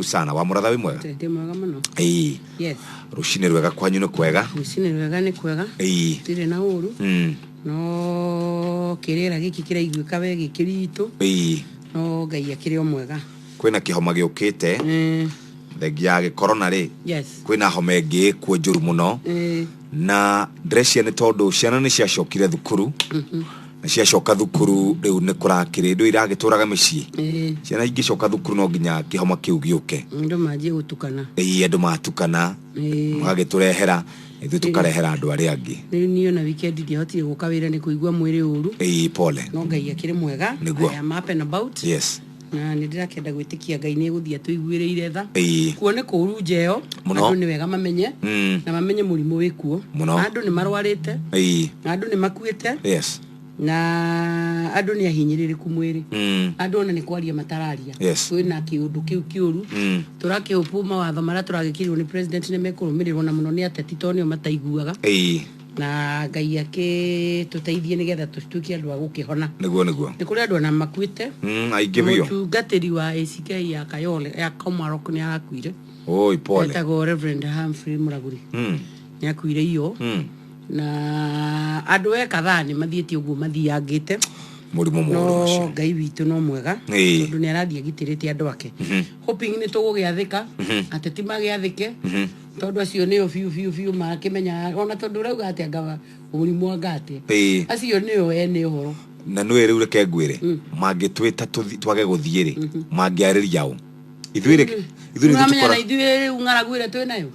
Sana wa muratha wi mwega? Ndĩ mwega mũno. Ĩĩ. Yes. Rũcinĩ rwega kwanyu nĩ kwega? Rũcinĩ rwega nĩ kwega. Ĩĩ. Ndirĩ na ũru. No kĩrĩra gĩkĩ kĩraiguĩka we gĩkĩritũ. Ĩĩ. No Ngai akĩrĩ o mwega. Kwĩna kĩhoma gĩũkĩte. Thengia ya gĩkorona rĩ. Yes. Kwĩna homa ĩngĩ ĩkuo njũru mũno. Na ndĩreciria nĩ tondũ ciana nĩ ciacokire thukuru. Na ciacoka thukuru rĩu nĩ kũrakĩrĩ ndũ iragĩtũraga mĩciĩ. Ciana ingĩcoka thukuru no nginya kĩhoma kĩu gĩũke. Andũ manjie gũtukana. Ĩĩ, andũ matukana. Magagĩtũrehera ithuĩ tũkarehera andũ arĩa angĩ. Rĩu niĩ ona weekend ndiahotire gũka wĩra nĩ kũigua mwĩrĩ ũru. Ĩĩ, pole. No Ngai akĩrĩ mwega. Nĩguo. I am up and about. Yes. Na nĩ ndĩrakĩenda gwĩtĩkia Ngai nĩ egũthiĩ atũiguĩrĩire tha. Ĩĩ. Kuo nĩ kũru njeo. Mũno. Andũ nĩ wega mamenye. Na mamenye mũrimũ wĩ kuo. Mũno. Andũ nĩ marwarĩte. Ĩĩ. Na andũ nĩ makuĩte. Yes. Na andũ nĩ ahinyĩrĩrĩku mwĩrĩ. Andũ ona nĩ kwaria matararia. Yes. Kwĩna kĩũndũ kĩu kĩũru. Tũrakĩhũpwo mawatho marĩa tũragĩkĩrirwo nĩ president nĩ mekũrũmĩrĩrwo na mũno nĩ ateti tondũ nĩo mataiguaga. Ĩĩ. Na Ngai akĩtũteithie nĩgetha tũtuĩke andũ a gũkĩhona. Nĩguo nĩguo. Nĩ kũrĩ andũ ona makuĩte. Aingĩ biũ. Mũtungatĩri wa ACK ya Kayole ya Komarok nĩ arakuire. Oi, pole. Etagwo Reverend Humphrey Mũragũri. Nĩ akuire iyo. Na andũ e kadhaa nĩ mathiĩte ũguo mathiangĩte. Mũrimũ mũũru No ũcio. Ngai witũ no mwega. Ĩĩ. Tondũ nĩ arathiĩ agitĩrĩte andũ ake. Hoping nĩ tũgũgĩathĩka. Ateti magĩathĩke. Tondũ acio nĩo biũ biũ biũ makĩmenya ona tondũ ũrauga atĩ anga mũrimũ anga atĩa. Ĩĩ. Acio nĩo ene ũhoro. Na nĩwe rĩu reke ngwĩre mangĩtwĩta twage gũthiĩ rĩ mangĩarĩria ũ ithuĩ rĩ ithuĩ nĩ Ũramenya tũkora na ithuĩ rĩu ng'aragu ĩrĩa twĩ nayo.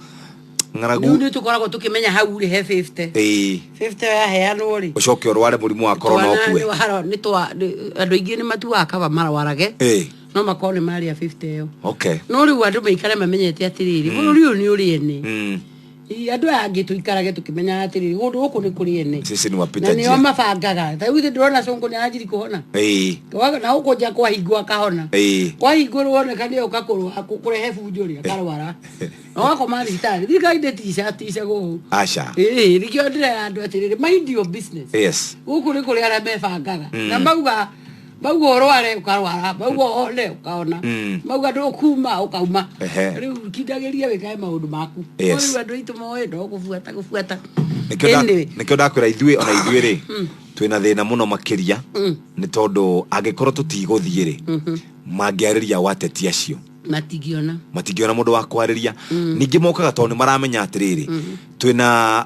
Ng'aragu. Rĩu nĩ tũkoragwo tũkĩmenya hau rĩ he 50. Ĩĩ. 50 yaheanwo rĩ. Ũcoke ũrware mũrimũ wa korona Twana ũkue. nĩ waro- nĩ twa- nĩ- andũ aingĩ nĩ matuaga kaba marwarage. Ĩĩ. No makorwo nĩ marĩa 50 ĩyo. Okay. No rĩu andũ maikare mamenyete atĩrĩrĩ bũrũri ũyũ nĩ ũrĩ ene. Andũ aya angĩ tũikarage tũkĩmenyaga atĩrĩrĩ kũndũ gũkũ nĩ kũrĩ ene. Sisi ni wapita Na nĩo njia. mabangaga. Ta rĩu ithuĩ ndĩrona cũngũ nĩ aranjiri kũhona. Ĩĩ. Na gũkũ nja kwahingwo akahona. Ĩĩ. Kwahingũrwo oneka nĩyo kũrehe bunjo rĩ akarwara. Na wakoma thibitarĩ. Thirikari ndĩtica tica gũkũ. Aca. Ĩĩ nĩkĩo ndĩrera andũ atĩrĩrĩ mind your business. Yes. Gũkũ nĩ kũrĩ arĩa mebangaga. Na mauga mauga ũrware ũkarwara, mauga ũhone ũkahona, mauga ndũkuma ũkauma. Ehe. Rĩu kindagĩria wĩkage maũndũ maku. Yes. Rĩu andũ aitũ moĩ no gũbuata gũbuata. Nĩkĩo Anyway. nĩkĩo ndakwĩra ithuĩ ona ithuĩ rĩ twĩna thĩna mũno makĩria nĩ tondũ angĩkorwo tũtigũthiĩ rĩ mangĩarĩria o ateti acio. Matingĩona. Matingĩona mũndũ wa kwarĩria. Ningĩ mokaga tondũ nĩ maramenya atĩrĩrĩ twĩna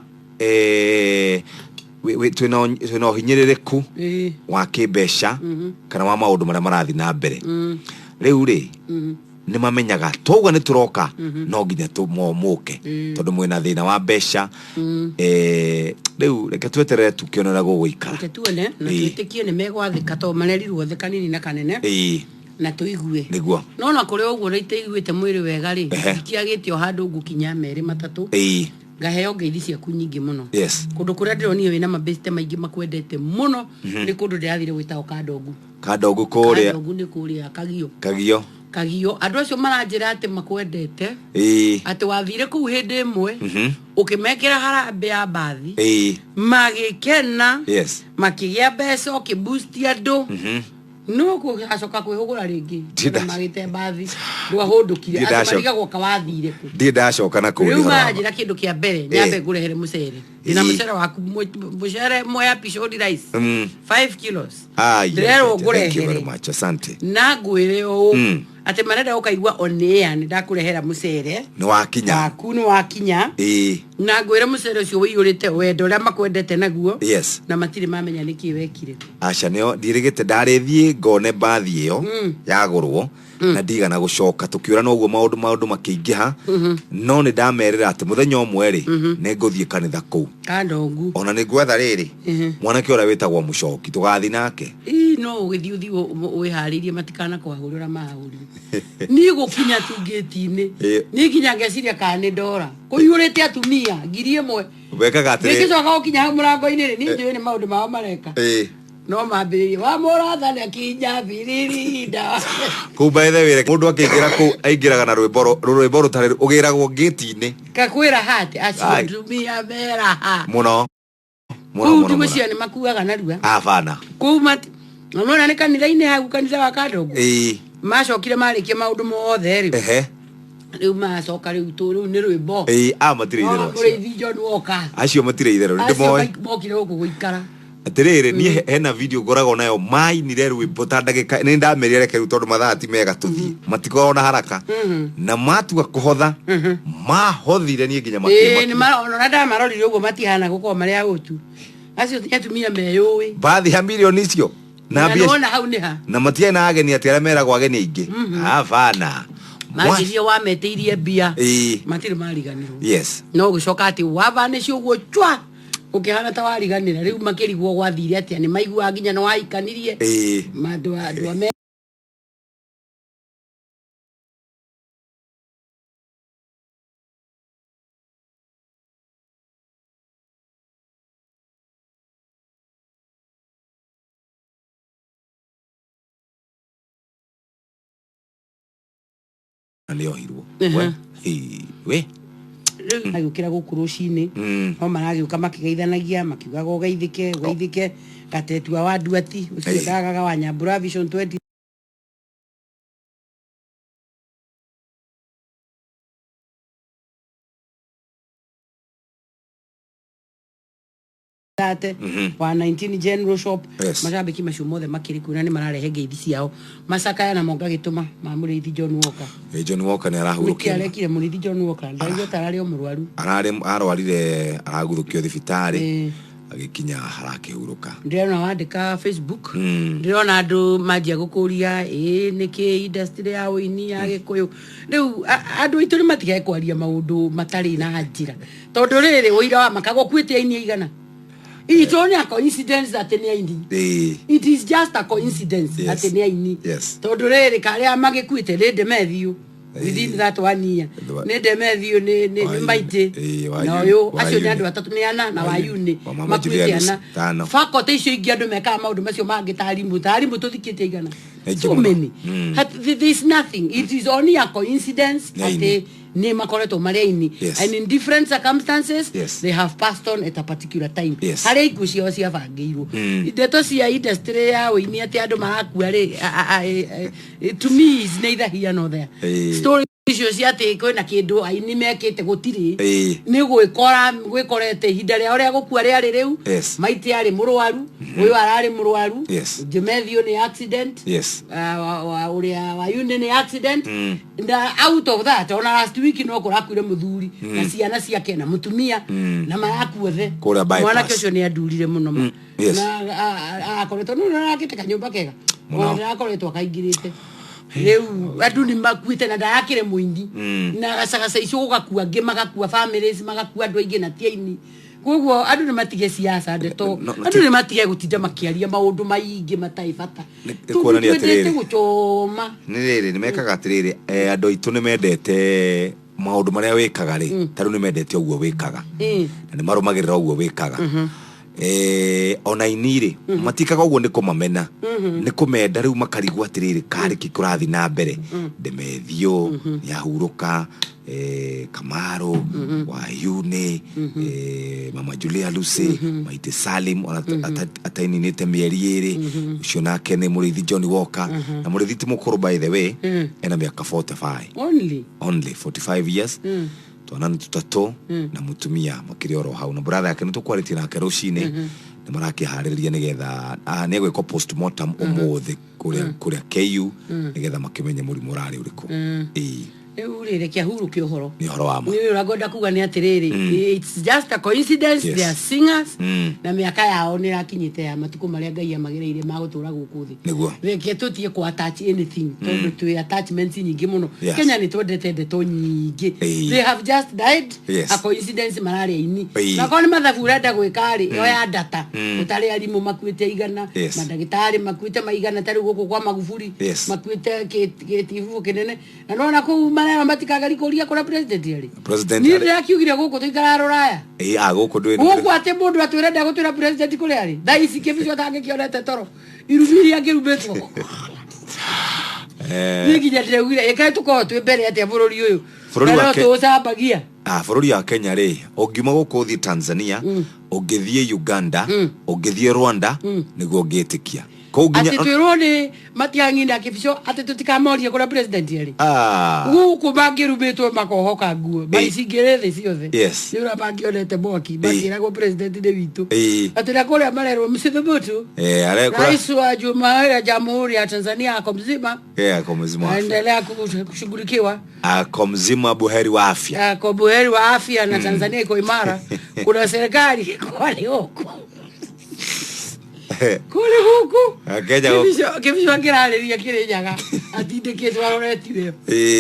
twĩna twĩna ũhinyĩrĩrĩku wa kĩmbeca kana wa maũndũ marĩa marathiĩ na mbere. Rĩu rĩ nĩ mamenyaga twauga nĩ tũroka no nginya tũmomũke tondũ mwĩna thĩna wa mbeca. Rĩu reke tweterere tukĩone ũrĩa gũgũikara. Reke tuone na Ĩĩ. twĩtĩkie nĩ megwathĩka tondũ marerirwo othe kanini na kanene. Ĩĩ. Na tũigue. Nĩguo. No na kũrĩ ũguo na itaiguĩte mwĩrĩ wega rĩ, Ehe. ndikiagĩte o handũ ngũkinya merĩ matatũ. Ĩĩ. Ngaheo ngeithi ciaku nyingĩ mũno. Yes. Kũndũ kũrĩa ndĩronire wĩna mabĩste maingĩ makwendete mũno nĩ kũndũ ndĩrathire gwĩtagwo Kandongu. Kandongu kũrĩa. Kandongu nĩ kũrĩa Kagio. Kagio. Kagio. Andũ acio maranjĩra atĩ makwendete. Ĩĩ. Atĩ wathire kũu hĩndĩ ĩmwe. Ũkĩmekĩra harambee ya mbathi. Ĩĩ. Magĩkena. Yes. Makĩgĩa mbeca ũkĩboost andũ. No gũgacoka kwĩhũgũra rĩngĩ. Ndinda- Magĩte mbathi. Ndwahũndũkire. Ndinda Andũ acoka- marigagwo ka wathire kũ. Ndirĩ ndacoka na kũu Rĩu ũhoro wa ma. maranjĩra kĩndũ kĩa mbere nyambe ngũrehere mũcere. Ndĩna Ĩĩ. mũcere waku mũcere Mwea Pishori rice. 5 kilos. Ah, yes, Ndĩrerwo thank you very ngũrehere. much. Asante. Na ngwĩre ũũ atĩ marenda ũkaigua on air nĩ ndakũrehera mũcere. Nĩ wakinya. Waku nĩ wakinya. Ĩĩ. Na ngwĩre mũcere ũcio ũiyũrĩte wendo ũrĩa makwendete naguo. Yes. Na matirĩ mamenya nĩkĩ wekire. Aca nĩo ndirĩgĩte ndarĩthiĩ ngone mbathi ĩyo yagũrwo na ndigana gũcoka tũkĩũra noguo maũndũ maũndũ makĩingĩha no nĩ ndamerĩra atĩ mũthenya ũmwe rĩ nĩ ngũthiĩ kanitha kũu. Kandongu. Ona nĩ ngwetha rĩrĩ mwanake ũrĩa wĩtagwo Mũcoki tũgathiĩ nake. Ii no ũgĩthiĩ ũthiĩ wĩharĩirie matikana kwahũrĩra ũrĩa mahahũrire. Niĩ gũkinya tu ngĩti-inĩ. Ĩĩ. Niĩ nginya ngeciria kana nĩ ndora. Kũiyũrĩte atumia 1000. Wekaga atĩrĩ. Ngĩgĩcoka gũkinya hau mũrango-inĩ rĩ, niĩ njũĩ nĩ maũndũ mao mareka. Ĩĩ. No mambĩrĩrie wa mũratha nĩ akinya biririnda. Kũu by the way mũndũ akĩingĩra kũu aingĩraga na rwĩmbo rwĩmbo rũtarĩ ũgĩragwo ngĩti-inĩ. Kakwĩra ha atĩ acio Ai. atumia meraha. Mũno. Mũno Kũu mũno. ndigwĩciria nĩ makuaga narua. Abana. Kũu mati nona nĩ kanitha-inĩ hau kanitha wa Kandongo. Ĩĩ. Macokire marĩkia maũndũ mothe rĩ. Ehe. Rĩu macoka rĩu tũ rĩu nĩ rwĩmbo. Ĩĩ, a matirĩ itherũ acio. Mũrĩithi John Walker. Acio matirĩ itherũ, nĩ Acio ndĩmoĩ. mokire gũkũ gũikara. Atĩrĩrĩ, niĩ hena video ngoragwo nayo mainire rwĩmbo ta ndagĩka, nĩ ndamerire reke rĩu tondũ mathaa ti mega tũthiĩ, matikoragwo na haraka, na matua kũhotha mahothire niĩ nginya Ĩĩ, makĩmakia. nĩ ona ndamarorire ũguo matihana gũkorwo marĩ ahũtu. Acio ti atumia meyũĩ. Bathi ya milioni icio na Na mbia nĩwona hau nĩ ha. Na matiarĩ na ageni atĩ arĩa meragwo ageni aingĩ, habana. Manjirie wametĩirie mbia. Matirĩ mariganĩrwo. No gũcoka atĩ wavanĩci ũguo chwa ũkĩhana ta wariganĩra, rĩu makĩrigwo gwathire atĩa, nĩ maiguaga nginya nĩ wahikanirie. Andũ a Na nĩ ohirwo. We, hĩ, we. Rĩu agĩũkĩra gũkũ rũcinĩ, no maragĩũka makĩgeithanagia makiugaga ũgeithĩke ũgeithĩke, gatetua wa nduati ũcio, ndagaga wa Nyambura Vision 20 tate wa 19 General Shop. Macambĩki macio mothe makĩrĩ kuo na nĩ mararehe ngeithi ciao, macakaya namo ngagĩtũma ma mũrĩithi John Walker. Ĩ, John Walker nĩ Nĩkĩ arahurũkio. Arekire mũrĩithi John Walker? Ndaigua ta ararĩ o mũrwaru. Ararĩ arwarire, araguthũkio thibitarĩ, agĩkinya harakĩhurũka. Ndĩrona wandĩka Facebook, ndĩrona andũ manjia gũkũria ĩ nĩkĩ industry ya ũini ya Gĩkũyũ rĩu andũ aitũ nĩ matige kwaria maũndũ matarĩ na njĩra, tondũ rĩrĩ ũira wa makaga ũkuĩte aini aigana. It's only a coincidence atĩ nĩ aini. It is just a coincidence atĩ nĩ aini, tondũ rĩrĩ karĩa magĩkuĩte nĩ Ndemethiũ within that one year, nĩ Ndemethiũ, nĩ Maitĩ, na ũyũ, acio nĩ andũ atatũ, nĩ ana, na Wayuni, Wa Mama makuĩte Julianus, ana. tano. Faculty icio ingĩ andũ mekaga maũndũ macio mangĩ ta arimũ, ta arimũ tũthikĩte igana. Aingĩ So mũno. many. There is nothing, it is only a coincidence Nĩ aini. atĩ nĩ makoretwo marĩ aini, and in different circumstances they have passed on at a particular time, harĩa ikuũ ciao ciabangĩirwo. Ndeto cia industry ya ũini atĩ andũ marakua rĩ, to me is neither here nor there. Story icio cia atĩ kwĩna kĩndũ aini mekĩte, gũtirĩ. Nĩ gwĩkora gwĩkorete ihinda rĩao rĩa gũkua rĩarĩ rĩu. Maitĩ arĩ mũrwaru, ũyũ ararĩ mũrwaru, Jemethio nĩ accident, ũrĩa Wayuni nĩ accident, na out of that ona last week no kũrakuire mũthuri na ciana ciake na mũtumia na marakuothe. Kũrĩa bypass. Mwanake ũcio nĩ andurire mũno ma. Na akoretwo nĩ arakĩte kanyũmba kega. Mũno. Ona ndarakoretwo akaingĩrĩte. Rĩu andũ nĩ makuĩte na ndarakĩrĩ mũini, na gacagaca icio gũgakua angĩ, magakua families, magakua andũ aingĩ na ti aini. Koguo andũ nĩ matige siasa ndeto. No, no, Andũ nĩ matige gũtinda makĩaria maũndũ maingĩ matarĩ bata. Nĩ Tondũ kuonania twendete atĩrĩrĩ. gũcoma. Nĩ rĩrĩ nĩ mekaga atĩrĩrĩ, andũ aitũ nĩ mendete maũndũ marĩa wĩkaga rĩ, ta rĩu nĩ mendete ũguo wĩkaga, na nĩ marũmagĩrĩra ũguo wĩkaga. Ona aini rĩ, matikaga ũguo nĩ kũmamena, nĩ kũmenda. Rĩu makarigwo atĩrĩrĩ, karĩ kĩ kũrathiĩ na mbere? Ndemethio nĩ ahurũka, Kamaru Wayune, Mama Julia Lucy, Maite Salim, ona ataininĩte mĩeri 2, ũcio nake nĩ mũrĩithi John Walker. Na mũrĩithi ti mũkũrũ, by the way, ena mĩaka 45. Only? Only 45 years. Twana nĩ tũtatũ na mũtumia makĩrĩ oro hau, na brother yake nĩ tũkwarĩtie nake rũcinĩ, nĩ marakĩharĩrĩria nĩgetha nĩ egwĩkwo postmortem ũmũthĩ kũrĩa KU, nĩgetha makĩmenye mũrimũ ũrarĩ ũrĩkũ. Ĩĩ. Rĩu rĩ, reke ahurũke ũhoro. Nĩ ũhoro wa ma. Nĩ ũrĩa ngwenda kuga nĩ atĩrĩrĩ, it's just a coincidence. They are singers, na mĩaka yao nĩ ĩrakinyĩte ya matukũ marĩa Ngai amagĩrĩire ma gũtũra gũkũ thĩ. Reke tũtige kũ attach anything, tondũ twĩ attachments nyingĩ mũno. Kenya nĩ twendete ndeto nyingĩ. They have just died. A coincidence mararĩ aini. Na korwo nĩ mathabu ũrenda gwĩka rĩ, oya data, ũtarĩ arimũ makuĩte igana, mandagĩtarĩ makuĩte maigana, ta rĩu gũkũ kwa Magufuli makuĩte gĩtibubu kĩnene, na nona kũu marera matikageri kũria kũrĩa president arĩ. President Niĩ arĩ- ndĩrakiugire gũkũ tũikaraga rũraya. Ĩĩ, gũkũ ndwĩ. Gũkũ atĩ mũndũ atwĩre ndegũtwĩra president kũrĩa arĩ thaa ici, kĩbico atangĩkĩonete toro irumi iria angĩrumĩtwo. Niĩ nginya ndĩraugire ĩkaĩ tũkorwo twĩ mbere atĩa bũrũri ũyũ Bũrũri na wa no tũũcambagia. Bũrũri wa Kenya rĩ, ũngiuma gũkũ ũthiĩ Tanzania, ũngĩthiĩ Uganda, ũngĩthiĩ Rwanda, nĩguo ũngĩtĩkia. Kũu nginya- Atĩ twĩrwo nĩ Matiang'i na Kĩbico atĩ tũtikamorie kũrĩa president arĩ. Ah. Gũkũ mangĩrumĩtwo makohoka nguo maicingĩre thĩ ciothe. Yes. Nĩ ũrĩa mangĩonete mwaki makĩragwo president nĩ witũ. Atĩ na kũrĩa marerwo msithubutu. Eh, Rais wa Jumuiya ya Jamhuri ya Tanzania ako mzima. Ako mzima wa afya. Aendelea kushughulikiwa. Ako mzima buheri wa afya. Ako buheri wa afya na Tanzania iko imara. Kuna serikali kwale huku. Kũrĩ gũkũ. Kenya Kĩbico angĩrarĩria Kĩrĩnyaga atindĩkĩtwo aroretiwe.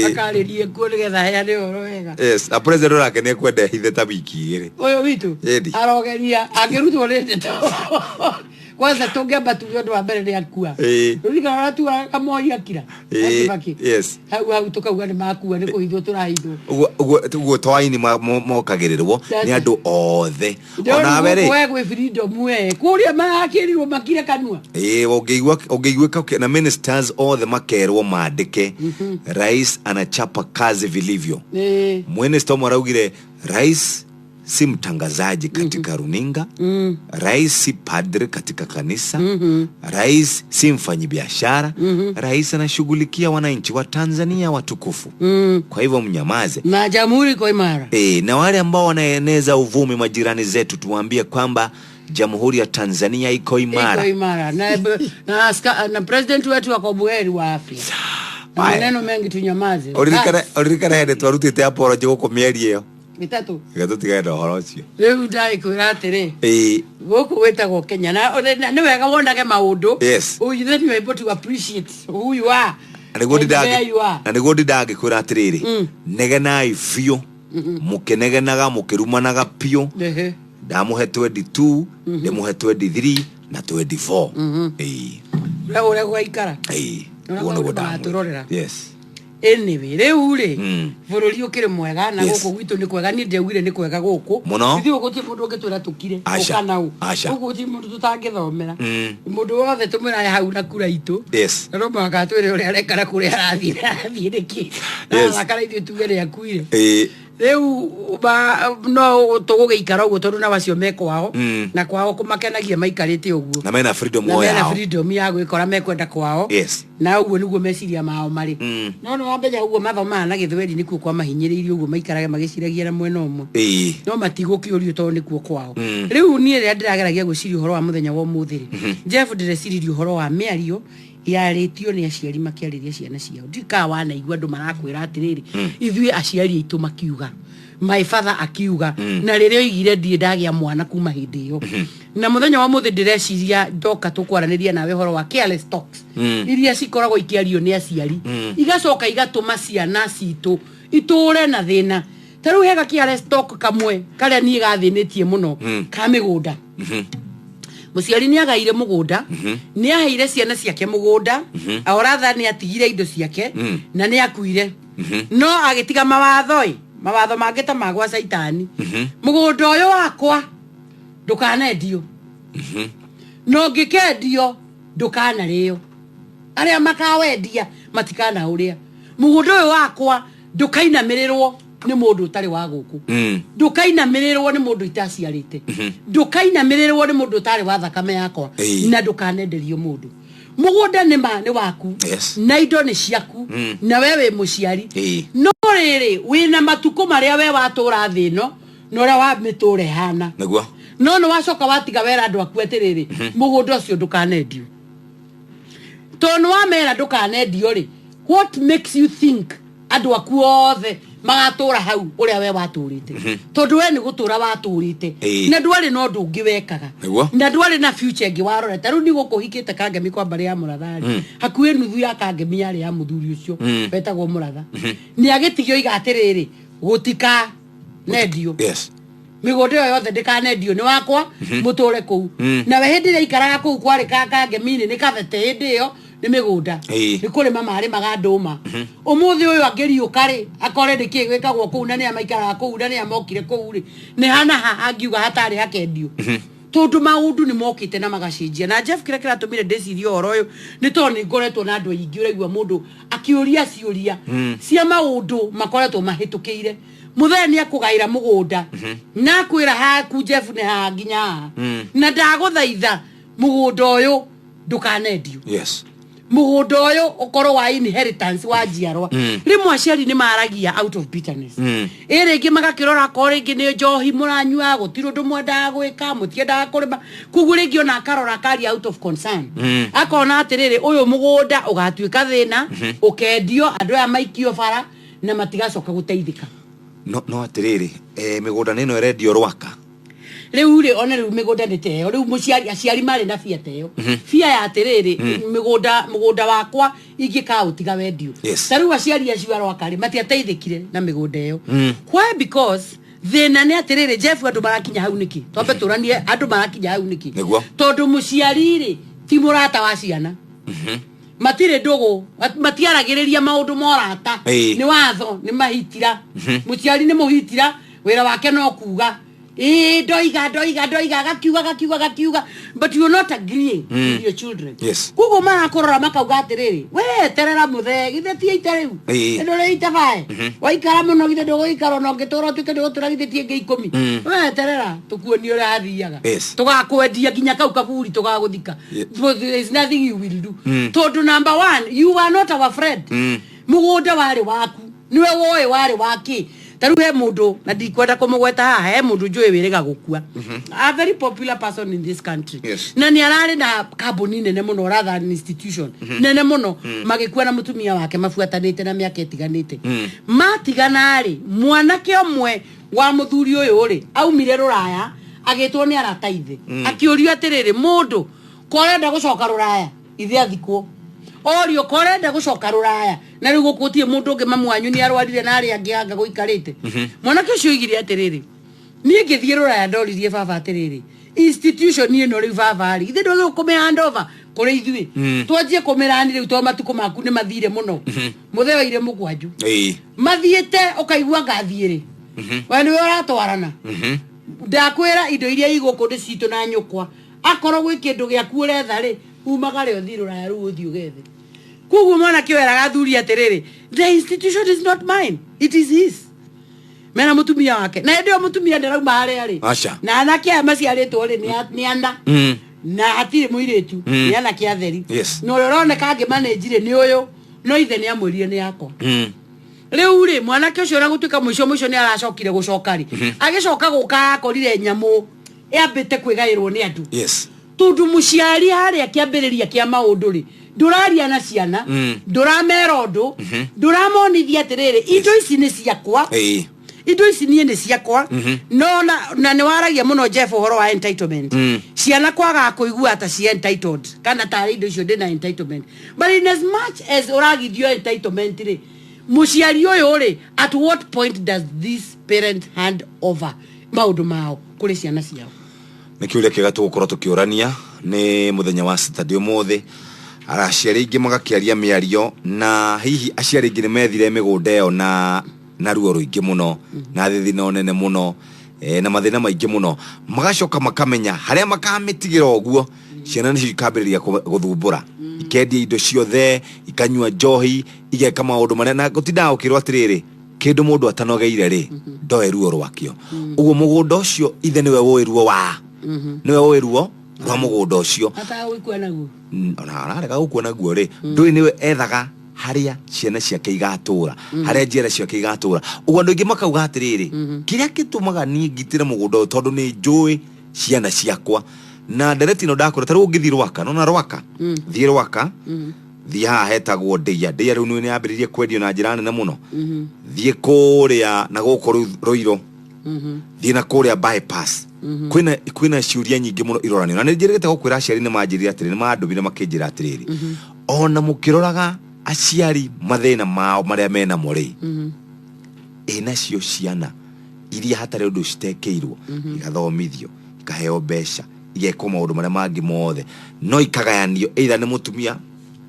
Akarĩrie kuo nĩgetha aheane ũhoro wega. Yes, na president ũrake nĩ ekwenda ehithe ta wiki igĩrĩ. Ũyũ witũ arogeria angĩrutwo nĩ ndeto. Kwanza tũngĩamba tuge ũndũ wa mbere nĩ akua. Rũririkana ũrĩa tugaga Kamoi akira. Kibaki. Hau hau tũkauga nĩ makua nĩ kũhithwo tũrahithwo. Ũguo to aini mokagĩrĩrwo nĩ andũ othe. Onawe rĩ. We gwĩ freedom we. Kũrĩa marakĩrirwo makire kanua. Ũngĩigua na ministers othe makerwo mandĩke rais anachapa kazi vilivyo. Minister ũmwe araugire rais si mtangazaji katika runinga, rais si padre katika kanisa, rais si mfanyibiashara, rais anashughulikia wananchi wa Tanzania watukufu. Kwa hivyo mnyamaze. Na jamhuri iko imara. Na wale ambao wanaeneza uvumi majirani zetu tuwaambie kwamba Jamhuri ya Tanzania iko imara. Iko imara. Na president wetu ako buheri wa afya. Na maneno mengi tunyamaze. Uririkana hĩndĩ twarutĩte apology gũkũ mĩeri ĩyo. Mĩtatũ. Reke tũtigane na ũhoro ũcio. Rĩu ndagĩkwĩra atĩrĩ. Gũkũ gwĩtagwo Kenya. Na nĩ wega wonage maũndũ. Yes. Then you are able to appreciate who you are. Na nĩguo And where you are. nĩguo ndindangĩkwĩra atĩrĩrĩ. Negenai biũ. Mũkĩnegenaga mũkĩrumanaga biũ. Ndamũhe 22, ndĩmũhe 23 na 24. Ũrĩa gũgaikara. Ũrĩa Ũguo nĩguo maũndũ ndamwĩra. magatũrorera. Yes. Anyway, rĩu rĩ, bũrũri ũkĩrĩ mwega na gũkũ gwitũ nĩ kwega, niĩ ndiaugire nĩ kwega gũkũ. Mũno. Ithuĩ gũtirĩ mũndũ ũngĩtwĩra tũkire, Aca. ũka na ũ. Aca. Gũkũ gũtirĩ mũndũ tũtangĩthomera. Mũndũ wothe tũmwĩrae hau na kura itũ. Yes. Na no mũhaka atwĩre ũrĩa areka na kũrĩa arathiĩ, arathiĩ nĩkĩ. Na arakara ithuĩ tuge nĩ akuire. Rĩu no tũgũgĩikara ũguo tondũ nao acio me kwao. Na kwao kũmakenagia maikarĩte ũguo. Na mena freedom Na o mena yao. freedom ya gwĩkora mekwenda kwao. Yes. Na ũguo nĩguo meciria mao marĩ. No nĩ wamenya ũguo mathomaga na gĩthweri nĩkuo kwamahinyĩrĩirie ũguo maikarage magĩciragia na mwena ũmwe. No matigũkĩũrio tondũ nĩkuo kwao. Rĩu niĩ rĩrĩa ndĩrageragia gwĩciria ũhoro wa mũthenya wa ũmũthĩ rĩ, Jeff ndĩreciririe ũhoro wa mĩario yarĩtio nĩ aciari makĩarĩria ciana ciao. Ndiũĩ kana wanaigua andũ marakwĩra atĩrĩrĩ, ithuĩ aciari aitũ makiuga, my father akiuga, na rĩrĩa oigire ndirĩ ndagĩa mwana kuma hĩndĩ ĩyo. Na mũthenya wa ũmũthĩ ndĩreciria ndoka tũkwaranĩria nawe ũhoro wa careless talks iria cikoragwo ikĩario nĩ aciari, igacoka igatũma ciana citũ itũre na thĩna. Ta rĩu hega careless talk kamwe karĩa niĩ gathĩnĩtie mũno ka mĩgũnda. Mũciari nĩ agaire mũgũnda, nĩ aheire ciana ciake mũgũnda, oratha nĩ atigire indo ciake, na nĩ akuire. No agĩtiga mawatho-ĩ, mawatho mangĩ ta ma gwa caitani. Mũgũnda ũyũ wakwa ndũkanendio. Na ũngĩkendio ndũkanarĩo. Arĩa makawendia matikanaũrĩa. Mũgũnda ũyũ wakwa ndũkainamĩrĩrwo nĩ mũndũ ũtarĩ wa gũkũ. Ndũkainamĩrĩrwo nĩ mũndũ itaciarĩte. Ndũkainamĩrĩrwo nĩ mũndũ ũtarĩ wa thakame yakwa. Na ndũkanenderio mũndũ. Mũgũnda nĩ ma nĩ waku. Yes. Na indo nĩ ciaku. Na we wĩ mũciari. No rĩrĩ wĩna matukũ marĩa we watũra thĩ ĩno na ũrĩa wa mĩtũra ĩhana. Nĩguo. No nĩ wacoka watiga wera andũ aku atĩrĩrĩ, mũgũnda ũcio ndũkanendio. Tondũ nĩ wamera ndũkanendio rĩ, what makes you think andũ aku othe magatũra hau ũrĩa we watũrĩte? Tondũ we nĩ gũtũra watũrĩte. Na ndwarĩ na ũndũ ũngĩ wekaga. Nĩguo. Na ndwarĩ na future ĩngĩ warorete. Rĩu nĩ gũkũ hikĩte Kangemi kwa mbarĩ ya Mũratha rĩ, hakuhĩ nuthu ya Kangemi yarĩ ya mũthuri ũcio wetagwo Mũratha. Nĩ agĩtigio oiga atĩrĩrĩ, gũtikanendio. Yes. Mĩgũnda ĩyo yothe ndĩkanendio nĩ wakwa, mũtũre kũu. Nawe hĩndĩ ĩrĩa aikaraga kũu kwarĩ Kangemi-inĩ nĩ kabete hĩndĩ ĩyo nĩ mĩgũnda. Nĩ kũrĩma marĩmaga ndũma. Ũmũthĩ ũyũ angĩriũka rĩ, akore nĩ kĩĩ gwĩkagwo kũu na nĩa maikaraga kũu na nĩa mokire kũu rĩ, nĩ hana ha angiuga hatarĩ hakendio. Tondũ maũndũ nĩ mokĩte na magacenjia. Na Jeff kĩrĩa kĩratũmire ndĩcirie ũhoro ũyũ nĩ tondũ nĩ ngoretwo na andũ aingĩ ũraigua mũndũ akĩũria ciũria cia maũndũ makoretwo mahĩtũkĩire. Mũthee nĩ akũgaĩra mũgũnda. Na akwĩra haku Jeff nĩ haha nginya haha. Na ndagũthaitha mũgũnda ũyũ Ndũkanendio. Mũgũnda ũyũ ũkorwo wa inheritance wa njiarwa. Rĩmwe aciari nĩ maragia out of bitterness. Ĩ rĩngĩ magakĩrora akorwo rĩngĩ nĩ njohi mũranyua, gũtirĩ ũndũ mwendaga gwĩka, mũtiendaga kũrĩma, koguo rĩngĩ ona akarora akaria out of concern. Akona atĩrĩrĩ, ũyũ mũgũnda ũgatuĩka thĩna, ũkendio, andũ aya maikio bara na matigacoka gũteithĩka. No atĩrĩrĩ, mĩgũnda nĩ ĩno ĩrendio Rwaka. Rĩu rĩ, ona rĩu mĩgũnda nĩ ta ĩyo. Rĩu mũciari, aciari marĩ na bia ta ĩyo, bia ya atĩrĩrĩ, mũgũnda wakwa ingĩkaũtiga wendio. Ta rĩu aciari acio a Rwaka rĩ, matiateithĩkire na mĩgũnda ĩyo. Why? Because thĩna nĩ atĩrĩrĩ, Jeff, andũ marakinya hau nĩkĩ? Twambe tũranie, andũ marakinya hau nĩkĩ? Nĩguo. Tondũ mũciari rĩ, ti mũrata wa ciana, matirĩ ndũgũ, matiaragĩrĩria maũndũ morata. Nĩ watho, nĩ mahitira. Mũciari nĩ mũhitira, wĩra wake no kuga ĩĩ, ndoiga, ndoiga, ndoiga, gakiuga, gakiuga, gakiuga, but you're not agreeing with your children. Koguo marakũrora makauga atĩrĩrĩ, we terera mũthee, githĩ ti ite rĩu? Ndũrĩ ite bae waikara mũno, githĩ ndũgũikara ona ũngĩtũra ũtuĩke ndũgũtũra, githĩ ti ĩngĩ 10? We terera tũkuonie ũrĩa hathiaga. Tũgakwendia nginya kau kaburi tũgagũthika. But there is nothing you will do, tondũ number one, you are not our friend. Mũgũnda warĩ waku, niwe woĩ warĩ waki. Ta rĩu he mũndũ, na ndikwenda kũmũgweta haha, he mũndũ njũĩ wĩrĩga gũkua, a very popular person in this country. Na nĩ ararĩ na kambuni nene mũno, rather an institution nene mũno. Magĩkua na mũtumia wake mabuatanĩte na mĩaka ĩtiganĩte. Matigana rĩ, mwanake ũmwe wa mũthuri ũyũ rĩ, aumire rũraya, agĩtwo nĩ arata ithe, akĩũrio atĩrĩrĩ, mũndũ ko ũrenda gũcoka rũraya ithe athikwo, orio ko ũrenda gũcoka rũraya, na rĩu gũkũ gũtirĩ mũndũ ũngĩ, mamu wanyu nĩ arwarire na arĩa angĩ anga gũikarĩte. Mwanake ũcio oigire atĩrĩrĩ, niĩ ngĩthiĩ rũraya ndoririe baba atĩrĩrĩ, institution ĩno rĩu baba rĩ, ithe ndwagĩrĩirwo kũmĩ hand over kũrĩ ithuĩ, twanjie kũmĩrani rĩu, tondũ matukũ maku nĩ mathire mũno. Mũthee oire mũkwanju mathiĩte ũkaigua ngathiĩ rĩ, we nĩwe ũratwarana. Ndakwĩra indo iria igũkũ nĩ citũ na nyũkwa, akorwo gwĩ kĩndũ gĩaku ũretha rĩ, umagare ũthiĩ rũraya rĩu ũthiĩ ũgethe. Koguo mwanake ũyũ eraga athuri atĩrĩrĩ, the institution is not mine, it is his, mena mũtumia wake. Na hĩndĩ ĩyo mũtumia ndĩrauma harĩa rĩ. Aca. Na anake aya maciarĩtwo rĩ, nĩ ana na hatirĩ mũirĩtu. Nĩ anake atheri. Na ũrĩa ũroneka angĩmanĩnjire nĩ ũyũ, no ithe nĩ amwĩrire nĩ yakwa. Rĩu rĩ, mwanake ũcio ona gũtuĩka mũico mũico nĩ aracokire gũcoka rĩ, agĩcoka gũka akorire nyamũ ĩambĩte kwĩgaĩrwo nĩ andũ. Tondũ mũciari harĩa kĩambĩrĩria kĩa maũndũ rĩ, ndũraria na ciana, ndũramera ũndũ, ndũramonithia atĩrĩrĩ, indo ici nĩ ciakwa, indo ici niĩ nĩ ciakwa. No na nĩ waragia mũno, Jeff, ũhoro wa entitlement. Ciana kwagaga kũigua ta ci entitled kana tarĩ indo icio ndĩna entitlement, but in as much as ũragithio entitlement rĩ, mũciari ũyũ rĩ, at what point does this parent hand over maũndũ mao kũrĩ ciana ciao? Nĩ kĩũria kĩega tũgũkorwo tũkĩũrania nĩ mũthenya wa Saturday ũmũthĩ. Aciari aingĩ magakĩaria mĩario, na hihi aciari aingĩ nĩ methire mĩgũnda ĩyo na ruo rũingĩ mũno na thithino nene mũno, na mathĩna maingĩ mũno, magacoka makamenya harĩa makamĩtigĩra ũguo ciana nĩcio ikambĩrĩria gũthumbũra, ikendia indo ciothe, ikanyua njohi, igeka maũndũ marĩa na gũtindaga gũkĩrwo atĩrĩrĩ, kĩndũ mũndũ atanogeire rĩ, ndoe ruo rwakĩo. Ũguo mũgũnda ũcio ithe nĩwe ũĩ ruo wa nĩwe ũĩ ruo rwa mũgũnda ũcio. Ataga gũikua naguo. Ona ararega gũkua naguo rĩ, ndũĩ nĩwe ethaga harĩa ciana ciake igatũra, harĩa njiara ciake igatũra. Ũguo andũ aingĩ makauga atĩrĩrĩ, kĩrĩa gĩtũmaga niĩ ngitĩre mũgũnda ũyũ tondũ nĩ njũĩ ciana ciakwa na ndereti ĩno ndakwĩra. Ta rĩu ũngĩthiĩ Rwaka, nona Rwaka, thiĩ Rwaka, thiĩ haha hetagwo Ndĩia. Ndĩia rĩu nĩ yambĩrĩirie kwendio na njĩra nene mũno. Thiĩ kũrĩa na gũkũ rĩu Rũirũ, thiĩ na kũrĩa bypass, kwĩna ciũria nyingĩ mũno iroranio, na nĩ njĩrĩgĩte gũkwĩra aciari nĩ manjĩrire atĩrĩ, nĩ mandũmire makĩnjĩra atĩrĩrĩ, ona mũkĩroraga aciari mathĩna mao marĩa menamo rĩ, ĩ nacio ciana iria hatarĩ ũndũ citekĩirwo, igathomithio, ikaheo mbeca, igekwo maũndũ marĩa mangĩ mothe, no ikagayanio either nĩ mũtumia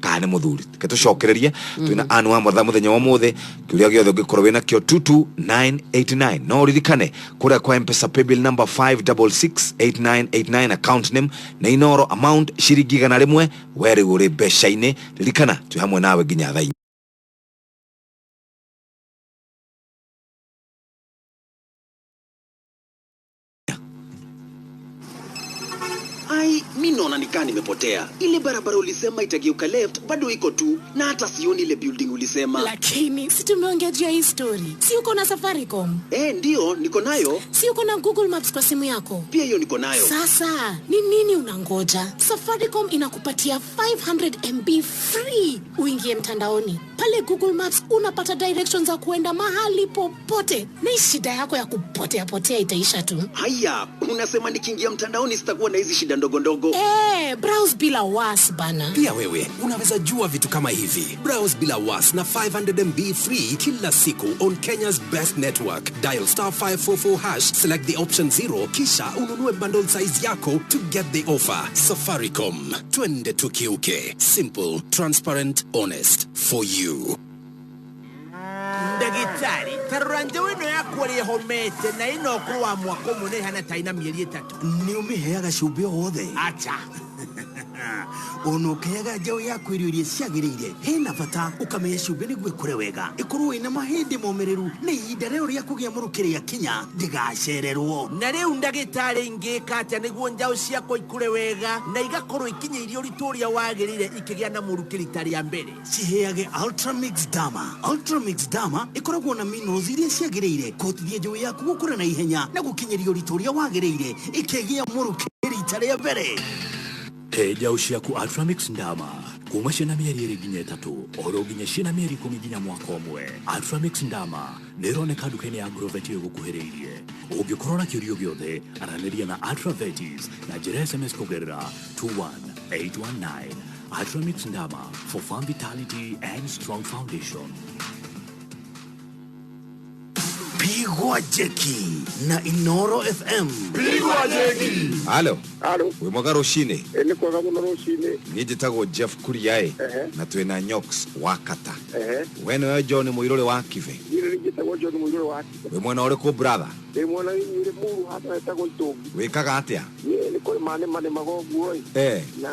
kana nĩ mũthuri. Reke tũcokererie, twĩna anu wa mathaa mũthenya wa ũmũthĩ. Kĩũria gĩothe ũngĩkorwo wĩna kĩo, 22989. No ũririkane kũrĩa kwa Mpesa, paybill number 5668989, account name na Inoro, amount ciringi 100. We rĩu ũrĩ mbeca-inĩ, ririkana twĩ hamwe nawe nginya thaa 4. Ai, Mi naona nikaa nimepotea. Ile barabara ulisema itageuka left bado iko tu, na hata sioni ile building ulisema. Lakini si tumeongea juu ya hii story. Si uko na Safaricom? Eh, ndio niko nayo. Si uko na Google Maps kwa simu yako? Pia hiyo niko nayo. Sasa ni nini unangoja? Safaricom inakupatia 500 MB free uingie mtandaoni. Pale Google Maps unapata directions za kuenda mahali popote, na hii shida yako ya kupotea potea itaisha tu. Haya, unasema nikiingia mtandaoni sitakuwa na hizi shida ndogo ndogo? Eh, browse bila wasi bana. Pia wewe unaweza jua vitu kama hivi. Browse bila was na 500 MB free kila siku on Kenya's best network. Dial star 544 hash, select the option 0, kisha ununue bundle size yako to get the offer. Safaricom, twende tukiuke. Simple, transparent, honest for you. Ndagĩtarĩ, tarora njaũ ĩno yakwa ũrĩa ĩhomete na ĩna ũkũrũ wa mwaka ũmwe na ĩhana ta ĩna mĩeri 3. Nĩ ũmĩheaga cumbĩ o wothe? Acha. Ona ũkĩheaga njaũ yaku irio iria ciagĩrĩire, hena bata ũkamĩhe cumbĩ nĩguo ĩkũre wega, ĩkorwo ĩna mahĩndĩ momĩrĩru, na ihinda rĩo rĩa kũgĩa mũrukĩ rĩakinya ndĩgacererwo. Na rĩu ndagĩtarĩ, ingĩka atĩa nĩguo njaũ ciakwa ikũre wega na igakorwo ikinyĩirie ũritũ ũrĩa wagĩrĩire ikĩgĩa na mũrukĩ rita rĩa mbere? Ciheage Ultramix Dama. Ultramix Dama ĩkoragwo na minerals iria ciagĩrĩire kũhotithia njaũ yaku gũkũra na ihenya na gũkinyĩria ũritũ ũrĩa wagĩrĩire ĩkĩgĩa mũrukĩ rita rĩa mbere. He njaũ ciaku Ultramix Ndama kuma ciĩna mĩeri 2 nginya 3 oro nginya ciĩna mĩeri 10 nginya mwaka ũmwe. Ultramix Ndama nĩ ĩroneka nduka-inĩ ya Agrovet ĩgũkuhĩrĩirie. Ũngĩkorwo na kĩũria gĩothe, aranĩria na Ultravetis na njĩra SMS kũgerera 21819. Ultramix Ndama for farm vitality and strong foundation. Pigwa jeki na Inoro FM. Pigwa jeki. Halo. Halo. Wĩ mwega rũcinĩ? Nĩ kwega mũno rũcinĩ. Niĩ njĩtagwo Jeff Kuriaĩ na twĩna Nyox wa Kata. We nĩwe John Mũirũrĩ wa Kibe? Niĩ nĩ njĩtagwo John Mũirũrĩ wa Kibe. Wĩ mwena ũrĩkũ brother? Ndĩ mwena Nyĩrĩ Mũru handũ hetagwo Itũngi. Wĩkaga atĩa? Niĩ nĩ kũrĩma nĩma ũguo ĩ. Na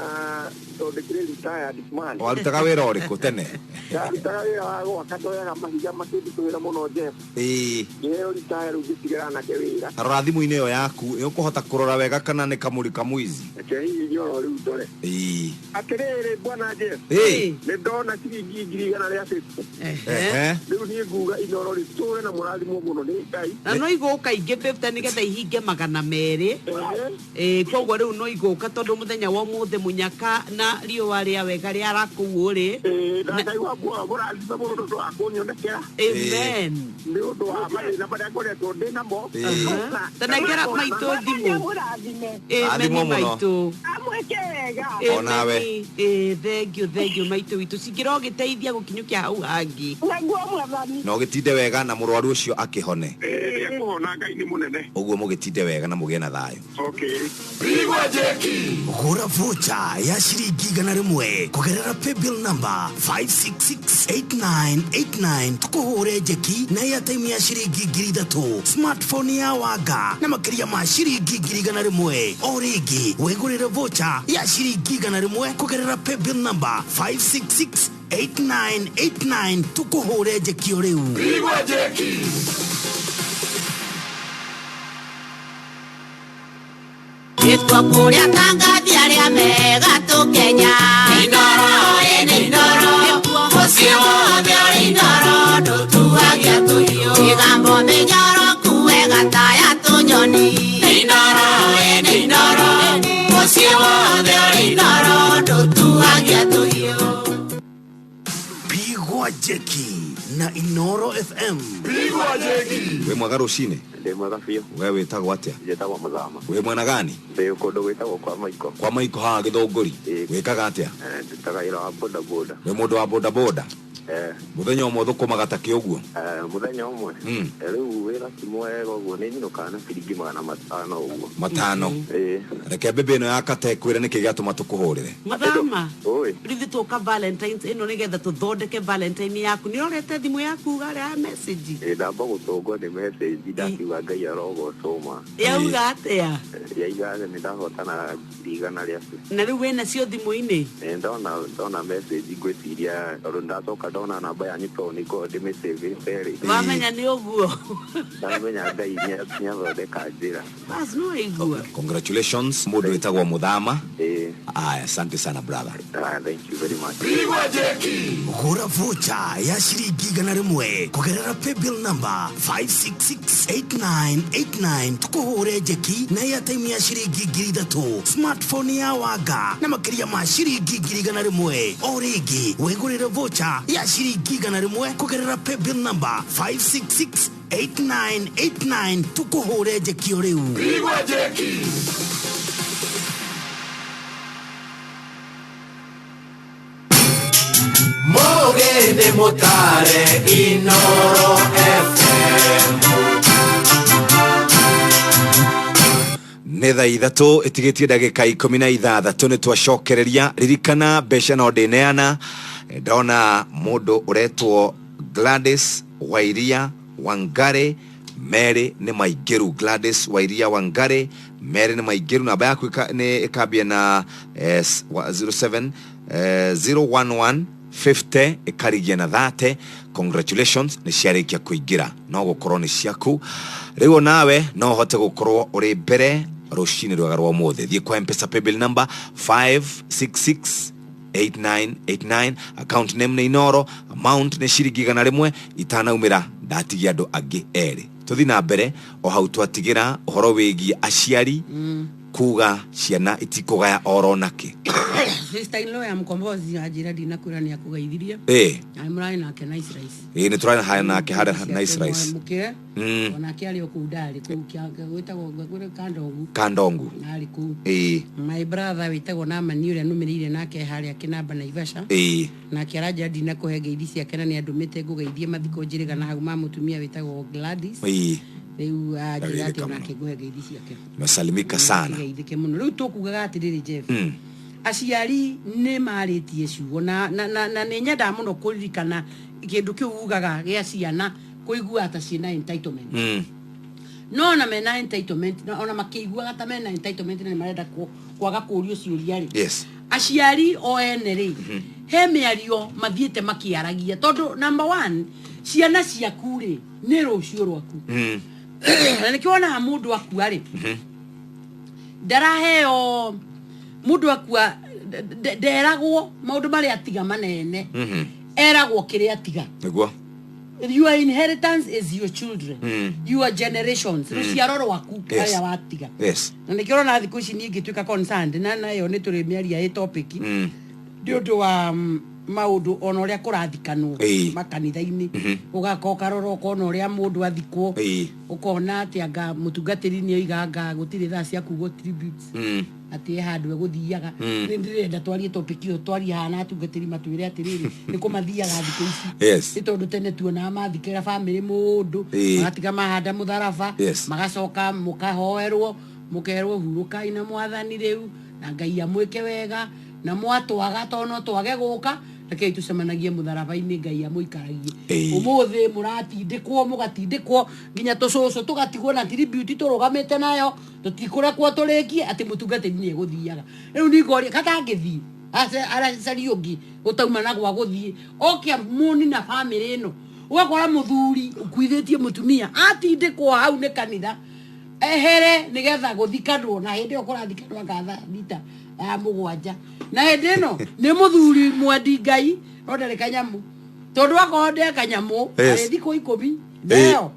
tondũ ndĩkĩrĩ retired man. Warutaga wĩra ũrĩkũ tene? Ndarutaga wĩra wa gwaka, ndoyaga mahiga makĩnditũhĩra mũno Jeff. Ngĩheo retire rĩu ngĩtigĩra anake wĩra. Tarora thimũ-inĩ ĩyo yaku, nĩ ũkũhota kũrora wega kana nĩ kamũri kamũici? Reke hihi oro rĩu ndore. Atĩrĩrĩ bwana Jeff. Nĩ ndona ciringi 150,000. Rĩu niĩ nguga Inoro rĩtũre na mũrathimwo mũno nĩ Ngai. Na no igũka ingĩ 50 nĩgetha ihinge 200. Koguo rĩu no igũka tondũ mũthenya wa ũmũthĩ mũnyaka na riũa rĩa wega rĩara kũu ũrĩ. Na Ngai wakwa mũrathime mũno tondũ wa kũnyonekera. Amen. Nĩ ũndũ wa mathĩna marĩa ngoretwo ndĩ namo. Tanengera maitũ thimũ. Amen maitũ. Amwĩke wega. Onawe. Thank you, thank you maitũ witũ. Cingĩra ũgĩteithia gũkinyũkia hau hangĩ. Naguo Mwathani. Na ũgĩtinde wega na mũrwaru ũcio akĩhone. Nĩekũhona, Ngai nĩ mũnene. Ũguo mũgĩtinde wega na mũgĩe na thayũ. Okay. Pigwa jeki. Gũra vocha ya ciringi 100 kũgerera paybill number 5668989 tũkũhũre njeki na airtime ya ciringi 3,000, smartphone ya wanga na makĩria ma ciringi 100,000. O rĩngĩ wĩgũrĩre vocha ya ciringi 100 kũgerera paybill number 5668989 tũkũhũre njeki o rĩu. Pigwa jeki. Gĩtwa kũrĩa tangathi arĩa mega tũkenya. Inoro ĩnĩ Inoro, mũciĩ wothe ũrĩ Inoro, ndũtuagia tũhiũ. Mĩgambo mĩnyoro kuwe gataya tũnyoni. Inoro ĩnĩ Inoro, mũciĩ wothe ũrĩ Inoro, ndũtuagia tũhiũ. Pigwa jeki na Inoro FM. Pigwa jeki. Wĩ mwega rũcinĩ? Ndĩ mwega biũ. We wĩtagwo atĩa? Njĩtagwo Mũthama. Wĩ mwena gani? Ndĩ kũndũ gwĩtagwo kwa Maiko. Kwa Maiko haha Gĩthũngũri. Wĩkaga atĩa? Ndutaga wĩra wa bodaboda. Wĩ mũndũ wa bodaboda? Mũthenya ũmwe ũthũkũmaga ta kĩ ũguo? Mũthenya ũmwe? Rĩu wĩra ti mwega ũguo, nĩ nyinũkaga na ciringi 500 ũguo. 500? Reke mbĩmbĩ ĩno ya Kata ĩkwĩre nĩkĩ gĩatũma tũkũhũrĩre. Mũthama. Rĩu tũka Valentines ĩno nĩgetha tũthondeke Valentine yaku. Nĩ ũrorete thimũ yaku harĩa ya message? Ndamba gũtũngwo nĩ message ndakiuga Ngai arogocwo ma. Yauga atĩa? Yaiga nĩ ndahotana 100,000. Na rĩu wĩna cio thimũ-inĩ? Ndona message ngwĩciria tondũ ndacoka Ndona namba yanyu tondũ nĩ ngoragwo ndĩmĩcĩvĩte rĩ. Wamenya nĩ ũguo. Ndamenya Ngai nĩathondeka njĩra. Bas no waigua. Congratulations mũndũ wĩtagwo Mũthama. Ĩĩ. Aya, asante sana brother. Ah, thank you very much. Gũra vocha ya ciringi 100 kũgerera paybill number 5668989 tũkũhũre njeki na airtime ya ciringi 3,000, smartphone ya wanga na makĩria ma ciringi 100,000. O rĩngĩ wĩgũrĩre vocha ya ciringi 100 kũgerera paybill number 5668989 tũkũhũre njeki o rĩu. Mũgĩthĩ mũtare Inoro FM. Nĩ thaa 3 ĩtigĩtie ndagĩka 16 nĩ twacokereria. Ririkana mbeca no ndĩneana. Ndona mũndũ ũretwo Gladys Wairia Wangari Mary nĩ maingĩru. Gladys Wairia Wangari Mary nĩ maingĩru. Namba yaku nĩ ĩkambia na 07 011 50 ĩkarigia na 30. Congratulations, nĩ ciarĩkia kũingĩra, no gũkorwo nĩ ciaku. Rĩu onawe no ũhote gũkorwo ũrĩ mbere rũcinĩ rwega rwa ũmũthĩ. Thiĩ kwa M-Pesa paybill number 5668989, account name nĩ Inoro, amount nĩ ciringi 100. Itanaumĩra ndatigia andũ angĩ erĩ. Tũthiĩ na mbere o hau twatigĩra ũhoro wĩgiĩ aciari kuga ciana itikũgaya oro nakĩ. Sister in law ya Mkombozi anjĩra ndinakwĩra nĩ akũgeithirie. Na mũrarĩ nake Nice Rice. Ĩĩ, nĩ tũrarĩ nake harĩa Nice Rice. Mũkĩre. Onake arĩ o kũu ndarĩ kũu gwĩtagwo gwĩtagwo Kandongu. Kandongu. Arĩ kũu. My brother wĩtagwo Namani ũrĩa nũmĩrĩire nake harĩa Kĩnamba Naivasha. Nake aranjĩra ndinakũhe ngeithi ciake na nĩ andũmĩte ngũgeithie mathiko njĩrĩga na hau ma mũtumia wĩtagwo Gladys. Rĩu anjĩra atĩ onake ngũhe ngeithi ciake. Mesalimika sana. Geithĩke mũno. Rĩu tũkugaga atĩrĩrĩ Jeff. Aciari nĩ marĩtie ciugo na nĩ nyendaga mũno kũririkana kĩndũ kĩu ugaga gĩa ciana kũigua ta ciĩna entitlement. No ona mena entitlement, na ona makĩiguaga ta mena entitlement na nĩ marenda kwaga kũũrio ciũria rĩ. Aciari o ene rĩ, he mĩario mathiĩte makĩaragia tondũ number 1 ciana ciaku rĩ nĩ rũciũ rwaku. Na nĩkĩo wonaga mũndũ akua rĩ, ndaraheo mũndũ akua nderagwo maũndũ marĩa atiga manene. Eragwo kĩrĩa atiga. Nĩguo. Your inheritance is your children. Your generations. Rũciaro rwaku arĩa watiga. Na nĩkĩo ũrona thikũ ici niĩ ngĩtuĩka concerned na nayo nĩ tũrĩ mĩaria ĩ topic. Nĩ ũndũ wa maũndũ ona ũrĩa kũrathikanwo makanitha-inĩ. Ũgaka ũkarora ũkona ũrĩa mũndũ athikwo. Ũkona atĩ anga mũtungatĩri nĩ oiga anga gũtirĩ thaa cia kuugwo tributes. Atĩ he handũ egũthiaga. Nĩ ndĩrenda twarie topic ĩyo, twarie haha na atungatĩri matwĩre atĩrĩrĩ, nĩ kũ mathiaga thikũ ici. Nĩ tondũ tene tuonaga mathikĩra bamĩrĩ mũndũ, magatiga mahanda mũtharaba, magacoka mũkahoerwo, mũkerwo hurũkai na mwathani rĩu, na Ngai amwĩke wega, na mwatwaga tondũ no twage gũka, rekei tũcemanagie mũtharaba-inĩ Ngai amũikaragie. Ũmũthĩ mũratindĩkwo, mũgatindĩkwo nginya tũcũcũ tũgatigwo na tribute tũrũgamĩte nayo, tũtikũrekwo tũrĩkie atĩ mũtungatĩri nĩ egũthiaga. Rĩu niĩ ngoria, katangĩthiĩ, aracaria ũngĩ ũtauma na gwa gũthiĩ, oke amũni na bamĩrĩ ĩno. Ũgakora mũthuri ũkuithĩtie mũtumia atindĩkwo hau nĩ kanitha ehere nĩgetha gũthikanwo, na hĩndĩ ĩyo kũrathikanwo anga thaa thita ya mũgwanja, na hĩndĩ ĩno nĩ mũthuri mwendi Ngai no ndarĩ kanyamũ, tondũ akorwo nde kanyamũ arĩ thikũ 10 neyo.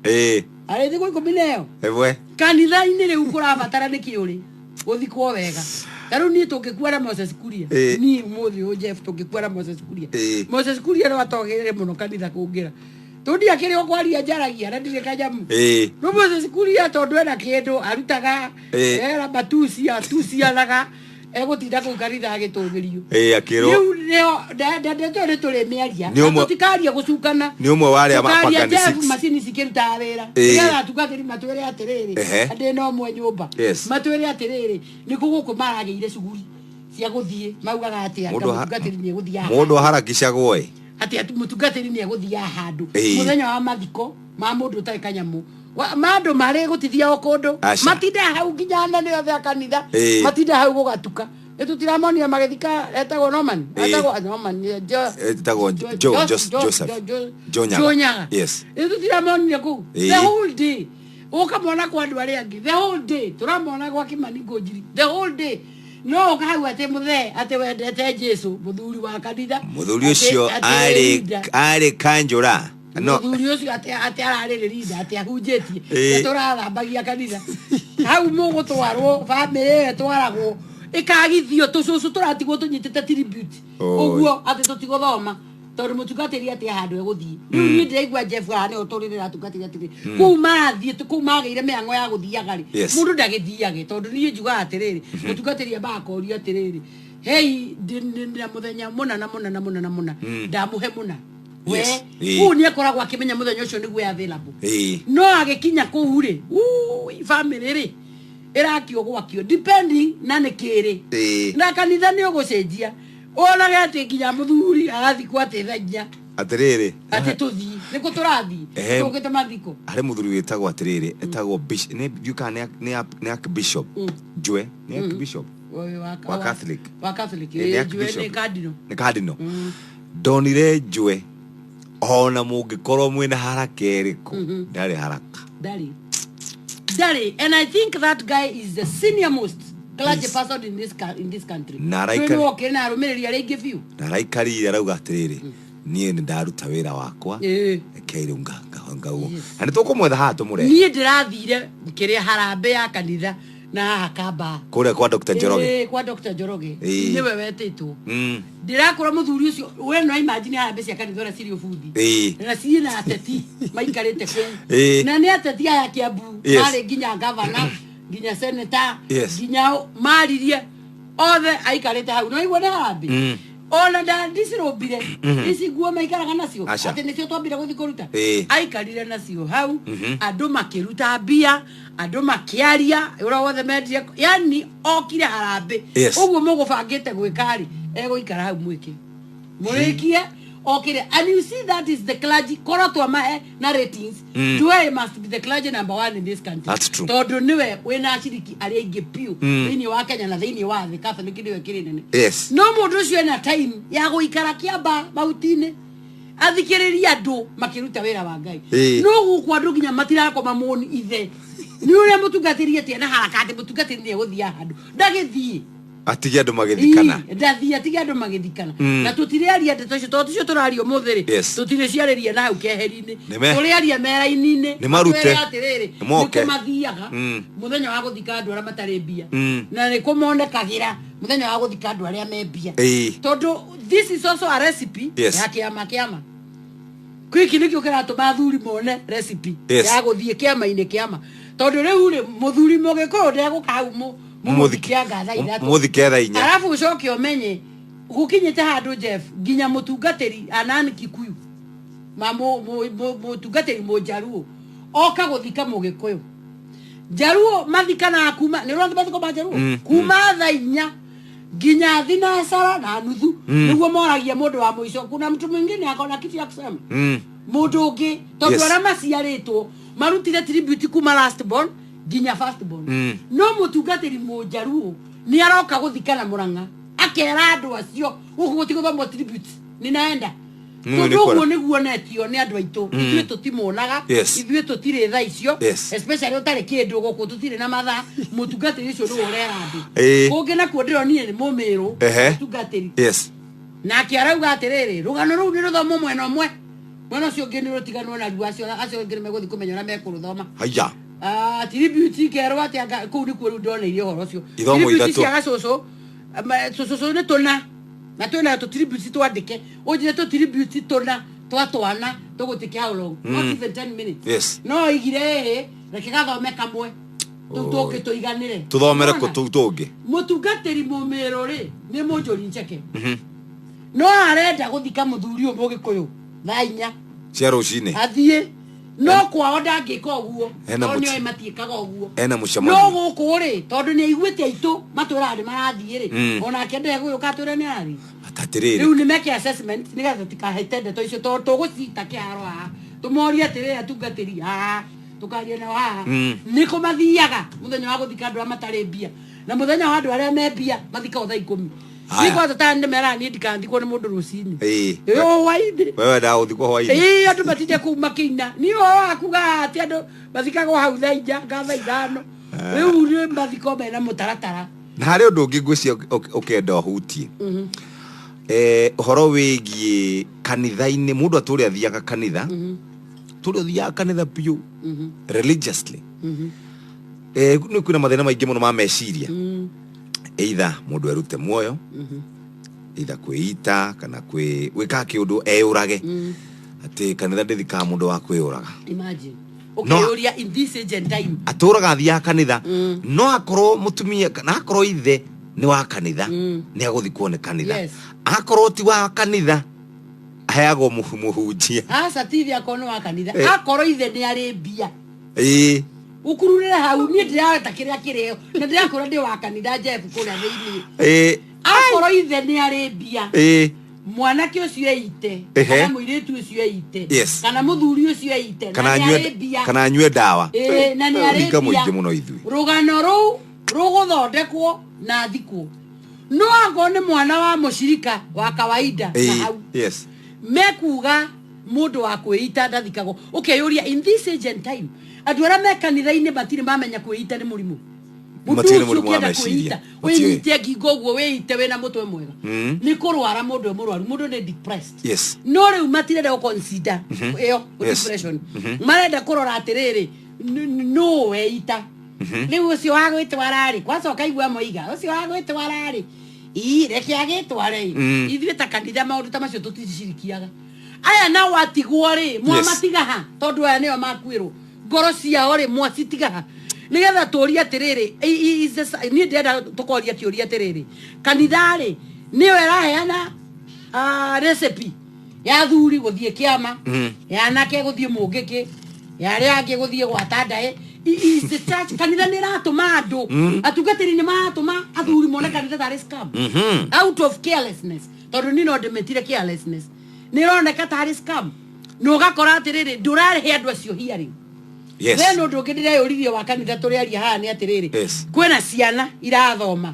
Arĩ thikũ 10 neyo. Kanitha-inĩ rĩu kũrabatara nĩ kĩ ũrĩ gũthikwo wega. Ta rĩu niĩ tũngĩkua na Moses Kuria, niĩ ũmũthĩ ũyũ Jeff tũngĩkua na Moses Kuria, Moses Kuria no atogĩrĩre mũno kanitha kũngĩra. Tondũ ndiakĩrĩ o kwaria njaragia na ndirĩ kanyamũ. No Moses Kuria tondũ ena kĩndũ arutaga, era matusi, atusianaga, egũtinda kũu kanitha agĩtũgĩrio. Akĩrwo. Rĩu nĩo, ndeto nĩ tũrĩ mĩaria. Nĩ ũmwe- Na tũtikaria gũcukana. Nĩ ũmwe wa arĩa Tũkaria mapangani Jeff six. macini cikĩrutaga wĩra. Nĩgetha atungatĩri matwĩre atĩrĩrĩ, andĩ no ũmwe nyũmba. Matwĩre atĩrĩrĩ, nĩkũ gũkũ maragĩire cuguri cia gũthiĩ, maugaga atĩ anga mũtungatĩri nĩ egũthiaga Mũndũ aharakicagwo ĩ. Atĩ mũtungatĩri nĩ egũthiaga handũ. Mũthenya wa mathiko ma mũndũ ũtarĩ kanyamũ. Ma andũ marĩ gũtithia o kũndũ. Matinda hau nginya anene othe a kanitha. Matinda hau gũgatuka. Nĩ tũtiramonire magĩthika etagwo Norman. Etagwo Norman. Etagwo Joseph. Joe Nyaga. Joe Nyaga. Yes. Nĩ tũtiramonire kũu. The whole day. Ũkamona kwa andũ arĩa angĩ. The whole day. Tũramona gwa Kimani Ngũnjiri. The whole day. No ũka hau atĩ mũthee atĩ wendete Jesu mũthuri wa kanitha. Mũthuri ũcio arĩ arĩ kanjũra. No. Mũthuri ũcio atĩ atĩ ararĩ leader atĩ ahunjĩtie. Nĩ tũrathambagia kanitha. Hau mũgũtwarwo bamĩrĩ ĩyo ĩtwaragwo ĩkagithio tũcũcũ tũratigwo tũnyitĩte tribute. Ũguo atĩ tũtigũthoma tondũ mũtungatĩri atĩ handũ egũthiĩ. Rĩu niĩ ndĩraigua Jeff haha nĩho tũrĩrĩra atungatĩri atĩrĩ. Kũu marathiĩ kũu magĩire mĩhang'o ya gũthiaga rĩ. Mũndũ ndagĩthiage tondũ niĩ njugaga atĩrĩrĩ mũtungatĩri ambaga akorio atĩrĩrĩ hei ndĩ na mũthenya mũna na mũna na mũna na mũna ndamũhe mũna. We kũu nĩ akoragwo akĩmenya mũthenya ũcio nĩguo available. No agĩkinya kũu rĩ family rĩ ĩrakio gwakio depending na nĩ kĩrĩ. Na kanitha nĩ ũgũcenjia wonage atĩ nginya mũthuri arathikwo atĩ thaa inya. Atĩrĩrĩ. Atĩ tũthiĩ nĩkũ tũrathiĩ tũkĩte mathiko. Harĩ mũthuri wĩtagwo atĩrĩrĩ etagwo nĩ ndiũĩ kana nĩ archbishop. Njue nĩ archbishop wa Catholic. Wa Catholic. Nĩ cardinal. Nĩ cardinal. Ndonire Njue ona mũngĩkorwo mwĩna haraka ĩrĩkũ ndarĩ haraka. Ndarĩ. Ndarĩ. And I think that guy is the senior most clergy person in this in this country. Na araikara na arũmĩrĩri arĩa aingĩ biũ. Na araikarire arauga atĩrĩrĩ niĩ nĩ ndaruta wĩra wakwa rekei rĩu ngauo. Na nĩ tũkũmwetha haha tũmũrehe. Niĩ ndĩrathire kĩrĩa harambĩ ya kanitha na haha Kamba. Kũrĩa kwa Dr. Njoroge. Kwa Dr. Njoroge. Nĩwe wetĩtwo. Ndĩrakora mũthuri ũcio we no imagine harambĩ cia kanitha ũrĩa cirĩ ũbuthi. Na cirĩ na ateti maikarĩte kũu. Na nĩ ateti aya Kiambu marĩ nginya governor nginya senator nginya maririe othe aikarĩte hau. No igua nĩ harambĩ. Ona ndicirũmbire ici nguo maikaraga nacio atĩ nĩcio twambire gũthiĩ kũruta. Aikarire nacio hau andũ makĩruta mbia andũ makĩaria ũrĩa wothe mendire yani okire harambĩ. Ũguo mũgũbangĩte gwĩka rĩ egũikara hau mwĩke mũrĩkie okire. And you see that is the clergy korwo twamahe na ratings. Njue must be the clergy number one in this country. That's true. Tondũ nĩwe wĩna aciriki arĩa aingĩ biũ thĩinĩ wa Kenya na thĩinĩ wa thĩ. Catholic nĩwe kĩrĩ nene. No mũndũ ũcio ena time ya gũikara kĩamba mahuti-inĩ athikĩrĩrie andũ makĩruta wĩra wa Ngai. No gũkũ andũ nginya matirakoma mũni ithe. Nĩ ũrĩa mũtungatĩri atĩ ena haraka atĩ mũtungatĩri nĩ egũthiĩ handũ. Ndagĩthiĩ. Atige andũ magĩthikana. Ndathiĩ atige andũ magĩthikana. Na tũtirĩaria ndeto icio tondũ ticio tũraria ũmũthĩ rĩ. Tũtirĩciarĩria na hau keheri-inĩ. Tũrĩaria mera-inĩ. Nĩ marute. Atĩrĩrĩ nĩ kũmathiaga mũthenya wa gũthika andũ arĩa matarĩ mbia. Na nĩ kũmonekagĩra mũthenya wa gũthika andũ arĩa me mbia. Tondũ this is also a recipe ya kĩama kĩama. Gĩkĩ nĩkĩo kĩratũma athuri mone recipe ya gũthiĩ kĩama-inĩ kĩama. Tondũ rĩu rĩ mũthuri mũgĩkũyũ ndegũka hau mũmũthike anga thaa ithatũ. Mũmũthike thaa inya. Arabu ũcoke ũmenye gũkinyĩte handũ Jeff nginya mũtungatĩri Anani Kikuyu ma mũtungatĩri mũnjaruo oka gũthika mũgĩkũyũ. Njaruo mathikanaga kuma nĩ ũrona mathiko ma njaruo kuma thaa inya nginya thinacara na nuthu nĩguo moragia mũndũ wa mũico. Kuna mtu mwingine akona kitu ya kusema. Mũndũ ũngĩ tondũ arĩa maciarĩtwo marutire tribute kuma last born nginya first born. No mũtungatĩri mũnjaruo nĩ aroka gũthikana Mũrang'a akera andũ acio gũkũ gũtigũthomwo tribute ninaenda. Tondũ ũguo nĩguo netio nĩ andũ aitũ. Ithuĩ tũtimonaga ithuĩ tũtirĩ thaa icio especially ũtarĩ kĩndũ gũkũ tũtirĩ na mathaa. Mũtungatĩri ũcio nĩwe ũrera andũ. Kũngĩ nakuo ndĩronire nĩ mũmĩrũ mũtungatĩri. Nake arauga atĩrĩrĩ rũgano rũu nĩ rũthomwo mwena ũmwe mwena ũcio ũngĩ nĩ rũtiganwo naruo acio angĩ nĩ megũthiĩ kũmenya ũrĩa mekũrũthoma. Haya. Tribute kerwo atĩ kũu nĩkuo rĩu ndoneirie ũhoro ũcio. Tribute cia gacũcũ tũcũcũ nĩ tũna na twĩna tũ tribute twandĩke ũnjĩre tũ tribute tũna twa twana tũgũtĩke how long? Not even 10 minutes. No igire ĩrĩ reke gathome kamwe tũngĩ tũiganĩre. Tũthomere kũ tũngĩ. Mũtungatĩri mũmĩrũ rĩ nĩ mũnjũri njeke. No arenda gũthika mũthuri ũyũ mũgĩkũyũ thaa inya cia rũcinĩ. Athiĩ no kwao ndangĩka ũguo tondũ nĩoĩ matiĩkaga ũguo. Ena mũcemanio. No gũkũ rĩ tondũ nĩ aiguĩte aitũ matwĩraga nĩ marathiĩ rĩ onake ndegũgĩũka atwĩre nĩ arathiĩ. Atĩrĩrĩ. Rĩu nĩ meke assessment nĩgetha tũtikahĩte ndeto icio tondũ tũgũcita kĩharo haha tũmorie atĩrĩrĩ atungatĩri haha tũkaria nao haha nĩ kũ mathiaga mũthenya wa gũthika andũ arĩa matarĩ mbia Na mũthenya wa andũ arĩa me mbia mathikagwo thaa 10. Haya. Niĩ kwanza ta ndĩmeraga niĩ ndikathikwo nĩ mũndũ rũcinĩ. Ĩĩ. Ĩyo hwainĩ. Wewe wendaga gũthikwo hwainĩ. Ĩĩ, andũ matinde kũu makĩina. Niĩ ũhoro wa kuga atĩ andũ mathikagwo hau thaa 4 nga thaa 5. Rĩu nĩ mathiko mena mũtaratara. Na harĩ ũndũ ũngĩ ngwĩciria ũkenda ũhutie. Ũhoro wĩgiĩ kanitha-inĩ, mũndũ atũre athiaga kanitha, tũrĩ ũthiaga kanitha biũ religiously. Nĩ kwĩna mathĩna maingĩ mũno ma meciria. Either mũndũ erute muoyo, either kwĩita kana gwĩka kĩũndũ eyũrage. Atĩ kanitha ndĩthikaga mũndũ wa kwĩyũraga. Imagine. No. Ũkĩyũria in this age and time. Atũraga athiaga kanitha, no akorwo mũtumia kana akorwo ithe nĩ wa kanitha, nĩ agũthikwo nĩ kanitha. Yes. Akorwo ti wa kanitha, aheagwo mũhunjia. Aca ti ithe akorwo nĩ wa kanitha. Eh. Akorwo ithe nĩ arĩ mbia. Ĩĩ. Ũkururĩre hau niĩ ndĩrareta kĩrĩa kĩrĩo na ndĩrakwĩra ndĩ wa kanitha Jeff kũrĩa thĩinĩ. Ĩĩ. Akorwo ithe nĩ arĩ mbia. Ĩĩ. Mwanake ũcio eite Ehe. kana mũirĩtu ũcio eite Yes. kana mũthuri ũcio eite na Kana nĩ anyue arĩ mbia. kana anyue ndawa. Ĩĩ, na nĩ arĩ Ũringa mbia. mũingĩ mũno ithuĩ. Rũgano rũu rũgũthondekwo na thikwo. No angorwo nĩ mwana wa mũcirika wa kawaida na Ĩĩ. hau Yes. mekuga mũndũ wa kwĩita ndathikagwo. Ũkeyũria in this age and time andũ arĩa me kanitha-inĩ matirĩ mamenya kwĩita nĩ mũrimũ. Mũndũ Matirĩ ũcio mũrimũ wa ũkĩenda meciria. kwĩita, Matiũĩ. wĩnyite ngingo ũguo wĩite wĩna mũtwe mwega. Nĩ kũrwara mũndũ e mũrwaru, mũndũ nĩ depressed. Yes. No rĩu matirenda gũ consider ĩyo Yes. depression. Marenda kũrora atĩrĩrĩ, nũ weita. Rĩu ũcio wa gwĩtwara rĩ, gwacoka igua moiga, ũcio wa gwĩtwara rĩ, ii reke agĩtware ĩ. Ithuĩ ta kanitha maũndũ ta macio tũticirikiaga. Aya nao atigwo rĩ, mwamatiga ha, tondũ aya nĩo makuĩrwo. Ngoro ciao rĩ, mwacitiga ha. Nĩgetha tũrie atĩrĩrĩ, niĩ ndĩrenda tũkoria kĩũria atĩrĩrĩ, kanitha rĩ, nĩyo ĩraheana recipe ya athuri gũthiĩ kĩama, ya anake gũthiĩ mũngĩkĩ, ya arĩa angĩ gũthiĩ gwata ndaĩ. Is the church kanitha nĩ ĩratũma andũ, atungatĩri nĩ maratũma athuri mone kanitha tarĩ scam out of carelessness, tondũ niĩ no ndĩmĩtire carelessness, nĩ ĩroneka tarĩ scam na ũgakora atĩrĩrĩ ndũrarehe andũ acio hearing. Yes. We nĩ ũndũ ũngĩ ndĩreyũririe wa kanitha tũrĩaria haha nĩ atĩrĩrĩ, Yes. kwĩna ciana irathoma.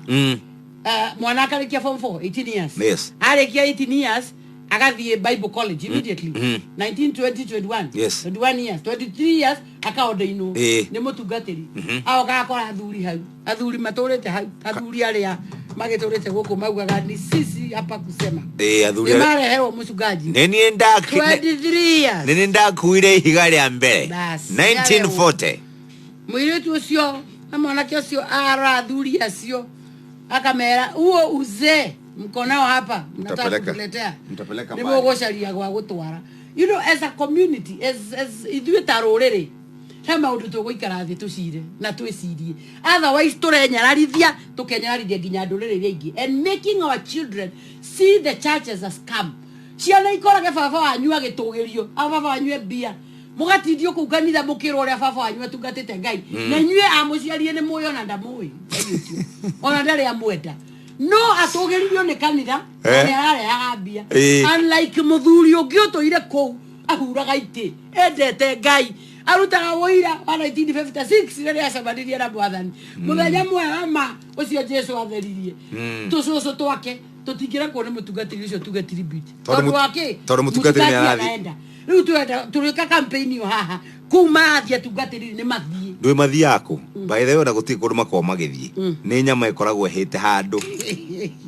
Mwana akarĩkia form 4 18 years. Yes. Arĩkia 18 years agathiĩ Bible college immediately. 19 20 21. Yes. 21 years, 23 years akaondainwo Ĩĩ. nĩ mũtungatĩri. Agoka akora athuri hau, athuri matũrĩte hau, athuri arĩa magĩtũrĩte gũkũ maugaga ni sisi hapa kusema. Ĩĩ, athuri nĩ arĩa- mareherwo mũcungaji Nĩ niĩ 23 years. nĩ niĩ ndakuire ihiga rĩa mbere Bas. 1940. Mũirĩtu ũcio na mwanake ũcio ara athuri acio akamera huo uzee mko nao hapa mnataka kutuletea mtapeleka nĩ mbali. mũgũcaria gwa gũtwara. You know, as a community, as ithuĩ ta rũrĩrĩ, he maũndũ tũgũikara thĩ tũcire na twĩcirie, otherwise tũrenyararithia tũkenyararithia nginya ndũrĩrĩ iria ingĩ and making our children see the church as a scam. Ciana ikorage baba wanyu agĩtũgĩrio, a baba wanyu e mbia, mũgatindio kũu kanitha mũkĩrwo ũrĩa baba wanyu atungatĩte Ngai, na inyuĩ amũciarie nĩ mũĩ ona ndamũĩ Ngai ũcio, ona ndarĩ amwenda, no atũgĩririo nĩ kanitha na Eh. nĩ ararehaga mbia. Ĩĩ. Unlike mũthuri ũngĩ ũtũire kũu ahuraga itĩ endete Ngai arutaga wũira wa 1956 rĩrĩa acemanirie na mwathani mũthenya mwega ma ũcio Jesu atheririe tũcũcũ twake tũtingĩrekwo nĩ mũtungatĩri ũcio tuge tribute. Tondũ Tondũ wa kĩ? tondũ mũtungatĩri nĩ arathiĩ. Araenda rĩu twenda tũrĩka campaign ĩyo haha kũu marathiĩ atungatĩri nĩ mathiĩ. Ndũĩ mathiaga kũ? By the way, ona gũtirĩ kũndũ makoragwo magĩthiĩ, nĩ nyama ĩkoragwo ĩhĩte handũ.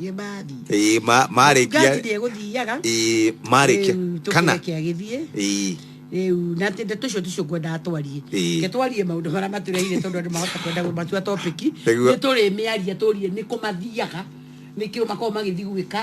Ĩ, mathiĩ. Ĩĩ, marĩkia Mũtungatĩri egũthiaga. Ĩĩ, marĩkia Rĩu kana tũkĩreke agĩthiĩ. Ĩĩ. Rĩu na ndeto icio ticio ngwendaga twarie. Ĩĩ. Reke twarie maũndũ marĩa matũreheire tondũ andũ mahota kwenda matua topic. Nĩguo. Nĩ tũrĩmĩaria tũrie nĩ kũ mathiaga, nĩkĩo makoragwo magĩthiĩ gwĩka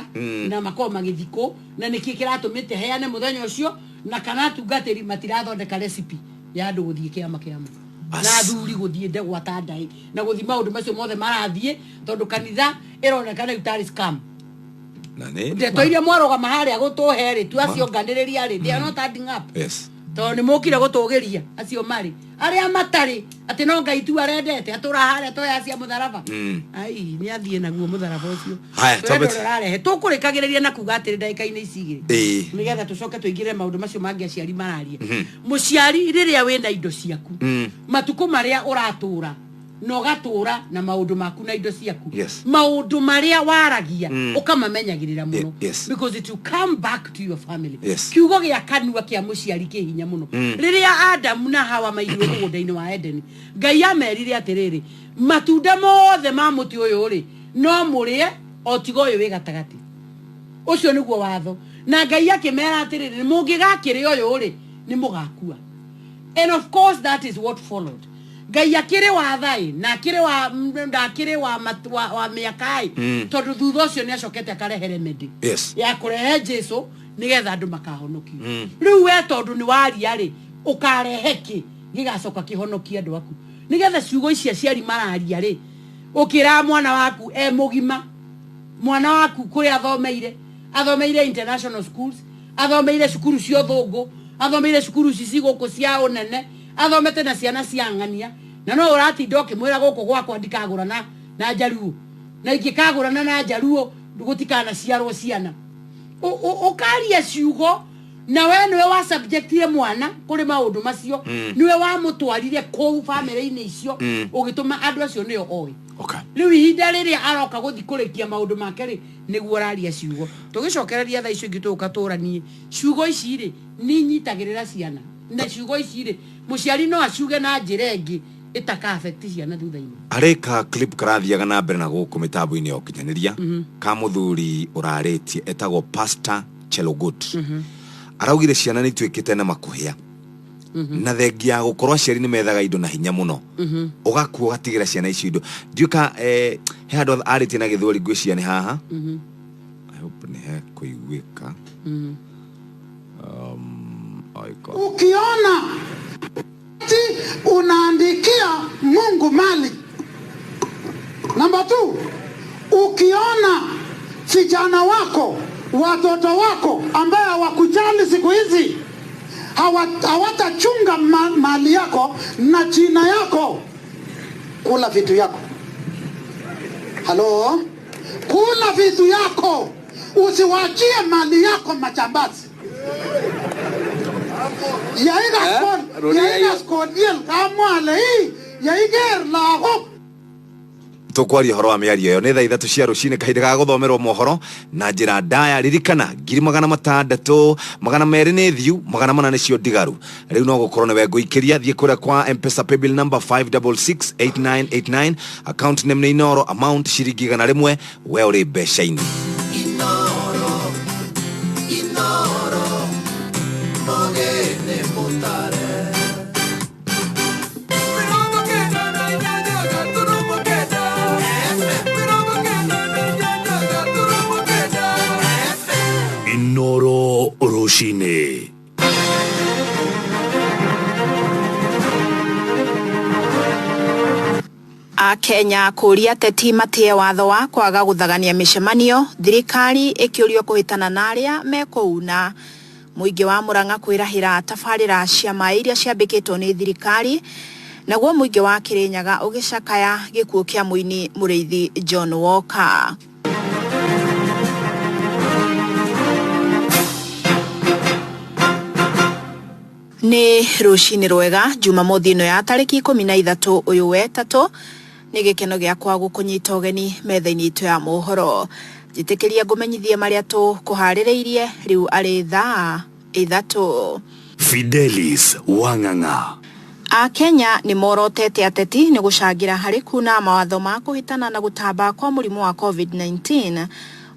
na makoragwo magĩthiĩ kũ na nĩkĩ kĩratũmĩte heane mũthenya ũcio na kana atungatĩri matirathondeka recipe ya andũ gũthiĩ kĩama kĩama Bas. na athuri gũthiĩ ndegwa ta ndaĩ na gũthiĩ maũndũ macio mothe marathiĩ tondũ kanitha ĩroneka rĩu tarĩ scam. Na nĩ Ndeto iria mwarũgama harĩa gũtũhe rĩ twacionganĩrĩria rĩ, they are not adding up. Yes. Tondũ nĩ mũkire gũtũgĩria acio marĩ arĩa matarĩ atĩ no Ngai tu arendete atũra harĩa toya cia mũtharaba. Ai nĩ athiĩ naguo mũtharaba ũcio. Haya, Twende twambe- ũrĩa ũrarehe tũkũrĩkagĩrĩria na kuga atĩrĩ ndagĩka-inĩ ici igĩrĩ Ĩĩ. nĩgetha tũcoke tũingĩre maũndũ macio mangĩ aciari mararia. Mũciari rĩrĩa wĩna indo ciaku, matukũ marĩa ũratũra Na ũgatũra na maũndũ maku na indo ciaku. Maũndũ marĩa waragia ũkamamenyagĩrĩra mũno. Because it will come back to your family. Kiugo gĩa kanua kĩa mũciari kĩ hinya mũno. Rĩrĩa Adamu na Hawa maigirwo mũgũnda-inĩ wa Edeni, Ngai amerire atĩrĩrĩ, matunda mothe ma mũtĩ ũyũ rĩ, no mũrĩe o tiga ũyũ wĩ gatagatĩ. Ũcio nĩguo watho. Na Ngai akĩmera atĩrĩrĩ, mũngĩgakĩrĩa ũyũ rĩ, nĩ mũgakua. And of course that is what followed. Ngai akĩrĩ wa thaĩ na akĩrĩ wa ndakĩrĩ wa wa mĩaka ĩ, tondũ thutha ũcio nĩ acokete akarehe remedy ya kũrehe Jesu nĩgetha andũ makahonokio. Rĩu we tondũ nĩ waria rĩ, ũkarehe kĩ gĩgacoka kĩhonokie andũ aku, nĩgetha ciugo ici aciari mararia rĩ, ũkĩra mwana waku e mũgima, mwana waku kũrĩa athomeire, athomeire international schools, athomeire cukuru cia ũthũngũ, athomeire cukuru ici ci gũkũ cia ũnene, athomete na ciana cia ng'ania, na no ũratinda ũkĩmwĩra gũkũ gwakwa ndikagũrana na njaruo, na ingĩkagũrana na njaruo gũtikanaciarwo ciana. Ũkaria ciugo na we niwe wa subjectire mwana kũrĩ maũndũ macio, niwe wamũtwarire kũu bamĩrĩ-inĩ icio, ũgĩtũma andũ acio nĩo oĩ. Rĩu ihinda rĩrĩa aroka gũthiĩ kũrĩkia maũndũ make rĩ, nĩguo ũraria ciugo. Tũgĩcokereria thaa icio ingĩ tũgũka tũranie ciugo ici rĩ, nĩ inyitagĩrĩra ciana, na ciugo ici rĩ, mũciari no aciuge na njĩra ĩngĩ ĩtaka affect ciana thutha-inĩ. Harĩ ka clip karathiaga na mbere na gũkũ mĩtambo-inĩ ya ũkinyanĩria, ka mũthuri ũrarĩtie etagwo Pastor Chelogut. Araugire ciana nĩ ituĩkĩte na makũhĩa, na thengia ya gũkorwo aciari nĩ methaga indo na hinya mũno, ũgakua ũgatigĩra ciana icio indo. Ndiũĩ ka he handũ arĩtie na gĩthweri, ngwĩciria nĩ haha. I hope nĩ hekũiguĩka. Ukiona ati unaandikia Mungu mali. Namba 2, ukiona vijana wako, watoto wako ambaye hawakujali siku hizi, hawatachunga mali yako na jina yako, kula vitu yako. Halo? Kula vitu yako. Usiwachie mali yako majambazi. Tũkwaria ũhoro wa mĩario ĩyo nĩ thaa 3 cia rũcinĩ, kahinda ga gũthomerwo mohoro na njĩra ndaya. Ririkana 600,000, 200 nĩ thiu, 400 nĩcio ndigaru. Rĩu no gũkorwo nĩwe ngũikĩria. Thiĩ kũrĩa kwa M-Pesa paybill number 5668989, account name nĩ Inoro, amount ciringi 100, we ũrĩ mbeca-inĩ. Inoro, Inoro, mogene mutare. Inoro rũcinĩ. Akenya kũria ateti matĩe watho wa kwaga gũthagania mĩcemanio, thirikari ĩkĩũrio kũhĩtana na arĩa mekũuna. Mũingĩ wa Murang'a kwĩrahĩra tabarĩra cia maĩ iria ciambĩkĩtwo nĩ thirikari, naguo mũingĩ wa Kĩrĩnyaga ũgĩcakaya gĩkuũ kĩa mũini mũrĩithi John Walker. Nĩ rũcinĩ rwega Jumamothi ĩno ya tarĩki 13 ũyũ wetatũ, nĩ gĩkeno gĩakwa gũkũnyita ũgeni metha-inĩ itũ ya mohoro. Njĩtĩkĩria ngũmenyithie marĩa tũkũharĩrĩirie rĩu arĩ thaa 3. Fidelis Wang'ang'a. Akenya nĩ morotete ateti nĩ gũcangĩra harĩ kuna mawatho ma kũhĩtana na gũtamba kwa mũrimũ wa COVID-19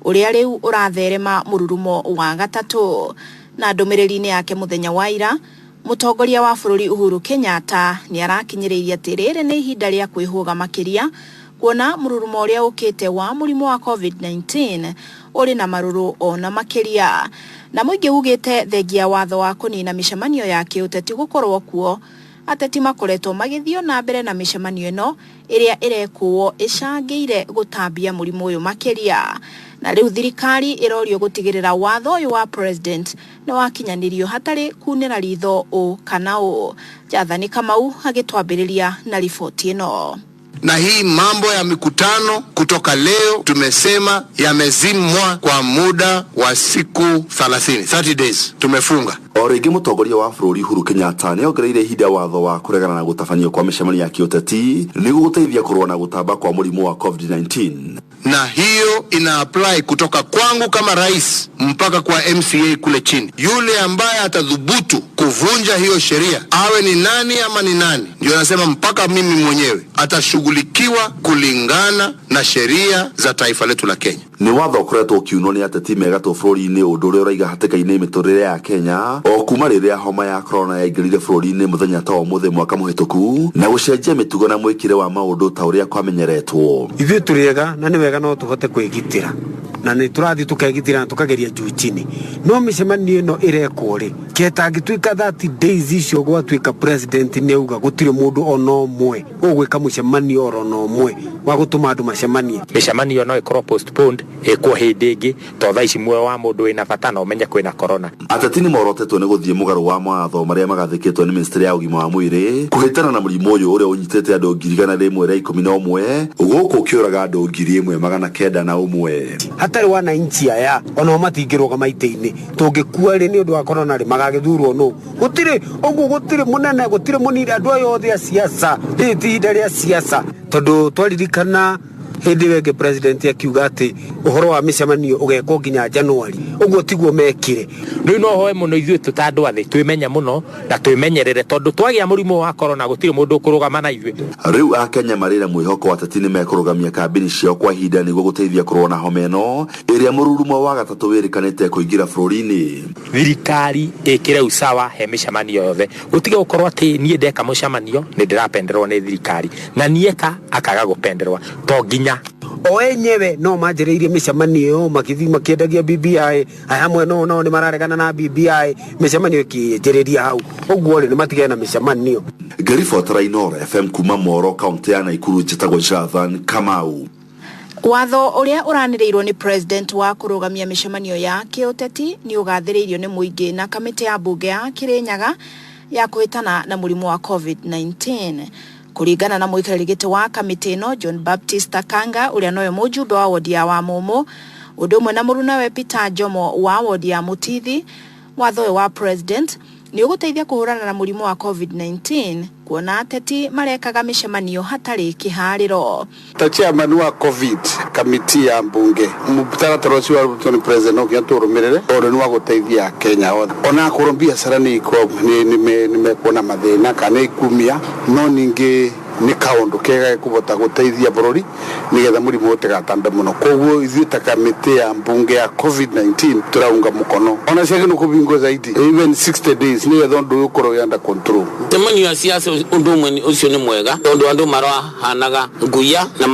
ũrĩa rĩu ũratherema mũrurumo wa gatatũ. Na ndũmĩrĩri-inĩ yake mũthenya wa ira, mũtongoria wa bũrũri Uhuru Kenyatta nĩ arakinyĩrĩirie atĩ rĩrĩ nĩ ihinda rĩa kwĩhũga makĩria, kuona mũrurumo ũrĩa ũkĩte wa mũrimũ wa COVID-19 ũrĩ na marũrũ ona makĩria. Na mũingĩ ugĩte thengia watho wa kũnina mĩcemanio ya kĩũteti gũkorwo kuo, ateti makoretwo magĩthiĩ na mbere na mĩcemanio ĩno ĩrĩa ĩrekwo ĩcangĩire gũtambia mũrimũ ũyũ makĩria. Na rĩu thirikari ĩrorio gũtigĩrĩra watho ũyũ wa president nĩ wakinyanĩrio hatarĩ kunĩra ritho ũ kana ũ. Jathani Kamau agĩtwambĩrĩria na riboti ĩno. Na hii mambo ya mikutano kutoka leo tumesema yamezimwa kwa muda wa siku 30, 30 days tumefunga. O rĩngĩ mũtongoria wa bũrũri Uhuru Kenyatta nĩongereire ihinda watho wa kũregana na gũtabanio kwa mĩcemanio ya kĩũteti nĩguo gũteithia kũrũa na gũtamba kwa mũrimũ wa COVID-19. Na hiyo ina apply kutoka kwangu kama rais mpaka kwa MCA kule chini. Yule ambaye atadhubutu kuvunja hiyo sheria, awe ni nani ama ni nani, ndio nasema mpaka mimi mwenyewe atashughulikiwa kulingana na sheria za taifa letu la Kenya. Nĩ watho ũkoretwo ũkiunwo nĩ ateti megatũ bũrũri-inĩ ũndũ ũrĩa ũraiga hatĩka-inĩ mĩtũrĩre ya Kenya o kuma rĩrĩa homa ya corona yaingĩrire bũrũri-inĩ mũthenya ta wa ũmũthĩ mwaka mũhĩtũku na gũcenjia mĩtugo na mwĩkĩre wa maũndũ ta ũrĩa kwamenyeretwo. Ithuĩ tũrĩ ega na nĩ wega no tũhote kwĩgitĩra na nĩ tũrathiĩ tũkegitĩra na tũkageria juu chini, no mĩcemanio ĩno ĩrekwo rĩ ketangĩtuĩka 30 days icio gwatuĩka president nĩ auga gũtirĩ mũndũ ona ũmwe ũgwĩka mũcemanio oro na ũmwe wa gũtũma andũ macemanie. Mĩcemanio no ĩkorwo postponed ĩkwo hĩndĩ ĩngĩ to thaa ici muoyo wa mũndũ wĩna bata na ũmenye kwĩna corona. Ateti nĩ morotetwo nĩ gũthiĩ mũgarũ wa mawatho marĩa magathĩkĩtwo nĩ ministry ya ũgima wa mwĩrĩ kũhĩtana na mũrimũ ũyũ ũrĩa ũnyitĩte andũ 111,000 gũkũ ũkĩũraga andũ 1,901. Hatarĩ wananchi aya onao matingĩrũgama itĩ-inĩ, tũngĩkua rĩ nĩ ũndũ wa corona rĩ magagĩthurwo nũ? Gũtirĩ ũguo, gũtirĩ mũnene, gũtirĩ mũnini, andũ aya othe a siasa, rĩrĩ ti ihinda rĩa siasa, tondũ twaririkana hĩndĩ ĩyo ĩngĩ president akiuga atĩ ũhoro wa mĩcemanio ũgekwo nginya January, ũguo tiguo mekire. Rĩu no hoe mũno ithuĩ twĩ ta andũ a thĩ twĩmenye mũno na twĩmenyerere tondũ twagĩa mũrimũ wa corona gũtirĩ mũndũ ũkũrũgama na ithuĩ. Rĩu akenya marĩ na mwĩhoko ateti nĩ mekũrũgamia kambĩni ciao kwa ihinda nĩguo gũteithia kũrũa na homa ĩno ĩrĩa mũrurumo wa gatatũ wĩrĩkanĩte kũingĩra bũrũri-inĩ. Thirikari ĩkĩre usawa he mĩcemanio yothe, gũtige gũkorwo atĩ niĩ ndeka mũcemanio nĩ ndĩrapenderwo nĩ thirikari na nieka akaga gũpenderwa to nginya o enyewe no manjĩrĩirie mĩcemanio ĩyo makĩthiĩ makĩendagia BBI aya hamwe no no nĩ mararegana na BBI mĩcemanio ĩkĩanjĩrĩria hau ũguo rĩ nĩ matigane na mĩcemanio. Ngĩribotera Inooro FM kuma Moro kaunti ya Nakuru njĩtagwo Jonathan Kamau. Watho ũrĩa ũranĩrĩirwo nĩ president wa kũrũgamia mĩcemanio ya kĩũteti nĩ ũgathĩrĩirio nĩ mũingĩ na kamĩtĩ ya mbunge ya Kĩrĩnyaga ya kũhĩtana na mũrimũ wa COVID-19. Kũringana na mũikarĩri gĩtĩ wa kamĩtĩ ĩno John Baptist Kanga ũrĩa nowe mũjumbe wa wodi ya Wamumu ũndũ ũmwe na mũrunawe Peter Njomo wa wodi ya Mutithi, watho ũyũ wa president nĩ ũgũteithia kũhũrana na mũrimũ wa COVID-19 kuona ateti marekaga mĩcemanio hatarĩ kĩharĩro. Ta chairman wa COVID kamiti ya mbunge mũtaratara ũcio warutwo nĩ president no nginya tũrũmĩrĩre tondũ nĩ wa gũteithia Kenya othe. Ona akorwo biacara nĩ mekuona mathĩna kana ikumia, no ningĩ nĩ kaũndũ kega gekũhota gũteithia bũrũri nĩgetha mũrimũ ũtigatambe mũno. Koguo ithuĩ ta kamĩtĩ ya mbunge ya COVID-19 tũraunga mũkono ona ciagĩ nĩ kũbingwo zaidi even 60 days nĩgetha ũndũ ũyũ ũkorwo wĩ under control. Mũcemanio wa siasa ũndũ ũmwe ũcio nĩ mwega tondũ andũ marahanaga nguya na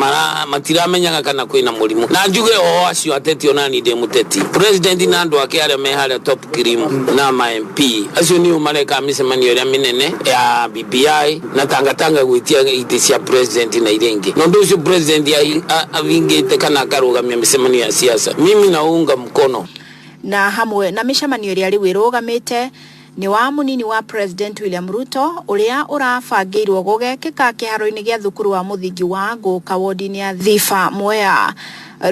matiramenyaga kana kwĩna mũrimũ. Na njuge o acio ateti ona niĩ ndĩ mũteti, president na andũ ake arĩa me harĩa top cream na ma MP acio nĩo mareka mĩcemanio ĩrĩa mĩnene ya BBI na tangatanga gwĩtia itĩ cia president na iria ingĩ. Na ũndũ ũcio president avingĩte kana akarũgamia mĩcemanio ya siasa, mimi naunga mkono. Na hamwe na mĩcemanio ĩrĩa rĩu ĩrũgamĩte nĩ wa mũnini wa president William Ruto ũrĩa ũrabangĩirwo gũgekĩka kĩharo-inĩ gĩa thukuru wa mũthingi wa Ngũka wodi-inĩ ya Thiba Mwea.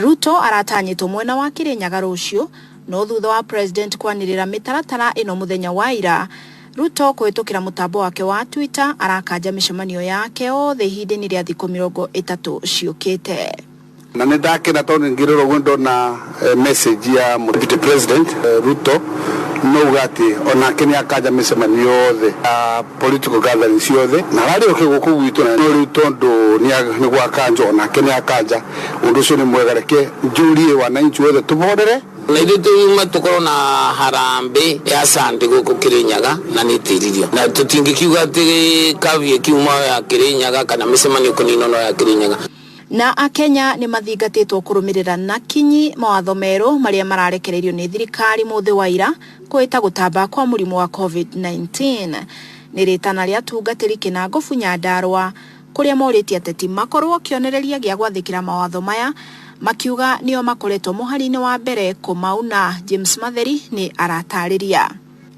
Ruto aratanyĩtwo mwena wa Kĩrĩnyaga rũciũ, no thutha wa president kwanĩrĩra mĩtaratara ĩno mũthenya wa ira, Ruto kũhĩtũkĩra mũtambo wake wa Twitter arakanja mĩcemanio yake yothe ihinda-inĩ rĩa thikũ 30 ciũkĩte. Na nĩ ndakena tondũ ngĩrora ũguo ndona message ya deputy president Ruto no uga atĩ onake nĩ akanja mĩcemanio yothe ya political gatherings ciothe na ararĩ oke gũkũ gwitũ, na no rĩu tondũ nĩ gwakanja onake nĩ akanja, ũndũ ũcio nĩ mwega. Reke njũrie wananchi othe tũborere na ithuĩ tuma tũkorwo na harambĩ ya sande gũkũ Kĩrĩnyaga na nĩ ĩtĩririo na tũtingĩkiuga atĩ kavi ĩkiuma ya Kĩrĩnyaga kana mĩcemanio kũninwo no ya Kĩrĩnyaga. Na akenya nĩ mathingatĩtwo kũrũmĩrĩra na kinyi mawatho merũ marĩa mararekereirio nĩ thirikari mũthĩ wa ira kũhĩta gũtamba kwa mũrimũ wa COVID-19. Nĩ rĩtana rĩa tungatĩri Kĩnangobu Nyandarũa kũrĩa morĩtie ateti makorwo kĩonereria gĩa gwathĩkĩra mawatho maya, makiuga nĩo makoretwo mũhari-inĩ wa mbere kũmauna. James Matheri nĩ aratarĩria.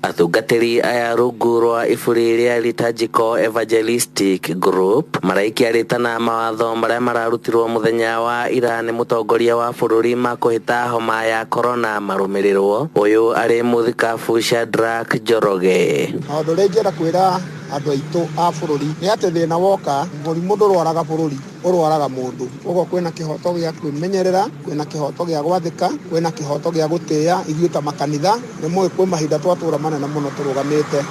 Atungatĩri aya rungu rwa iburi rĩa Liturgical Evangelistic Group maraikia rĩtana mawatho marĩa mararutirwo mũthenya wa ira nĩ mũtongoria wa bũrũri ma kũhĩta homa ya corona marũmĩrĩrwo. Ũyũ arĩ mũthikabu Shadrack Njoroge. Maũndũ ũrĩa ingĩenda kwĩra andũ aitũ a bũrũri nĩ atĩ thĩna woka mũrimũ ndũrwaraga bũrũri, ũrwaraga mũndũ. Koguo kwĩna kĩhoto gĩa kwĩmenyerera, kwĩna kĩhoto gĩa gwathĩka, kwĩna kĩhoto gĩa gũtĩĩa ithuĩ ta makanitha. Nĩ mũĩ kwĩ mahinda twatũra manene mũno tũrũgamĩte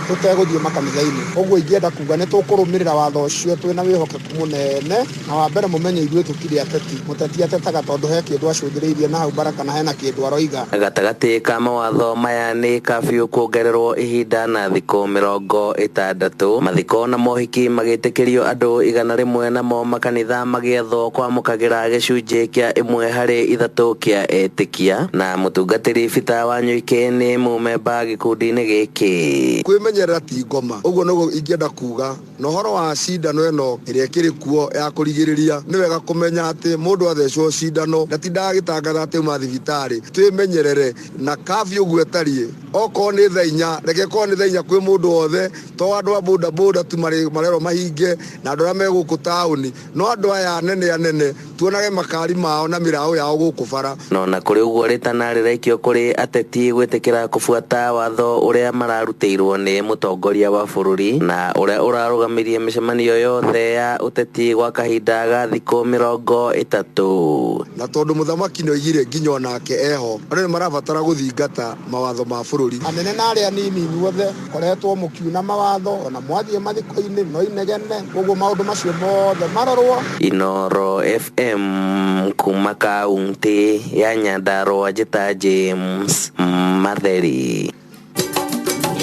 tũtegũthiĩ makanitha-inĩ. Ũguo ingĩenda kuga nĩ tũkũrũmĩrĩra watho ũcio twĩna wĩhokeku mũnene, na wa mbere mũmenye ithuĩ tũtirĩ ateti. Mũteti atetaga tondũ he kĩndũ acũthĩrĩirie na hau bara kana hena kĩndũ aroiga. Gatagatĩ ka mawatho maya nĩ kafyu kuongererwo ihinda na thikũ 60, mathiko na mohiki magĩtĩkĩrio andũ 100, namo makanitha magĩethwo kwamũkagĩra gĩcunjĩ kĩa 1 harĩ 3 kĩa etĩkia. Na mũtungatĩri Peter Wanyoike nĩ mũmemba gĩkundi-inĩ gĩkĩ. Kwĩmenyerera ti ngoma, ũguo nĩguo ingĩenda kuga. Na ũhoro wa cindano ĩno ĩrĩa ĩkĩrĩ kuo ya kũrigĩrĩria, nĩ wega kũmenya atĩ mũndũ athecwo cindano ndatindaga agĩtangatha atĩ auma thibitarĩ. Twĩmenyerere na kafyu ũguo ĩtariĩ, okorwo nĩ thaa 4, reke ĩkorwo nĩ thaa 4 kwĩ mũndũ wothe, to andũ a boda boda tu marerwo mahinge na andũ arĩa me gũkũ taũni, no andũ aya anene anene tuonage makari mao na mĩraũ yao gũkũ bara. No na kũrĩ ũguo rĩtana rĩraikio kũrĩ ateti gwĩtĩkĩra kũbuata watho ũrĩa mararutĩirwo nĩ mũtongoria wa bũrũri na ũrĩa ũrarũgamirie mĩcemanio yothe ya ũteti gwa kahinda ga thikũ 30. Na tondũ mũthamaki nĩoigire nginya onake eho, andũ nĩ marabatara gũthingata mawatho ma bũrũri. Anene na arĩa anini inyuothe koretwo mũkiuna mawatho ona mwathiĩ mathiko-inĩ no inegene, koguo maũndũ macio mothe marorwo. Inoro FM kuma kaunti ya Nyandarua, njĩta James Matheri.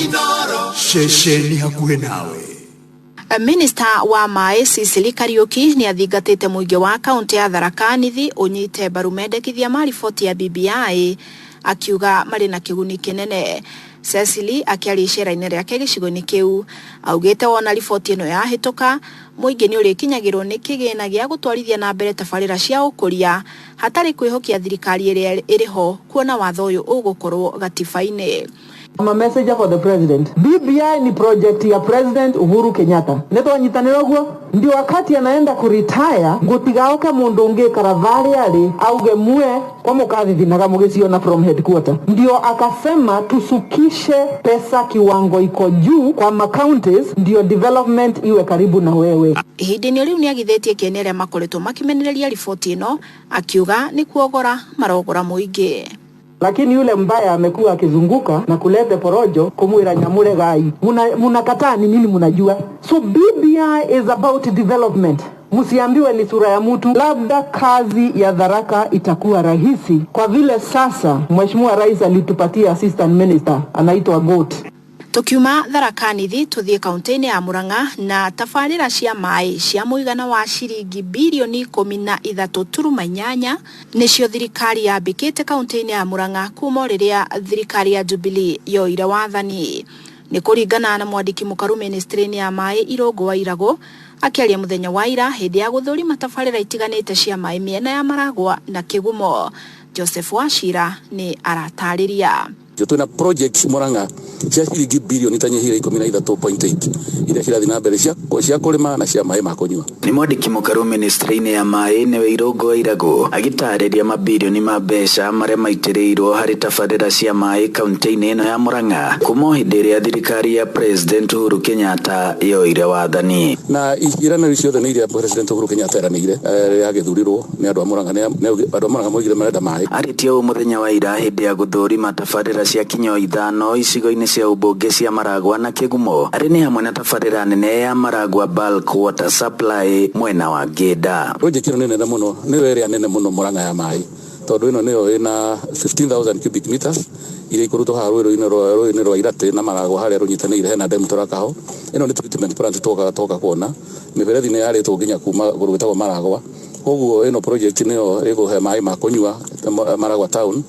Inoro ceceni hakuhĩ nawe. Minista wa maĩ Cecily Kariuki nĩ athingatĩte mũingĩ wa kaunti ya Tharaka Nithi ũnyite mbaru mendekithia ma riboti ya BBI, akiuga marĩ na kĩguni kĩnene. Cecily akĩaria icera-inĩ rĩake gĩcigo-inĩ kĩu augĩte wona riboti ĩno yahĩtũka mũingĩ nĩ ũrĩkinyagĩrwo nĩ kĩgĩna gĩa gũtwarithia na mbere tabarĩra cia ũkũria hatarĩ kwĩhokia thirikari ĩrĩa ĩrĩ ho kuona watho ũyũ ũgũkorwo gatiba-inĩ. I'm a messenger for the president. BBI ni project ya President Uhuru Kenyatta. Nĩtwanyitanĩra ũguo? Ndio wakati anaenda kuretire gũtigaoke mũndũ ũngĩ karavali ali auge mue kwa mũkathithinaga mũgĩciona from headquarter. Ndio akasema tusukishe pesa kiwango iko juu kwa ma counties ndio development iwe karibu na wewe. Ihinda-inĩ rĩu nĩagithĩtie kĩene arĩa makoretwo makĩmenereria riboti ĩno akiuga nĩ kuogora marogora mũingĩ. Lakini yule mbaya amekuwa akizunguka na kuleta porojo kumwira nyamure gai. Munakataa ni nini munajua? So BBI is about development. Msiambiwe ni sura ya mtu. Labda kazi ya Tharaka itakuwa rahisi kwa vile sasa Mheshimiwa Rais alitupatia assistant minister anaitwa Goat. Tukiuma Tharaka Nithi tuthiĩ kaunti-inĩ ya Murang'a na tabarĩra cia maĩ cia mũigana wa ciringi birioni 13.8 nĩcio thirikari yambĩkĩte kaunti-inĩ ya Murang'a kuma rĩrĩa thirikari ya Jubilee yoire wathani. Nĩ kũringana na mwandĩki mũkaru ministry-inĩ ya maĩ Irũngũ wa Irago akĩaria mũthenya wa ira hĩndĩ ya gũthũrima tabarĩra itiganĩte cia maĩ mĩena ya Maragwa na Kĩgumo. Joseph Wachira nĩ aratarĩria. Twina projects Murang'a cia ciringi birioni itanyihire 13.8 iria cirathi na mbere cia kũrĩma na cia maĩ ma kũnyua. Nĩ mwandĩki mũkaru ministry-inĩ ya maĩ nĩwe Irũngũ wa Irago agĩtarĩria mabirioni ma mbeca marĩa maitĩrĩirwo harĩ tabarĩra cia maĩ kaunti-inĩ ĩno ya Murang'a kuma hĩndĩ ĩrĩa thirikari ya President Uhuru Kenyatta yoire wathani. Na iranĩro ciothe nĩ iria President Uhuru Kenyatta eranĩire rĩrĩa agĩthurirwo nĩ andũ a Murang'a, andũ a Murang'a moigire marenda maĩ. Arĩtie ũũ mũthenya wa ira hĩndĩ ya gũthũrima tabarĩra cia kinyo 5 icigo-inĩ cia ũmbunge cia Maragwa na Kĩgumo arĩ nĩ hamwe na tabarĩra nene ya Maragwa Bulk Water Supply mwena wa Ngĩnda. Project ĩno nĩ nene mũno, nĩyo ĩrĩa nene mũno Murang'a ya maĩ, tondũ ĩno nĩyo ĩna 15,000 cubic meters iria ikũrutwo haha rũĩ-inĩ rwa Iratĩ na Maragwa harĩa rũnyitanĩire hena demu tũrakaho. Ĩno nĩ treatment plant twoka kuona mĩberethi nĩ yarĩtwo nginya kuma kũndũ gwĩtagwo Maragwa, koguo ĩno project nĩyo ĩkũhe maĩ ma kũnyua Maragwa town.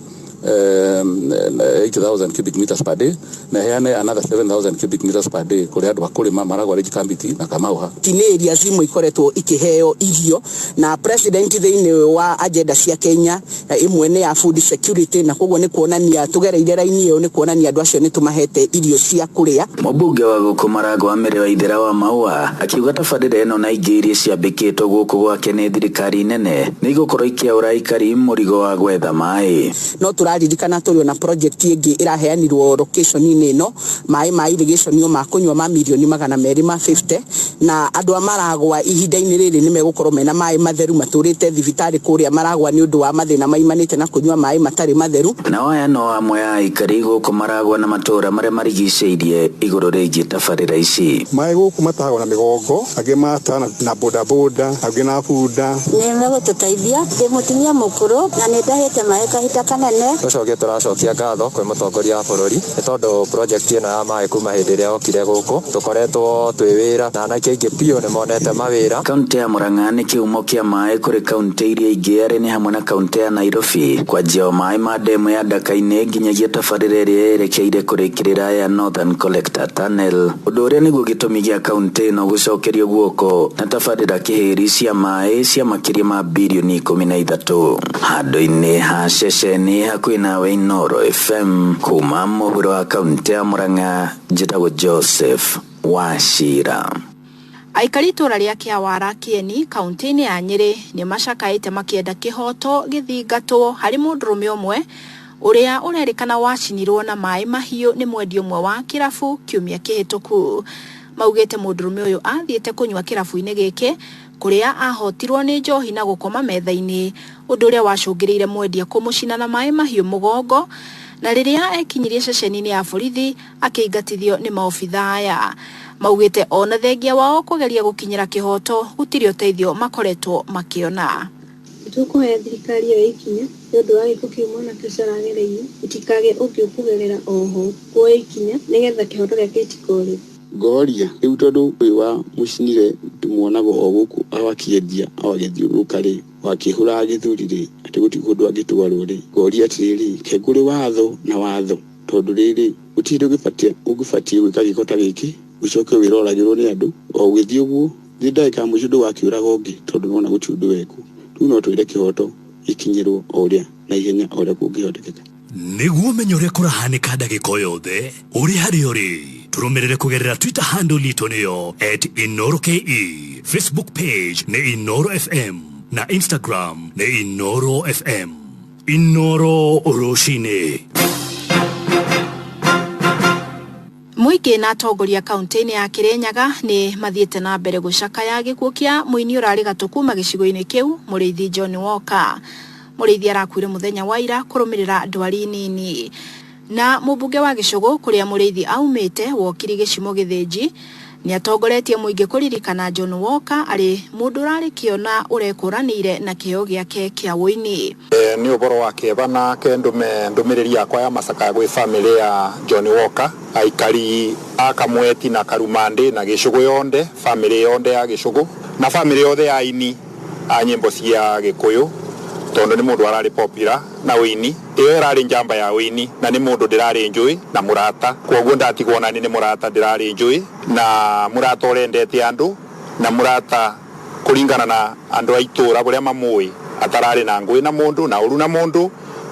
8000 cubic meters per day na heane another 7000 cubic meters per day kuri andu a kurima Maragwa Ridge Kambiti na Kamauha. Nĩ area imwe ikoretwo ikiheo irio na president thĩinĩ wa agenda cia Kenya imwe nĩ ya food security, na koguo nĩ kuonania tugereire raini ĩyo nĩ kuonania andũ acio nĩ tũmahete irio cia kũrĩa. Mũmbunge wa gũkũ Maragwa Mary Waithera wa Maua akiuga tabarĩra ĩno na ingĩ iria ciambĩkĩtwo gũkũ gwake nĩ thirikari nene nĩ igũkorwo ikĩaũra aikari mũrigo wa gwetha maĩ. No tũraririkana tũrĩ ona project ĩngĩ ĩraheanirwo location-inĩ ĩno, maĩ ma irrigation ma kũnyua ma mirioni 250, na andũ a Maragwa ihinda-inĩ rĩrĩ nĩ megũkorwo mena maĩ matheru matũrĩte thibitarĩ kũrĩa Maragwa nĩ ũndũ wa mathĩna maimanĩte na kũnyua maĩ matarĩ matheru. Nao aya no amwe a aikari gũkũ Maragwa na matũũra marĩa marigicĩirie igũrũ rĩgiĩ tabarĩra ici. Maĩ gũkũ matahagwo na mĩgongo, angĩ mataha na bodaboda, angĩ na bunda. Nĩ megũtũteithia, ndĩ mũtumia mũkũrũ na nĩ ndahĩte maĩ kahinda kanene. Tũcokie tũracokia ngatho kwĩ mũtongoria wa bũrũri nĩ tondũ project ĩno ya maĩ kuma hĩndĩ ĩrĩa okire gũkũ tũkoretwo twĩ wĩra na anake aingĩ biũ nĩ monete mawĩra. Kaunti ya Murang'a nĩ kĩhumo kĩa maĩ kũrĩ kaunti iria ingĩ arĩ nĩ hamwe na kaunti ya Nairobi, kwanjia o maĩ ma demu ya Ndaka-inĩ nginyagia tabarĩra ĩrĩa yerekeire kũrĩkĩrĩra ya Northern Collector Tunnel, ũndũ ũrĩa nĩguo gĩtũmi gĩa kaunti ĩno gũcokerio guoko na tabarĩra kĩhĩri cia maĩ cia makĩria ma birioni 13. Handũ-inĩ ha ceceni hakuhĩ nawe Inooro FM kuma mũhuro wa kaunti ya Murang'a, njĩtagwo Joseph Wachira. Aikari itũũra rĩa Kĩawara Kĩeni kaunti-inĩ ya Nyĩrĩ nĩ macakaĩte makĩenda kĩhoto gĩthingatwo harĩ mũndũrũme ũmwe ũrĩa ũrerĩkana wacinirwo na maĩ mahiũ nĩ mwendia ũmwe wa kĩrabu kiumia kĩhĩtũku. Maugĩte mũndũrũme ũyũ athiĩte kũnyua kĩrabu-inĩ gĩkĩ kũrĩa ahotirwo nĩ njohi na gũkoma metha-inĩ, ũndũ ũrĩa wacũngĩrĩire mwendia kũmũcina na maĩ mahiũ mũgongo, na rĩrĩa ekinyirie ceceni-inĩ ya borithi akĩingatithio nĩ maobitha aya. Maugĩte ona thengia wao kũgeria gũkinyĩra kĩhoto gũtirĩ ũteithio makoretwo makĩona. Tũkũhoya thirikari yoe ikinya nĩ ũndũ wa gĩko kĩu mwanake ũcio aragereire, gũtikagĩe ũngĩ ũkũgerera oho kuoya ikinya nĩgetha kĩhoto gĩake gĩtikore. Ngoria rĩu tondũ ũyũ wa mũcinire tũmuonaga o gũkũ awakĩendia awagĩthiũrũrũka rĩ, wakĩhũraga gĩthũri rĩ, atĩ gũtirĩ kũndũ angĩtwarwo rĩ, ngoria atĩrĩrĩ, ke kũrĩ watho na watho, tondũ rĩrĩ gũtirĩ ũngĩbatiĩ gwĩka gĩko ta gĩkĩ ũcoke wĩroragĩrwo nĩ andũ o ũgĩthiĩ ũguo thiĩ ndagĩka ya mũico ndũgakĩũraga ũngĩ tondũ nĩwona gũtirĩ ũndũ wekwo. Rĩu no twĩre kĩhoto gĩkinyĩrwo o ũrĩa na ihenya o ũrĩa kũngĩhotekeka. Nĩguo ũmenye ũrĩa kũrahanĩka ndagĩka o yothe ũrĩ harĩa ũrĩ, tũrũmĩrĩre kũgerera Twitter handle itũ nĩyo @InooroKE, Facebook page nĩ Inooro FM na Instagram nĩ Inooro FM. Inooro rũcinĩ. Mũingĩ na atongoria kaunti-inĩ ya Kirinyaga nĩ mathiĩte na mbere gũcakaya gĩkuũ kĩa mũini ũrarĩ gatũ kuma gĩcigo-inĩ kĩu, Mũrĩithi John Walker. Mũrĩithi arakuire mũthenya wa ira kũrũmĩrĩra ndwari nini. Na mũmbunge wa Gĩcũgũ kũrĩa Mũrĩithi aumĩte wokiri Gĩcimo Gĩthĩnji nĩ atongoretie mũingĩ kũririkana John Walker arĩ mũndũ ũrarĩ kĩo na ũrekũranĩire na kĩheo gĩake kĩa ũini. Nĩ ũhoro wa kĩeva na ke ndũmĩrĩri yakwa ya macakaya gwĩ famĩlĩ ya John Walker, aikari a Kamweti na Karumandĩ na Gĩcũgũ yonde, famĩlĩ yonde ya Gĩcũgũ na famĩlĩ yothe ya aini a nyĩmbo cia Gĩkũyũ, tondũ nĩ mũndũ ararĩ popular na ũini, ĩyo ĩrarĩ njamba ya ũini na nĩ mũndũ ndĩrarĩ njũĩ na mũrata, kwoguo ndatigwo nani nĩ mũrata ndĩrarĩ njũĩ na mũrata ũrendete andũ na mũrata kũringana na andũ a itũũra ũrĩa mamũĩ, atararĩ na ngũĩ na mũndũ na ũru na mũndũ,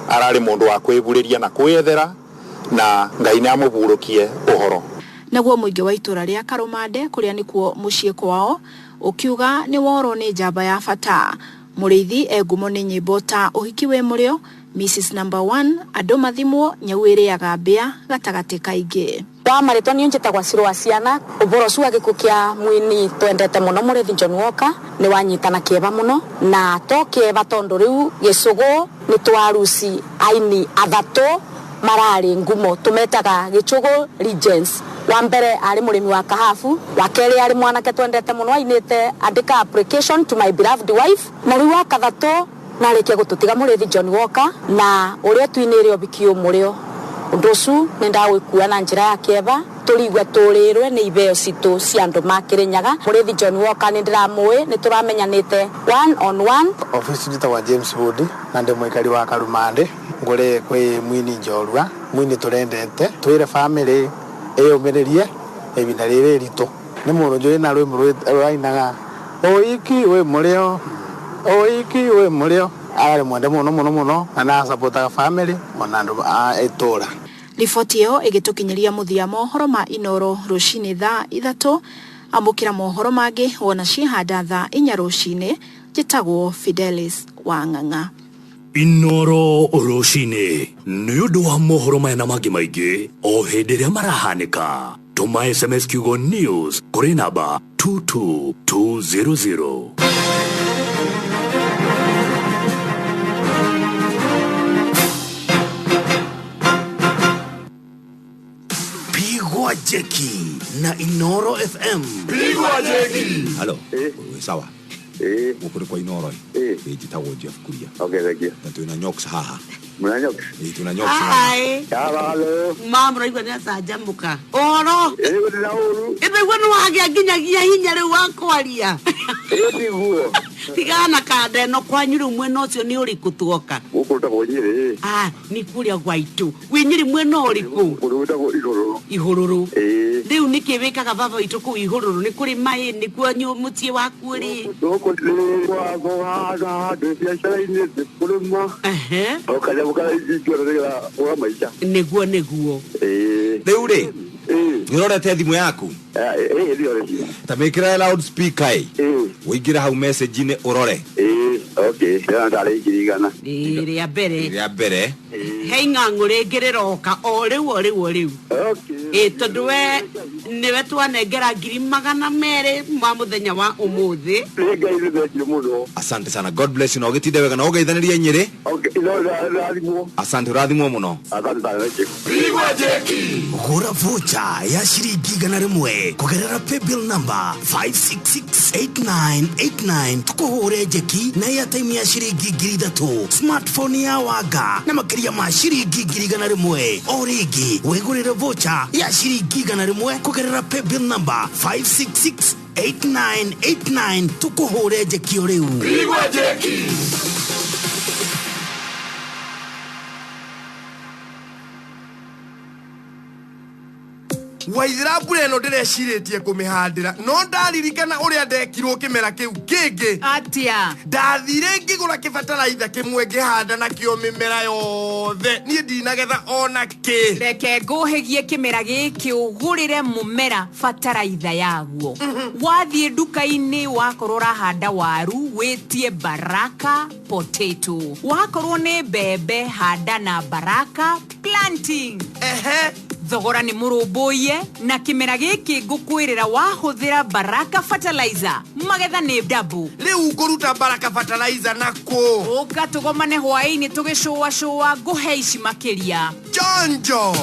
ararĩ mũndũ wa kwĩburĩria na kwĩyethera na Ngai nĩ amũburũkie ũhoro. Naguo mũingĩ wa itũũra rĩa Karũmande kũrĩa nĩkuo mũciĩ kwao ũkiuga nĩ worwo nĩ njamba ya bata. Mũrĩithi e ngumo nĩ nyĩmbo ta ũhiki wĩ mũrĩo, Mrs Number 1, andũ mathimwo, nyau ĩrĩaga mbĩa gatagatĩ kaingĩ. Wa marĩtwa niĩ njĩtagwo Ciro wa Ciana. Ũboro ũcio wa gĩkuũ kĩa mũini twendete mũno Mũrĩithi John Walker nĩ wanyitana kĩeva mũno, na to kĩeva tondũ rĩu Gĩcũgũ nĩ twaruci aini athatũ mararĩ ngumo tũmetaga Gĩcũgũ Legends. Wa mbere arĩ mũrĩmi wa kahabu, wa kerĩ arĩ mwanake twendete mũno ainĩte andĩka application to my beloved wife, na rĩu wa kathatũ narĩkia gũtũtiga Mũrĩithi John Walker na ũrĩa twinĩre ũhiki ũmũrĩo. Ũndũ ũcio nĩ ndawĩkua na njĩra ya kĩeva. Tũrigwe tũrĩrwe nĩ ibeo citũ cia andũ ma Kĩrĩnyaga. Mũrĩthi John Walker nĩ ndĩramũĩ, nĩ tũramenyanĩte one on one. Office njĩtagwo James Wood na ndĩ mũikari wa Karumandĩ. Ngũrĩ kwĩ mwini njorua, mwini tũrendete, twĩre family ĩyũmĩrĩrie ihinda rĩrĩ iritũ. Nĩ mũndũ njũĩ na rwĩmbo rũrainaga ũiki wĩ mũrĩo, ũiki wĩ mũrĩo. Ararĩ mwende mũno mũno mũno na nĩ family ona andũ a itũra. Riboti ĩyo ĩgĩtũkinyĩria mũthia mohoro ma Inoro rũcinĩ thaa 3. Amũkĩra mohoro mangĩ wona ciĩhanda thaa 4 rũcinĩ. Njĩtagwo Fidelis Wang'ang'a. Inoro rũcinĩ nĩ ũndũ wa mohoro maya na mangĩ maingĩ o hĩndĩ ĩrĩa marahanĩka. Tũma SMS kiugo news kũrĩ namba 22200. Pigwa jeki na Inoro FM. Pigwa jeki. Halo. Sawa. Gũkũ nĩ kwa Inoro. Njĩtagwo Jeff Kuria. Okay, thank you. Na twĩna Nyox haha. Muna Nyox? Twĩna Nyox haha. Hello. Mama ũraigua nĩ acanjamũka. Ũhoro? Ĩĩ na ũru. Ĩthaigua nĩ wagĩa nginyagia hinya rĩu wa kwaria. Ĩĩ tiguo. Tigana na kanda ĩno kwanyu rĩu mwena ũcio nĩ ũrĩkũ tuoka? Gũkũ rũtagwo Nyĩrĩ. Ah, nĩ kũrĩa gwaitũ. Wĩ Nyĩrĩ mwena ũrĩkũ? Kũndũ gwĩtagwo Ihũrũrũ. Ihũrũrũ. Ĩĩ. Rĩu nĩkĩ wĩkaga baba witũ kũu Ihũrũrũ? Nĩ kũrĩ maĩ nĩkuo mũciĩ waku ũrĩ? Gũkũ nĩ kwa ndĩ biacara-inĩ, ndĩ kũrĩma. O kanyamũ karĩa ingĩona nĩgetha kũra maica. Nĩguo nĩguo. Ĩĩ. Rĩu rĩ, nĩ ũrorete thimũ yaku? Ĩĩ, nĩ Ta mĩkĩre loudspeaker ĩ. Ũingĩre hau message-inĩ ũrore. Ĩĩ, okay. Ndĩrona tarĩ 1,000. Ĩĩ, rĩa mbere. Rĩa mbere. He ing'ang'ũ rĩngĩ rĩroka o rĩu o rĩu o rĩu. Ĩĩ, tondũ we nĩwe twanengera 200,000 ma mũthenya wa ũmũthĩ. Nĩ Ngai nĩ thengiũ mũno. Asante sana. God bless you. Na ũgĩtinde wega na ũgeithanĩrie Nyĩrĩ. Okay, irathimwo. Asante, ũrathimwo mũno. Asante sana, thank you. Pigwa jeki. Gũra vocha ya ciringi 100 kũgerera paybill number 5668989 tũkũhũre njeki na airtime ya ciringi 3,000, smartphone ya wanga na makĩria ma ciringi 100,000. O rĩngĩ wĩgũrĩre vocha ya ciringi 100 kũgerera paybill number 5668989 tũkũhũre njeki o rĩu. Pigwa jeki. Waithira mbura ĩno ndĩrecirĩtie kũmĩhandĩra no ndaririkana ũrĩa ndekirwo kĩmera kĩu kĩngĩ. Atia? Ndathire ngĩgũra kĩbataraitha kĩmwe ngĩhanda nakĩo mĩmera yothe, niĩ ndinagetha ona kĩ. Reke ngũhĩgie kĩmera gĩkĩ ũgũrĩre mũmera bataraitha yaguo. Wathiĩ nduka-inĩ wakorwo ũrahanda waru wĩtie Baraka potato, wakorwo nĩ mbembe handa na Baraka planting. Thogora nĩ mũrũmbũiye na kĩmera gĩkĩ ngũkwĩrĩra wahũthĩra Baraka fertilizer magetha nĩ double. Rĩu ngũruta Baraka fertilizer nakũ? Ũka tũgomane hwaĩ-inĩ tũgĩcũacũa ngũhe ici makĩria. Chonjo.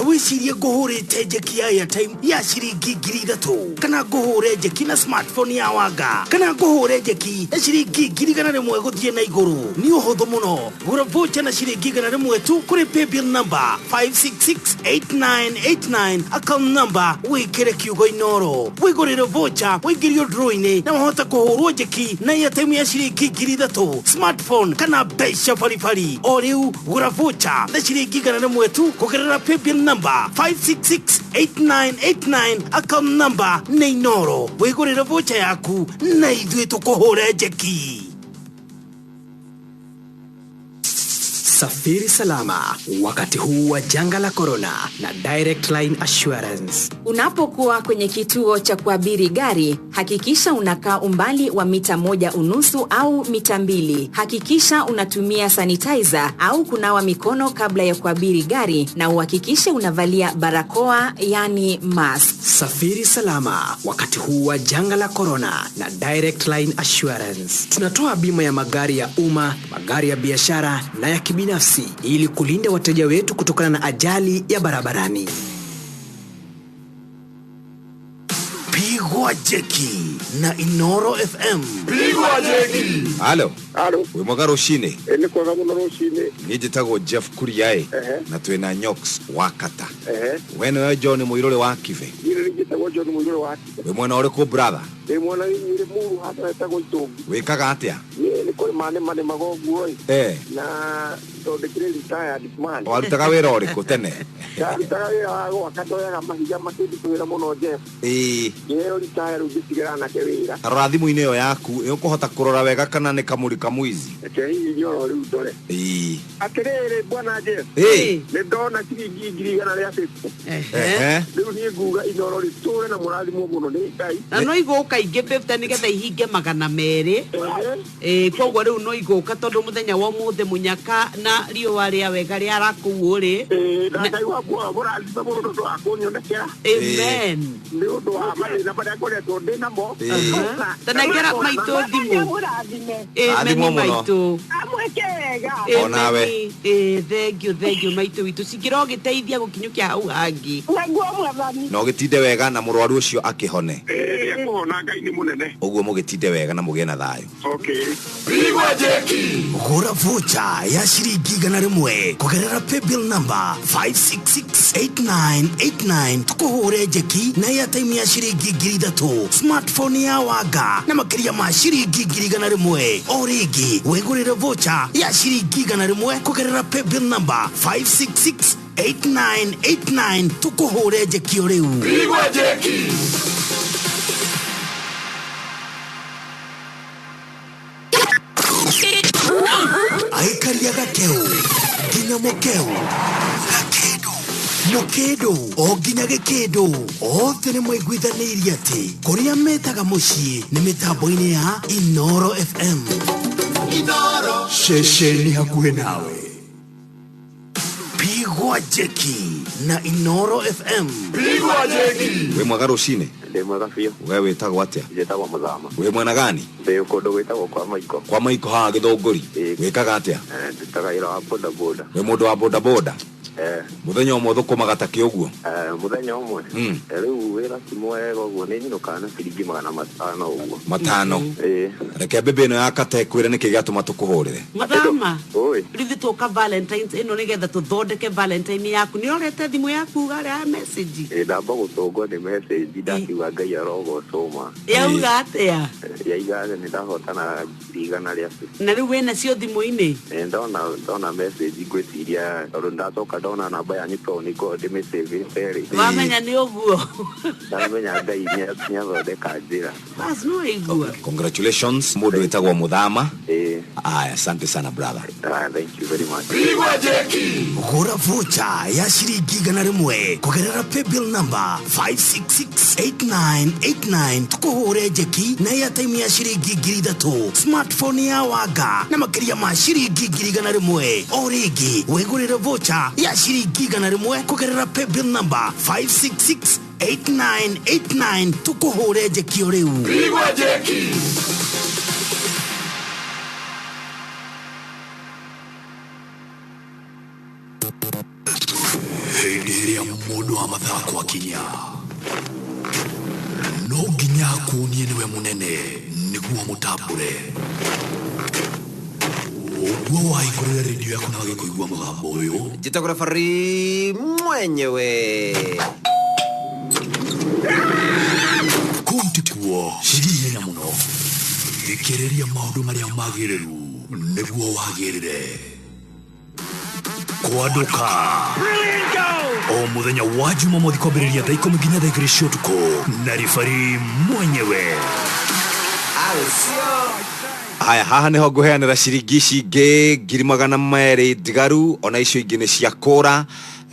Wĩcirie ngũhũrĩte njeki ya airtime ya ciringi 3,000 kana ngũhũre njeki na smartphone ya wanga kana ngũhũre njeki ya ciringi 100,000 gũthiĩ na igũrũ. Nĩ ũhũthũ mũno. Gũra voucher na ciringi 100 tu kũrĩ paybill number 5668989 account number wĩkĩre kiugo Inoro. Wĩgũrĩre voucher wĩingĩrio draw-inĩ na wahota kũhũrwo njeki na airtime ya ciringi 3,000, smartphone kana mbeca baribari. O rĩu gũra voucher na ciringi 100 tu kũgerera paybill number 5668989 account number nĩ Inoro. Wĩgũrĩre voucher yaku na ithuĩ tũkũhũre njeki. Safiri salama wakati huu wa janga la corona na Direct Line Assurance. Unapokuwa kwenye kituo cha kuabiri gari, hakikisha unakaa umbali wa mita 1.5 au mita 2. Hakikisha unatumia sanitizer au kunawa mikono kabla ya kuabiri gari na uhakikishe unavalia barakoa, yani mask. Safiri salama wakati huu wa janga la corona na Direct Line Assurance. Tunatoa bima ya magari ya umma, magari ya biashara na ya kibinafsi ili kulinda wateja wetu kutokana na ajali ya barabarani. Pigwa jeki na Inoro FM. Pigwa jeki. Halo. Halo. Wĩ mwega rũcinĩ? Ĩ nĩ kwega mũno rũcinĩ. Niĩ njĩtagwo Jeff Kuriaĩ Ehe. na twĩna Nyox wa Kata. Ehe. We nĩwe John Mũirũrĩ wa Kibe. Niĩ nĩ njĩtagwo John Mũirũrĩ wa Kibe. Wĩ mwena ũrĩkũ brother? Ndĩ mwena wĩ Muru handũ hetagwo Itũngi. Wĩkaga atĩa? Niĩ nĩ kũrĩma nĩmanĩmaga ũguo ĩ. Eh. Na tondũ ndĩkĩrĩ retired man. Warutaga wĩra ũrĩkũ tene? Ndarutaga wĩra wa gwaka ndoyaga mahiga makĩndutũhĩra mũno Jeff. Ĩĩ. Ngĩheo retire rĩu ngĩtigĩra anake wĩra. Ta rora thimũ-inĩ ĩyo yaku, nĩ ũkũhota kũrora wega kana nĩ kamũri kamwizi? Reke hihi oro rĩu ndore. Ĩĩ. Atĩrĩrĩ bwana Jeff. Ĩĩ. Nĩ ndona ciringi 100,000. Ehe. Rĩu niĩ nguga Inoro rĩtũre na mũrathimwo mũno nĩ Ngai. Na no igũka ingĩ 50 nĩgetha ihinge 200. Ĩĩ koguo rĩu no igũka tondũ mũthenya wa ũmũthĩ mũnyaka na riũa rĩa wega rĩara kũu ũrĩ. Na Ngai wa muoyo mũrathime mũno tondũ wa kũnyonekera. Amen. Nĩ ũndũ wa mathĩna marĩa ngoretwo ndĩ namo. Tanengera maitũ thimũ. Amen Rathimwo mũno. maitũ. Amwĩke wega. Onawe. Ĩĩ thengiũ thengiũ maitũ witũ cingĩra ũgĩteithia gũkinyũkia hau hangĩ. Naguo mwathani. Na ũgĩtinde wega na mũrwaru ũcio akĩhone. Ĩĩ nĩekũhona Ngai nĩ mũnene. Ũguo mũgĩtinde wega na mũgĩe na thayũ. Okay. Pigwa jeki. Gũra vocha ya ciringi 100 kũgerera paybill number 5668989 tũkũhũre njeki na airtime ya ciringi 3,000 smartphone ya wanga na makĩria ma ciringi 100,000. O rĩngĩ wĩgũrĩre vocha ya ciringi 100 kũgerera paybill number 5668989 tũkũhũre njeki o rĩu. Pigwa jeki. Aikaria gakeu nginya mũkeu gakĩndũ mũkĩndũ o nginya gĩkĩndũ othe nĩ maiguithanĩirie atĩ kũrĩa metaga mũciĩ nĩ mĩtambo-inĩ ya Inoro FM. Inoro. Ceceni hakuhĩ nawe. Pigwa jeki na Inoro FM. Pigwa jeki. Wĩ mwega rũcinĩ? Ndĩ mwega biũ. We wĩtagwo atĩa? Njĩtagwo Mũthama. Wĩ mwena gani? Ndĩ kũndũ gwĩtagwo kwa Maiko. Kwa Maiko haha Gĩthũngũri. Ĩĩ. Wĩkaga atĩa? Ndutaga wĩra wa bodaboda. Wĩ mũndũ wa bodaboda? Eh. Mũthenya ũmwe ũthũkũmaga ta kĩ ũguo? Mũthenya ũmwe. Rĩu wĩra ti mwega ũguo nĩ nyinũkaga na ciringi 500 ũguo. Matano. Ĩĩ. Reke mbĩmbĩ ĩno ya kata ĩkwĩre nĩkĩ gĩatũma tũkũhũrĩre. Mũthama. Oi. Rĩu tũka Valentines ĩno nĩgetha tũthondeke Valentine yaku. Nĩ ũrorete thimũ yaku harĩa ya message? Ĩĩ ndamba gũtũngwo nĩ message ndakiuga Ngai arogocwo ma. Yauga atĩa? Yaiga nĩ ndahotana 100,000. Na rĩu wĩna cio thimũ-inĩ? Ĩĩ ndona message ngwĩciria tondũ ndacoka ndona namba yanyu tondũ nĩ ngoragwo ndĩmĩcĩvĩte rĩ. Wamenya nĩ ũguo. Ndamenya Ngai nĩathondeka njĩra. Bas no ĩigua. Congratulations mũndũ wĩtagwo Mũthama. Ĩĩ. Aya, asante sana brother. Thank you very much. Pigwa jeki. Gũra vocha ya ciringi 100 kũgerera paybill number 5668989 tũkũhũre njeki na airtime ya ciringi 3,000 smartphone ya wanga na makĩria ma ciringi 100,000. O rĩngĩ wĩgũrĩre vocha ya ciringi 100 kũgerera paybill number 5668989 tũkũhũre njeki o rĩu. Pigwa jeki. Hĩndĩ ĩrĩa mũndũ wa mathako akinya no nginya akuonie nĩwe mũnene nĩguo mũtambũre. Ũguo wahingũrĩra redio yaku na wage kũigua mũgambo ũyũ. Njĩtagwo referee mwenyewe. Kũu ti kuo ciri ihenya mũno. Thikĩrĩria maũndũ marĩa magĩrĩru nĩguo wagĩrĩre. Kwanduka. O mũthenya wa Jumamothi kwambĩrĩria thaa 10 nginya thaa 2 cia ũtukũ na ribari mwenyewe. Haya, haha nĩho ngũheanĩra ciringi ici ingĩ 200,000 ndigaru ona icio ingĩ nĩ cia kũra.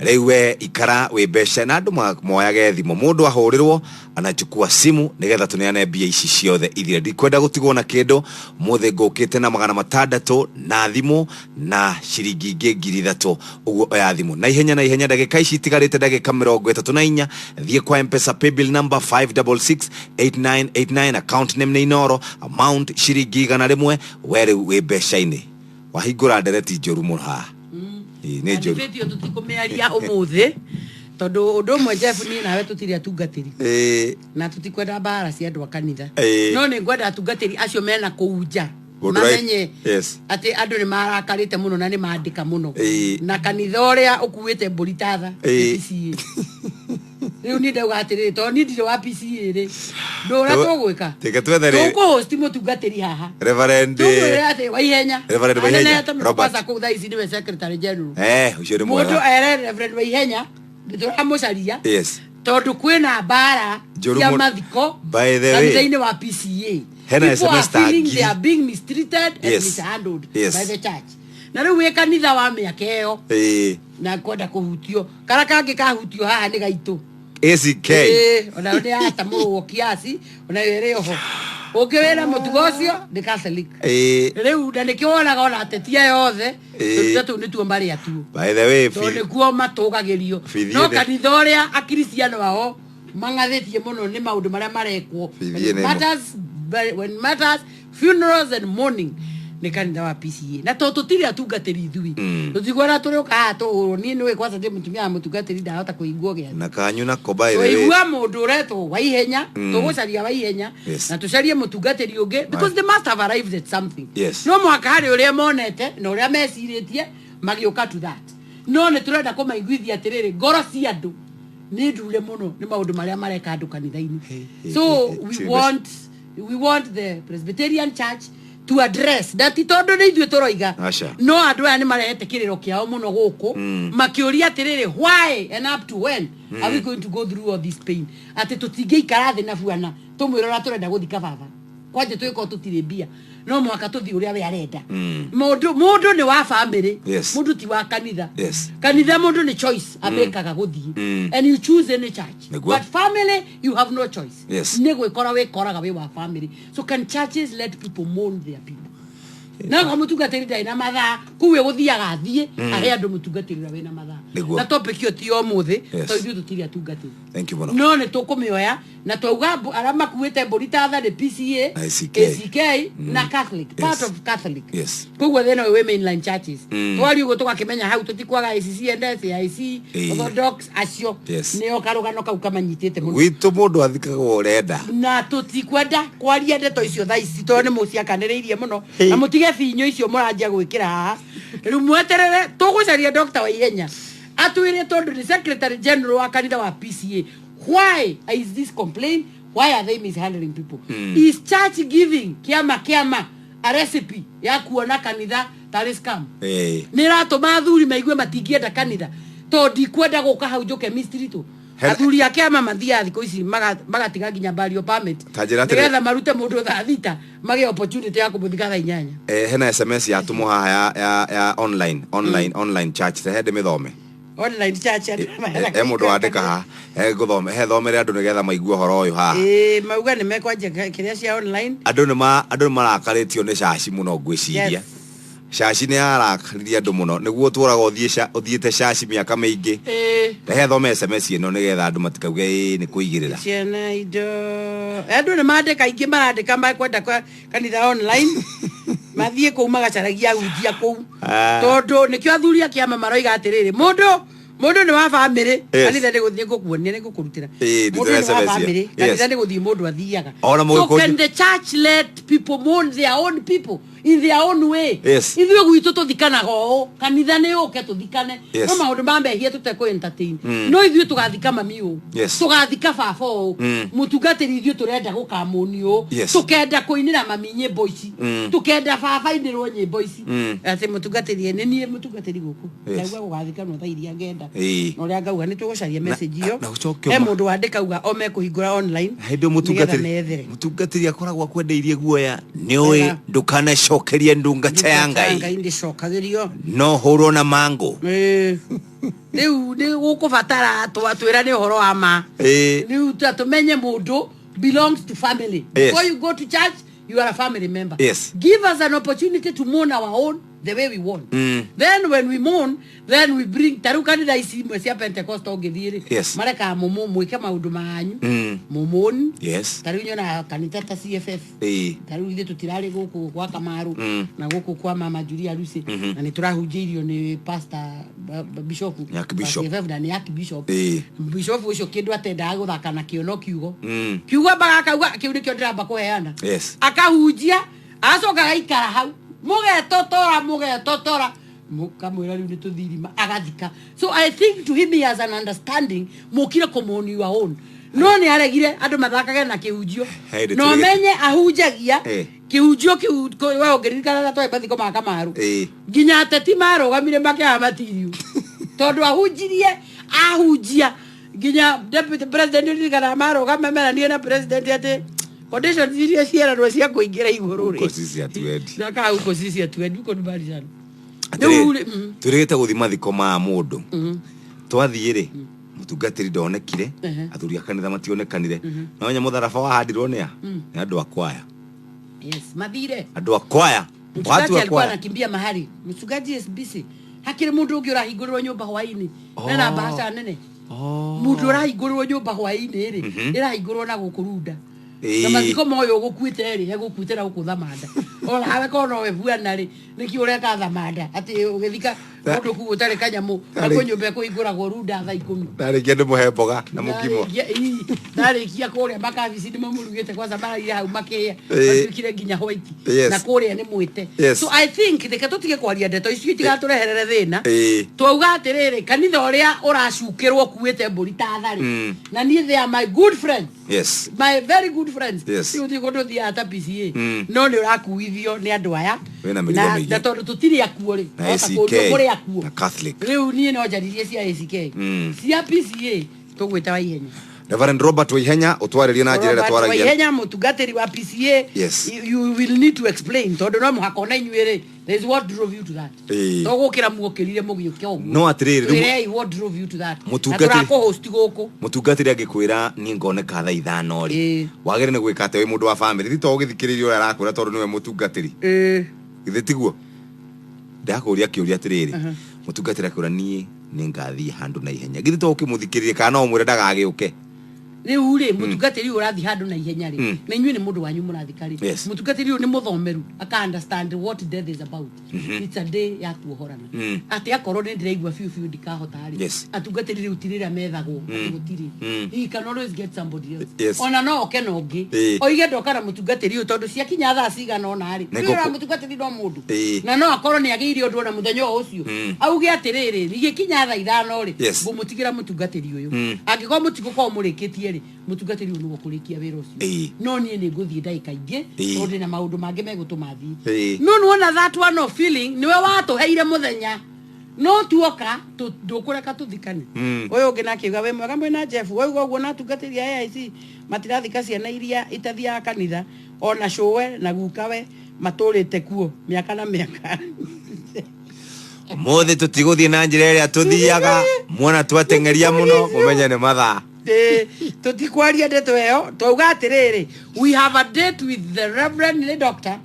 Rĩu we ikara wĩ mbeca na andũ moyage thimũ. Mũndũ ahũrĩrwo anachukua simu nĩgetha tũneane mbia ici ciothe ithire. Ndikwenda gũtigwo na kĩndũ. Mũthĩ ngũkĩte na 600 na thimũ na ciringi ingĩ 3,000. Ũguo oya thimũ na ihenya na ihenya. Ndagĩka ici itigarĩte ndagĩka 34. Thiĩ kwa M-Pesa paybill number 5668989, account name nĩ Inoro, amount ciringi 100. We rĩu wĩ mbeca-inĩ. Wahingũra ndereti njũru mũno haha. Ĩĩ, nĩ njũru. Ndirĩ tũtikũmĩaria ũmũthĩ. Tondũ ũndũ ũmwe, Jeff, niĩ nawe tũtirĩ atungatĩri na tũtikwenda mbara cia andũ a kanitha. No nĩ ngwenda atungatĩri acio mena kũu nja Mũndũ mamenye atĩ andũ nĩ marakarĩte mũno na nĩ mandĩka mũno na kanitha ũrĩa ũkuĩte mbũri tatha nĩ PCA. Rĩu niĩ ndauga atĩrĩrĩ, tondũ niĩ ndirĩ wa PCA rĩ, ndũ ũrĩa tũgwĩka, Reke twethe rĩ tũkũhosti mũtungatĩri haha. Reverend Tũmwĩre atĩ Waihenya Reverend Waihenya, anenehete mũno Robert. kwanza kũu thaa ici nĩwe secretary general. Ũcio nĩ Mũndũ mwega. ere Reverend Waihenya nĩtũramũcaria tondũ kwĩna mbara Njũru cia mũno. mathiko By the way, kanitha-inĩ wa PCA. Hena People are SMS ta feeling ngiri. they are being mistreated and mishandled by the church. Na rĩu wĩ kanitha wa mĩaka ĩyo na kwenda kũhutio kara kangĩ kahutio haha nĩ gaitũ. ACK. Onayo nĩ yatamũrwo kiasi, onayo ĩrĩ oho ũngĩ wĩna mũtugo ũcio nĩ Catholic. Rĩu na nĩkĩo wonaga ona ateti aya othe tũtira tũu nĩtuo marĩ atuo By the way, tondũ nĩkuo matũgagĩrio. Bithi No kanitha ũrĩa akristiano ao mang'athĩtie mũno nĩ maũndũ marĩa marekwo Bithi when it nĩ ĩmwe. matters, when it matters, funerals and mourning, nĩ kanitha wa PCA. Na tondũ tũtirĩ atungatĩri ithuĩ, tũtiguona tũrĩũka haha tũhũrwo. Niĩ nĩũĩ kwanza ndĩ mũtumia wa mũtungatĩri, ndahota kũigua gĩathĩ Na kanyu nako, by the way. Tũigua mũndũ ũretwo Waihenya, tũgũcaria Waihenya na tũcarie mũtungatĩri ũngĩ because they must have arrived at something. No mũhaka harĩ ũrĩa monete na ũrĩa mecirĩtie magĩũka to that. No nĩ tũrenda kũmaiguithia atĩrĩrĩ, ngoro cia andũ nĩ ndure mũno nĩ maũndũ marĩa mareka andũ kanitha-inĩ. So we Serious. want the Presbyterian Church to address that, ti tondũ nĩ ithuĩ tũroiga. Aca. No andũ aya nĩ marehete kĩrĩro kĩao mũno gũkũ makĩũria atĩrĩrĩ, why and up to when are we going to go through all this pain, atĩ tũtingĩikara thĩ na buana tũmwĩre ũrĩa tũrenda gũthika baba kwanja twĩkorwo tũtirĩ mbia, no mũhaka tũthiĩ ũrĩa we arenda. Mũndũ nĩ wa family. Mũndũ ti wa kanitha. Kanitha mũndũ nĩ choice amĩkaga gũthiĩ and you choose any church. Nĩguo. But family, you have no choice. Nĩ gwĩkora wĩkoraga wĩ wa family. So can churches let people mourn their people? Na kwa mũtungatĩri ndarĩ na mathaa kũu ĩgũthiaga athiĩ ahe andũ mũtungatĩri ũrĩa wĩna mathaa. Nĩguo. Na topic ĩyo ti ya ũmũthĩ tondũ ithuĩ tũtirĩ atungatĩri. Thank you mũno. No nĩ tũkũmĩoya na twauga arĩa makuĩte mbũri ta tha nĩ PCA, ACK. ACK na Catholic, part of Catholic. Koguo thĩna ũyũ wĩ mainline churches. Twaria ũguo tũgakĩmenya hau tũtikwaga ACCNS, AIC, Orthodox acio nĩo karũgano kau kamanyitĩte mũno. Gwitũ mũndũ athikagwo ũrenda. Na tũtikwenda kwaria ndeto icio thaa ici tondũ nĩ mũciakanĩrĩirie mũno na mũtige binyo icio mũranjia gwĩkĩra haha. Rĩu mweterere tũgũcaria Dr. Waihenya atwĩre, tondũ nĩ secretary general wa kanitha wa PCA, why is this complaint? Why are they mishandling people? Is church giving kĩama kĩama a recipe ya kuona kanitha tarĩ scam? Nä ratå athuri maigue matingĩenda kanitha tondũ ndikwenda gå ka hau njũke mistritũ. Athuri a kĩama mathiaga thikũ ici magatiga nginya burial permit Ta njĩra atĩrĩ- nĩgetha marute mũndũ thaa 6 magĩe opportunity ya kũmũthika thaa 8. Hena SMS yatũmwo haha ya online church, rehe ndĩmĩthome. Online church andũ He mũndũ wandĩka haha, he ngũthome, he thomere andũ nĩgetha maigue ũhoro ũyũ haha. Ĩĩ, mauga nĩ mekwanjia kĩrĩa cia online. Andũ nĩ marakarĩtio nĩ caci mũno ngwĩciria. Caci nĩ yarakaririe andũ mũno nĩguo tũraga ũthiĩte caci mĩaka mĩingĩ. Rehe thome SMS ĩno nĩgetha andũ matikauge ĩĩ nĩ kũigĩrĩra. Ciana indo andũ nĩ mandĩka, aingĩ marandĩka mekwenda kwa kanitha online, mathiĩ kũu magacaragia ahunjia kũu. Tondũ nĩkĩo athuri a kĩama maroiga atĩrĩrĩ, mũndũ nĩ wa bamĩrĩ. Kanitha nĩ gũthiĩ ngũkuonia nĩ ngũkũrutĩra. Ĩĩ, Mũndũ nĩ wa ndĩrera SMS bamĩrĩ. Kanitha nĩ gũthiĩ mũndũ athiaga. Ona So mũgĩkũnjũ- can the church let people mourn their own people in their own way? Ithuĩ gwitũ tũthikanaga ũũ, kanitha nĩ ũke tũthikane. No maũndũ ma mehia tũtekũ entertain. No ithuĩ tũgathika mami ũũ, tũgathika baba ũũ. Mũtungatĩri, ithuĩ tũrenda gũkamũni ũũ. Tũkenda kũinĩra mami nyĩmbo ici. Tũkenda baba inĩrwo nyĩmbo ici. Atĩ mũtungatĩri, nĩ niĩ mũtungatĩri gũkũ ndauga gũgathikanwo thaa iria ngenda. Na ũrĩa ngauga nĩ tũgũcaria message ĩyo. Na ũcoke He mũndũ wandĩka uga o mekũhingũra online Hĩndĩ ĩyo nĩgetha mũtungatĩri methere. Mũtungatĩri akoragwo akwendeirie guoya nĩ ũĩ Wega. ndũkanacokerie ndungata ya Ngai. Ngai ndĩcokagĩrio. No hũrwo na mangũ. Rĩu nĩ gũkũbatara twĩra nĩ ũhoro wa ma. Rĩu tũmenye mũndũ belongs to family. Before you go to church, you are a family member. Give us an opportunity to mourn our own. the way we want. Then when we mourn, then we bring ta rĩu kanitha ici imwe cia Pentecost ũngĩthiĩ rĩ, marekaga mwĩke maũndũ manyu, mũmũni. Ta rĩu nyonaga kanitha ta CFF, ta rĩu ithuĩ tũtirarĩ gũkũ gwa Kamaru na gũkũ kwa mama Julia Lucy, na nĩ tũrahunjĩirio nĩ pastor bishop Nĩ archbishop. wa CFF, na nĩ archbishop. Bishop ũcio kĩndũ atendaga gũthaka nakĩo no kiugo, kiugo ambaga akauga kĩu nĩkĩo ndĩramba kũheana, akahunjia, agacoka agaikara hau, mũgetotora mũgetotora, mũkamwĩra rĩu nĩ tũthirima, agathika. So I think to him he has an understanding mũkire kũmoni your own, no nĩ aregire andũ mathakage na kĩhunjio. Hey, No menye ahunjagia kĩhunjio kĩu we ũngĩririkana na twarĩ mathiko ma Kamaru, nginya ateti marũgamire makĩaga matirio tondũ ahunjirie, ahunjia nginya deputy president, ũririkanaga marũgame meranie na president atĩ conditions iria cieranwo cia kũingĩra igũrũ rĩ. Huko sisi hatuendi. Nakaa huko sisi hatuendi, huko ni mbali sana. Rĩu rĩ, Twĩrĩgĩte gũthiĩ mathiko ma mũndũ, twathiĩ rĩ, mũtungatĩri ndonekire, athuri a kanitha mationekanire. No nya mũtharaba wahandirwo nĩa? Nĩ andũ a kwaya. Yes, mathire. Andũ a kwaya. Mchungaji Watu a alikuwa kwaya. anakimbia mahali, mchungaji is busy. Hakiri mundu ungi urahingũrĩrwo nyũmba hwaĩ-inĩ na bahasha nene, mundu ũrahingũrĩrwo nyũmba hwaĩ-inĩ rĩ, ĩrahingũrwo na gũkũ runda na mathiko moyo ũgũkuĩte rĩ, hegũkuĩte na gũkũ thamanda onawe korwo nowe buana rĩ, nĩkĩ ũreka thamanda atĩ ũgĩthika mũndũ kuu ũtarĩ kanyamũ nakuo nyũmba ĩkũhingũragwo runda thaa 10? Ndarĩkia ndĩmũhe mboga na mũkimo. Ndarĩkia kũrĩa makabici nĩmo mũrugĩte kwanza maraire hau makĩĩa, matuĩkire nginya white. Na kũrĩa nĩ mwĩte. So I think reke tũtige kwaria ndeto icio itigatũreherere thĩna. Twauga atĩrĩrĩ, kanitha ũrĩa ũracukĩrwo kuĩte mbũri ta tharĩ, na niĩ they are my good friends, my very good friends. Rĩu gũtirĩ kũndũ thiaga ta PCA, no nĩ ũrakuithio nĩ andũ aya. Wĩna mĩrigo na mĩingĩ. Na tondũ tũtirĩ akuo rĩ, Na wahota ACK, kũũrio kũrĩ akuo. Na Catholic. Rĩu niĩ no njaririe cia ACK, cia PCA tũgwĩta Waihenya. Reverend Robert Waihenya ũtwarĩrie na njĩra ĩrĩa Robert twaragia. Waihenya mũtungatĩri wa PCA. You will need to explain tondũ no mũhaka ona inyuĩ rĩ, there is what drove you to that. To gũkĩra muokĩrire mũgĩũke ũguo. No atĩrĩrĩ, rĩu Twĩrei what drove you to that, na tũrakũhost gũkũ. Mũtungatĩri angĩkwĩra niĩ ngoneka thaa 5 rĩ, wagĩrĩire nĩ gwĩka atĩa wĩ mũndũ wa bamĩrĩ? Ti to ũgĩthikĩrĩria ũrĩa arakwĩra tondũ nĩwe mũtungatĩri. Githĩ tiguo? Ndakũria kĩũria atĩrĩrĩ, mũtungatĩri akwĩra niĩ nĩ ngathiĩ handũ na ihenya, githĩ to ũkĩmũthikĩrĩrie kana no ũmwĩre ndagagĩũke? Rĩu rĩ, mũtungatĩri ũyũ ũrathiĩ handũ na ihenya rĩ, na inyuĩ nĩ mũndũ wanyu mũrathika rĩ, mũtungatĩri ũyũ nĩ mũthomeru aka understand what death is about. It's a day ya kuohorana, atĩ akorwo nĩ ndĩraigua biũ biũ ndikahota rĩ, atungatĩri rĩu ti rĩrĩa methagwo, atĩ gũtirĩ. He can always get somebody else. Ona no oke na ũngĩ, oige ndoka na mũtungatĩri ũyũ tondũ ciakinya thaa cigana ũna rĩ, Nĩ rĩu ngũkũ- mũtungatĩri no mũndũ, na no akorwo nĩ agĩire ũndũ ona mũthenya o ũcio, auge atĩrĩrĩ, igĩkinya thaa 5 rĩ, ngũmũtigĩra mũtungatĩri ũyũ. Angĩkorwo mũtigũkorwo mũrĩkĩtie rĩ, mũtungatĩri ũyũ nĩwe ũkũrĩkia wĩra ũcio. No niĩ nĩ ngũthiĩ ndagĩka ingĩ, tondũ ndĩna maũndũ mangĩ megũtũma thiĩ. No nĩwona that one of feeling nĩwe watũheire mũthenya no tuoka ndũkũreka tũthikane. Ũyũ ũngĩ nake auga wĩ mwega mwĩna Jeff, wauga ũguo na atungatĩri a AIC matirathika ciana iria itathiaga kanitha, ona cũwe na gukawe matũrĩte kuo mĩaka na mĩaka. Ũmũthĩ tũtigũthiĩ na njĩra ĩrĩa tũthiaga, muona twateng'eria mũno mũmenye nĩ mathaa. Tũtikwaria ndeto ĩyo, twauga atĩrĩrĩ, we have a date with the reverend, nĩ doctor,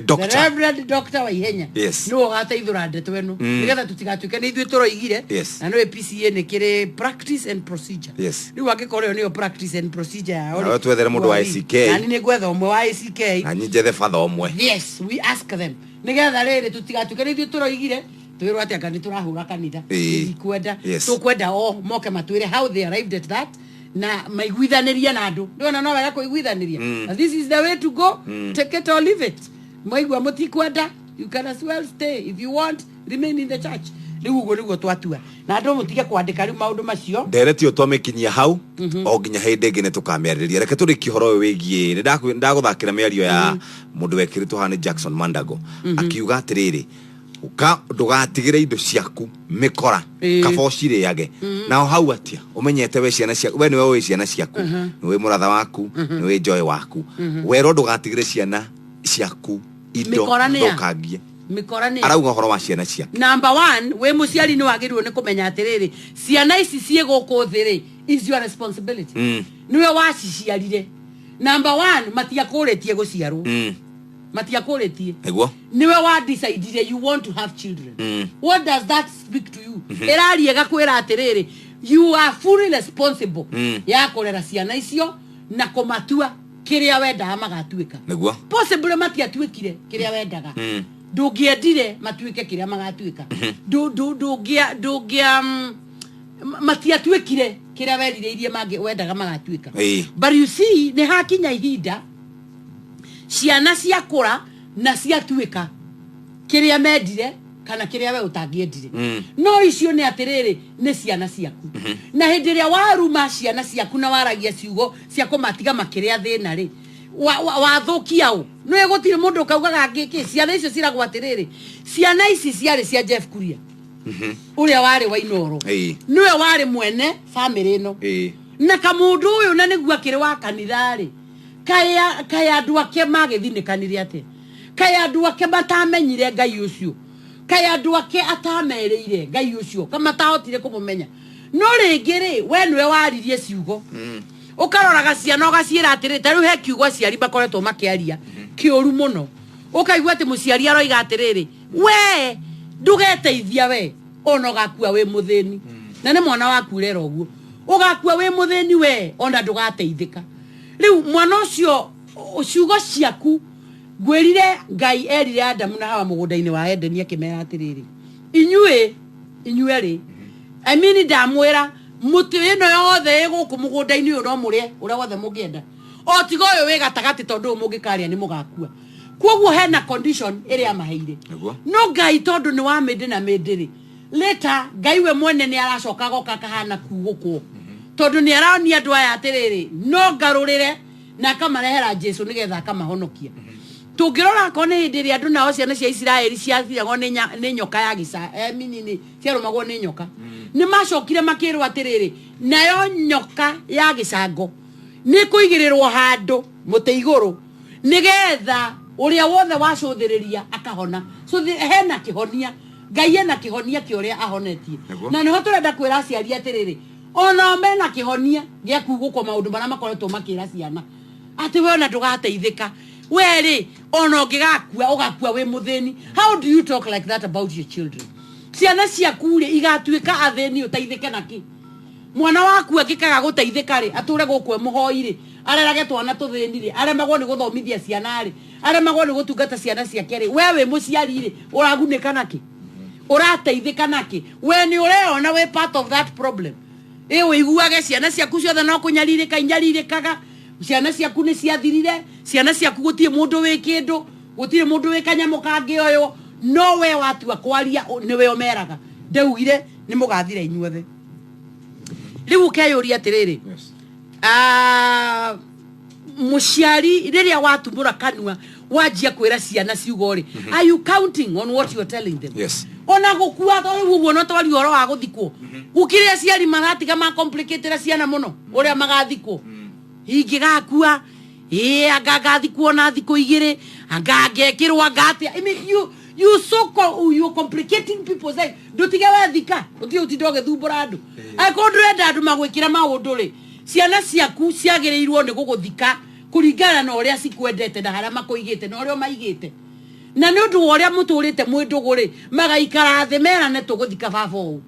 Doctor. the reverend doctor Waihenya, nĩwe ũgateithũra ndeto ĩno, nĩgetha tũtigatuĩke nĩ ithuĩ tũroigire. Na nĩwe PCA nĩ kĩrĩ practice and procedure. Rĩu angĩkorwo ĩyo nĩyo practice and procedure yao rĩ, Nawe twethere mũndũ wa ACK. Nani nĩ ngwetha ũmwe wa ACK. Na niĩ njethe batha ũmwe. Yes, we ask them nĩgetha rĩrĩ tũtigatuĩke nĩ ithuĩ tũroigire, twĩrwo atĩ anga nĩ tũrahũra kanitha. Tũtikwenda. Tũkwenda o moke matwĩre how they arrived at that na maiguithanĩrie na andũ. Ndĩrona no wega kũiguithanĩria. Na this is the way to go. Take it or leave it. Mwaigua mũtikwenda, you can as well stay. If you want, remain in the church. Rĩu ũguo nĩguo twatua, na andũ mũtige kwandĩka rĩu maũndũ macio. Ndereti ĩyo twamĩkinyia hau, o nginya hĩndĩ ĩngĩ nĩ tũkamĩarĩrĩria. Reke tũrĩkie ũhoro ũyũ wĩgiĩ nĩ ndagũthakĩra mĩario ya mũndũ wekĩrĩtwo haha nĩ Jackson Mandago, akiuga atĩrĩrĩ, ũka ndũgatigĩre indo ciaku mĩkora, kaba ũcirĩage. Nao hau atia ũmenyete we ciana ciaku, we nĩwe ũĩ ciana ciaku, nĩũĩ mũratha waku, nĩũĩ joy waku, werwo ndũgatigĩre ciana ciaku indo Mĩkora nĩ ya? ndũkangie. Mĩkora nĩ Arauga ũhoro wa ciana ciake. Number one, wĩ mũciari nĩ wagĩrĩirwo nĩ kũmenya atĩrĩrĩ, ciana ici ciĩ gũkũ thĩ rĩ, is your responsibility. Nĩwe waciciarire. Number one, matiakũrĩtie gũciarwo. Matiakũrĩtie. Nĩguo. Niwe wa decidire you want to have children. What does that speak to you? Ĩraria ĩgakwĩra atĩrĩrĩ, you are fully responsible ya kũrera ciana icio na kũmatua kĩrĩa wendaga magatuĩka. Nĩguo. Possibly matiatuĩkire kĩrĩa wendaga. Ndũngĩendire matuĩke kĩrĩa magatuĩka. Ndũngĩa ndũngĩa matiatuĩkire kĩrĩa werirĩirie wendaga magatuĩka. But you see, nĩ hakinya ihinda ciana ciakũra na ciatuĩka kĩrĩa mendire kana kĩrĩa we ũtangĩendire. No icio nĩ atĩrĩrĩ, nĩ ciana ciaku, na hĩndĩ ĩrĩa waruma ciana ciaku na waragia ciugo cia kũmatiga makĩrĩa thĩna rĩ, wathũkia ũ nĩ gũtirĩ mũndũ ũkaugaga ngĩkĩ ciana icio ciragwo atĩrĩrĩ, ciana ici ciarĩ cia Jeff Kuria ũrĩa warĩ wa Inoro. Nĩwe warĩ mwene bamĩrĩ ĩno. Na kamũndũ ũyũ na nĩguo akĩrĩ wa kanitha rĩ, kaĩ andũ ake magĩthinĩkanire atĩa? Kaĩ andũ ake matamenyire Ngai ũcio? Kaĩ andũ ake atamerĩire Ngai ũcio kamatahotire kũmũmenya? No rĩngĩ rĩ, we nĩwe waririe ciugo, ũkaroraga ciana ũgaciĩra atĩrĩ, ta rĩu he kiugo aciari makoretwo makĩaria kĩũru mũno, ũkaigua atĩ mũciari aroiga atĩrĩrĩ, we ndũgeteithia, we ona ũgakua wĩ mũthĩni. Na nĩ mwana waku ũrera ũguo, ũgakua wĩ mũthĩni, we ona ndũgateithĩka. Rĩu mwana ũcio ciugo ciaku, ngwĩrire Ngai erire Adamu na Hawa mũgũnda-inĩ wa Edeni akĩmera atĩrĩrĩ, inyuĩ inyuerĩ, I mean, ndamwĩra mũtĩ ĩno yothe ĩ gũkũ mũgũnda-inĩ ũyũ no mũrĩe ũrĩa wothe mũngĩenda, o tiga ũyũ wĩ gatagatĩ, tondũ ũyũ mũngĩkarĩa nĩ mũgakua. Koguo hena condition ĩrĩa amaheire. No Ngai tondũ nĩ wa mĩndĩ na mĩndĩ rĩ, later Ngai we mwene nĩ aracoka agoka akahana kugũkwo, tondũ nĩ aronia andũ aya atĩrĩrĩ, no ngarũrĩre, na akamarehera Jesu nĩgetha akamahonokia. Tũngĩrora akorwo nĩ hĩndĩ ĩrĩa andũ nao ciana cia Isiraeli ciathiragwo nĩ nyoka ya gĩca minini, ciarũmagwo nĩ nyoka, nĩ macokire makĩrwo atĩrĩrĩ, nayo nyoka ya gĩcango nĩ kũigĩrĩrwo handũ mũtĩ igũrũ nĩgetha ũrĩa wothe wacũthĩrĩria akahona. So hena kĩhonia, Ngai ena kĩhonia kĩa ũrĩa ahonetie. Na nĩho tũrenda kwĩra aciari atĩrĩrĩ, onao mena kĩhonia gĩa kugũkwo maũndũ marĩa makoretwo makĩra ciana atĩ we ona ndũgateithĩka, we rĩ, ona ũngĩgakua ũgakua wĩ mũthĩni. How do you talk like that about your children? Ciana ciaku rĩ, igatuĩka athĩni ũteithĩke nakĩ? Mwana waku angĩkaga gũteithĩka rĩ, atũre gũkũ e mũhoi rĩ, arerage twana tũthĩni rĩ, aremagwo nĩ gũthomithia ciana rĩ, aremagwo nĩ gũtungata ciana ciake rĩ, we wĩ mũciari rĩ, ũragunĩka nakĩ? Ũrateithĩka nakĩ? We nĩ ũreona wĩ part of that problem. Ĩ ũiguage ciana ciaku ciothe no kũnyarirĩka inyarirĩkaga, ciana ciaku nĩ ciathirire, ciana ciaku gũtirĩ mũndũ wĩ kĩndũ, gũtirĩ mũndũ wĩ kanyamũ kangĩoywo, no we watua kwaria nĩwe ũmeraga ndaugire nĩ mũgathira inyuothe. Rĩu ũkeyũria atĩrĩrĩ, mũciari, rĩrĩa watumũra kanua wanjia kwĩra ciana ciugo rĩ, are you counting on what you are telling them? Yes. Ona gũkua to rĩu ũguo no twaria ũhoro wa gũthikwo, gũkĩrĩ aciari maratiga macomplicatĩra ciana mũno ũrĩa magathikwo. Ingĩgakua ĩ, anga ngathikwo na thikũ 2, anga ngekĩrwo, anga atĩa. I mean, you so you're complicating people's life. Ndũtige wethika, ũtige ũtinda ũgĩthumbũra andũ. Angĩkorwo ndũrenda andũ magwĩkĩra maũndũ rĩ, ciana ciaku ciagĩrĩirwo nĩ gũgũthika kũringana na ũrĩa cikwendete na harĩa makũigĩte na ũrĩa ũmaigĩte, na nĩ ũndũ wa ũrĩa mũtũrĩte mwĩ ndũgũ rĩ, magaikara thĩ merane tũgũthika baba ũũ.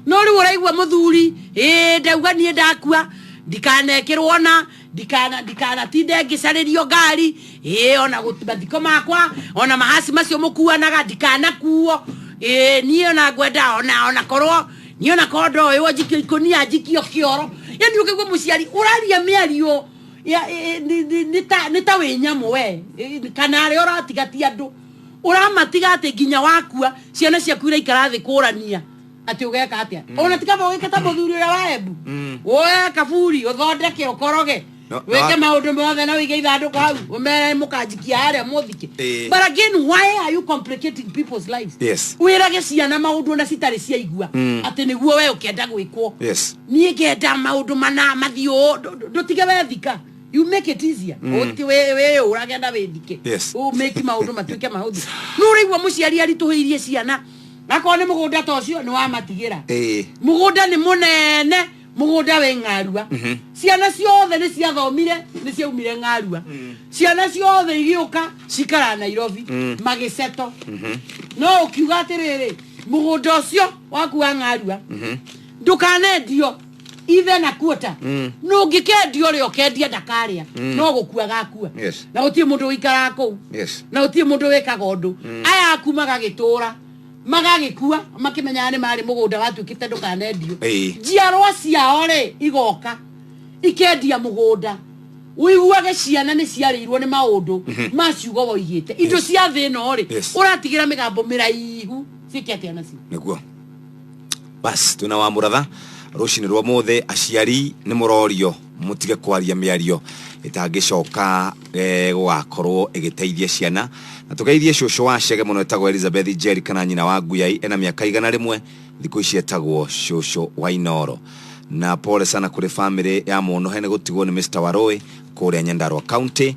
No rĩu ũraigua mũthuri, ĩ ndauga niĩ ndakua ndikanekĩrwo na ndikanatinde ngĩcarĩrio ngari, ĩ ona mathiko makwa, ona mahaci macio mũkuanaga ndikanakuo, ĩ niĩ ona ngwenda ona korwo niĩ ona korwo ndoywo njikio ikũnia, njikio kĩoro. Yani ũkaigua mũciari ũraria mĩario ya nĩ ta wĩ nyamũ we, kana arĩa ũratiga ti andũ, ũramatiga atĩ nginya wakua ciana ciaku iraikara thĩ kũrania atĩ ũgeka atĩa. Ona ti kaba ũgĩke ta mũthuri ũrĩa wa Embu, woe kaburi ũthondeke ũkoroge, wĩke maũndũ mothe na ũige ithandũkũ hau, ũmere mũkanjikia harĩa mũthike. But again, why are you complicating people's lives? Wĩrage ciana maũndũ ona citarĩ ciaigua atĩ nĩguo we ũkĩenda gwĩkwo. Niĩ ngenda maũndũ mana mathiĩ ũũ, ndũtige wethika, you make it easier. Ũti wĩyũrage na wĩthike. Ũmake maũndũ matuĩke mahũthũ. Nĩ ũraigua mũciari aritũhĩirie ciana, akorwo nĩ mũgũnda ta ũcio nĩ wamatigĩra. Mũgũnda nĩ mũnene. Mũgũnda wĩ Ng'arua. Ciana ciothe nĩ ciathomire, nĩ ciaumire Ng'arua. Ciana ciothe igĩũka cikara Nairobi. Magĩceto. No ũkiuga atĩrĩrĩ, mũgũnda ũcio waku wa Ng'arua ndũkanendio ithe na kuota. No ũngĩkendio ũrĩa ũkendia ndakarĩa. No gũkua gakua. Na gũtirĩ mũndũ ũikaraga kũu. Na gũtirĩ mũndũ wĩkaga ũndũ. Aya aku magagĩtũra magagĩkua makĩmenyaga nĩ marĩ mũgũnda watuĩkĩte ndũkanendio. Njiarwa ciao rĩ igoka ikendia mũgũnda, ũiguage ciana nĩ ciarĩirwo nĩ maũndũ ma ciugo woigĩte indo cia thĩ ĩno rĩ. Ũratigĩra mĩgambo mĩraihu ciĩke atĩa nacio? Nĩguo bas twĩna wa mũratha rũcinĩ rwa mũthĩ. Aciari nĩ mũrorio mũtige kwaria mĩario ĩtangĩcoka gũgakorwo ĩgĩteithia ciana, na tũgeithie cũcũ wa cege mũno etagwo Elizabeth Njeri kana nyina wa Nguyai, ena mĩaka 101 thikũ ici, etagwo cũcũ wa Inoro. Na pole sana kũrĩ family ya Mũnũhe nĩ gũtigwo nĩ Mr. Warũĩ kũrĩa Nyandarua County.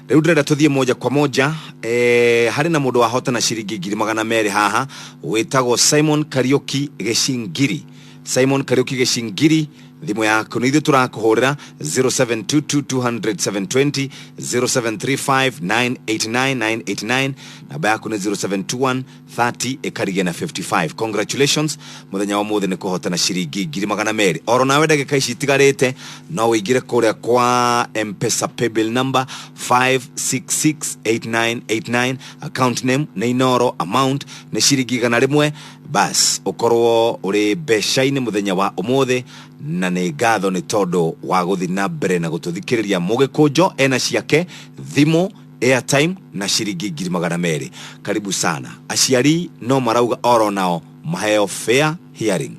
Rĩu ndĩrenda tũthiĩ moja kwa moja. Harĩ na mũndũ wahotana ciringi 200,000 haha wĩtagwo Simon Kariuki Gĩcingiri. Simon Kariuki Gĩcingiri, thimũ yaku nĩ ithuĩ tũrakũhũrĩra 0722 200 720, 0735 989 989. Namba yaku nĩ 0721 30 ĩkarigia na 55. Congratulations, mũthenya wa mũthĩ nĩ kũhotana ciringi 200,000. Oro nawe ndagĩka ici itigarĩte no ũingĩre kũrĩa kwa Mpesa paybill number 5668989, account name nĩ Inoro, amount nĩ ciringi 100. Bas ũkorwo ũrĩ mbeca-inĩ mũthenya wa ũmũthĩ, na nĩ ngatho nĩ tondũ wa gũthiĩ na mbere na gũtũthikĩrĩria. Mũgĩkũnjo ena ciake thimũ, airtime na ciringi 200,000. Karibu sana. Aciari no marauga oro nao maheo fair hearing,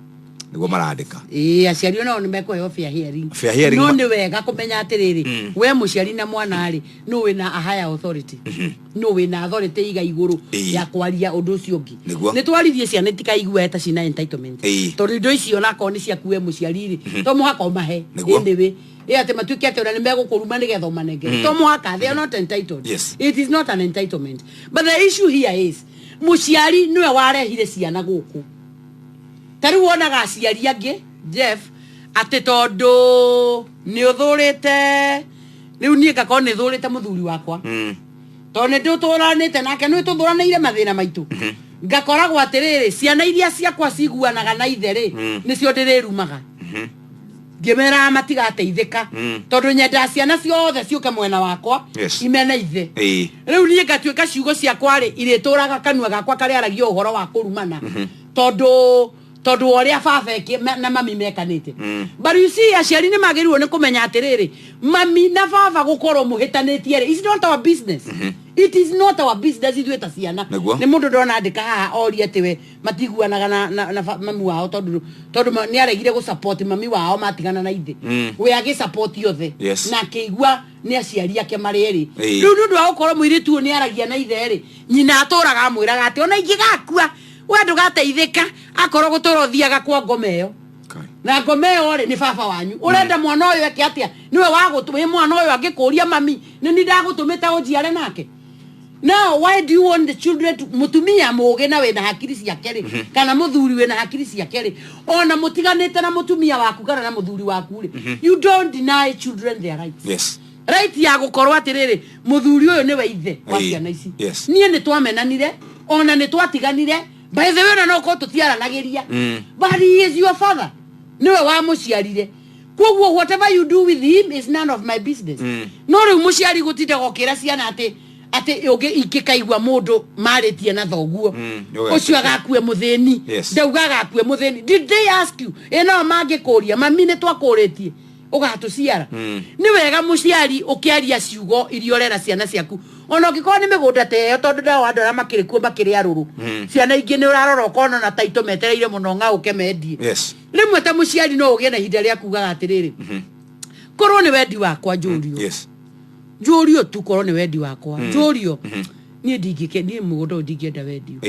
nĩguo marandĩka. Ĩĩ, aciari onao nĩ mekũheo fair hearing. Fair hearing. No nĩ wega kũmenya atĩrĩrĩ, we mũciari na mwana rĩ, nũ wĩna a higher authority, nũ wĩna authority iga igũrũ ya kwaria ũndũ ũcio ũngĩ? Nĩ twaririe ciana itikaigue ta cina entitlement. Tondũ indo icio onakorwo nĩ ciaku we mũciari rĩ, to mũhaka ũmahe. Anyway, ĩ atĩ matuĩke atĩ ona nĩ megũkũruma nĩgetha ũmanengere, to mũhaka. They are not entitled. It is not an entitlement, but the issue here is mũciari nĩwe warehire ciana gũkũ. Ta rĩu wonaga aciari angĩ, Jeff, atĩ tondũ nĩ ũthũrĩte, rĩu niĩ ngakorwo nĩ thũrĩte mũthuri wakwa tondũ nĩ ndũtũranĩte nake, nĩ tũthũranĩire mathĩna maitũ, ngakoragwo atĩrĩrĩ, ciana iria ciakwa ciguanaga na ithe rĩ, nĩcio ndĩrĩrumaga ngĩmeraga matigateithĩka, tondũ nyendaga ciana ciothe ciũke mwena wakwa, imene ithe. Rĩu niĩ ngatuĩka ciugo ciakwa rĩ irĩtũraga kanua gakwa karĩa aragia ũhoro wa kũrumana, tondũ wa ũrĩa baba na mami mekanĩte. But you see, aciari nĩ magĩrĩirwo nĩ kũmenya atĩrĩrĩ, mami na baba gũkorwo mũhĩtanĩtie rĩ, is not our business. It is not our business ithuĩ ta ciana. Nĩ mũndũ ndona andĩka haha oria atĩ we matiguanaga na mami wao tondũ nĩ aregire gũ support mami wao matigana na ithe. We agĩ support othe na akĩigua nĩ aciari ake marĩ erĩ. Rĩu nĩ ũndũ wa gũkorwo mũirĩtu ũyũ nĩ aragia na ithe rĩ, nyina atũraga amwĩraga atĩ ona ingĩgakua we ndũgateithĩka, akorwo gũtũra ũthiaga kwa ngoma ĩyo na ngoma ĩyo rĩ nĩ baba wanyu. Ũrenda mwana ũyũ eke atĩa? Nĩwe wagũtũ mwana ũyũ angĩkũria, mami nĩ ni ndagũtũmĩte ũnjiare nake? Now why do you want the children to mutumia mũgĩ na wĩna hakiri ciake rĩ, kana mũthuri wĩna hakiri ciake rĩ, ona mũtiganĩte na mũtumia waku kana na mũthuri waku rĩ, you don't deny children their rights. Right ya gũkorwo atĩrĩrĩ, mũthuri ũyũ nĩwe ithe wa ciana ici. Niĩ nĩ twamenanire, ona nĩ twatiganire, by the way, ona no korwo tũtiaranagĩria, but he is your father, nĩwe wamũciarire, koguo whatever you do with him is none of my business. No rĩu mũciari gũtindaga ũkĩra ciana atĩ ũngĩ ingĩkaigua mũndũ marĩtie na thoguo ũcio agakue mũthĩni. Ndauga agakue mũthĩni. Did they ask you? Ĩ no mangĩkũria, mami nĩ twakũrĩtie ũgatũciara? Nĩ wega mũciari ũkĩaria ciugo iria ũrera ciana ciaku, ona ũngĩkorwo nĩ mĩgũnda ta ĩyo, tondũ ndao andũ arĩa makĩrĩ kuo makĩrĩ arũrũ. Ciana ingĩ nĩ ũrarora ũkona na taitũ metereire mũno ng'aũke mendie. Rĩmwe ta mũciari no ũgĩe na ihinda rĩa kugaga atĩrĩrĩ, korwo nĩ wendi wakwa njũrio, njũrio tu, korwo nĩ wendi wakwa njũrio, niĩ ndingĩke, niĩ mũgũnda ũyũ ndingĩenda wendio.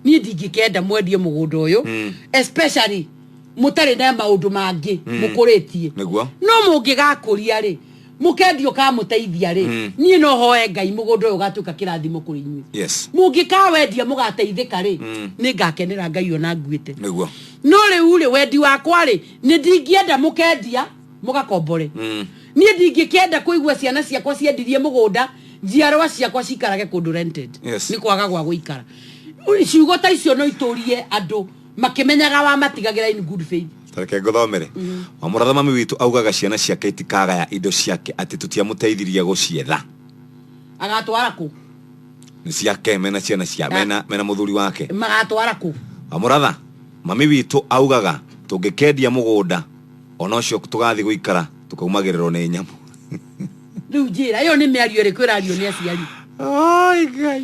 Niĩ ndingĩkenda mwendie mũgũnda ũyũ, especially mũtarĩ na maũndũ mangĩ mũkũrĩtie. No mũngĩgakũria rĩ, mũkendio kamũteithia rĩ, niĩ no hoe Ngai mũgũnda ũyũ ũgatuĩka kĩrathimo kũrĩ inyuĩ. Mũngĩkawendia mũgateithĩka rĩ, nĩ ngakenera Ngai ona nguĩte. No rĩu rĩ, wendi wakwa rĩ, nĩ ndingĩenda mũkendia mũgakombore. Niĩ ndingĩkĩenda kũigua ciana ciakwa ciendirie mũgũnda, njiarwa ciakwa cikarage kũndũ rented. Nĩ kwaga gwa gũikara. Ciugo ta icio no itũrie andũ makĩmenyaga wamatigagĩra in good faith. Tareke ngũthomere. Wamũratha mami witũ augaga ciana ciake itikagaya indo ciake, atĩ tũtiamũteithirie gũcietha. Agatwara kũ? Nĩ ciake mena ciana cia mena mũthuri wake. Magatwara kũ? Wamũratha mami witũ augaga tũngĩkendia mũgũnda ona ũcio tũgathiĩ gũikara tũkaumagĩrĩrwo nĩ nyamũ. Rĩu njĩra ĩyo nĩ mĩario ĩrĩkũ ĩrario nĩ aciari?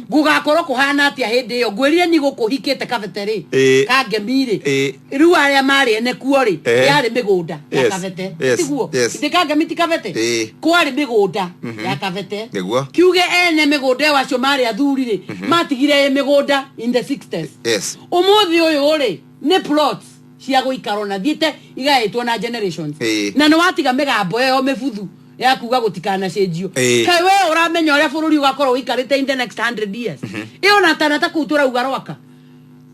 Gũgakorwo kũhana atĩa hĩndĩ ĩyo? Ngwĩrire ni gũkũ hikĩte kabete rĩ, kangemi rĩ, rĩu arĩa marĩ ene kuo rĩ, yarĩ mĩgũnda ya kabete. Tiguo? Ndĩ kangemi ti kabete? Kwarĩ mĩgũnda ya kabete. Nĩguo. Kiuge ene mĩgũnda ĩyo acio marĩ athuri rĩ, matigire ĩ mĩgũnda in the 60s. Ũmũthĩ ũyũ rĩ, nĩ plots cia gũikarwo na thiĩte igaĩtwo na generations. Na nĩ watiga mĩgambo ĩyo mĩbuthu ya kuga gũtikanacenjio. Kaĩ we ũramenya ũrĩa bũrũri ũgakorwo ũikarĩte in the next 100 years? Ĩyo na tana ta kũu tũrauga Rwaka,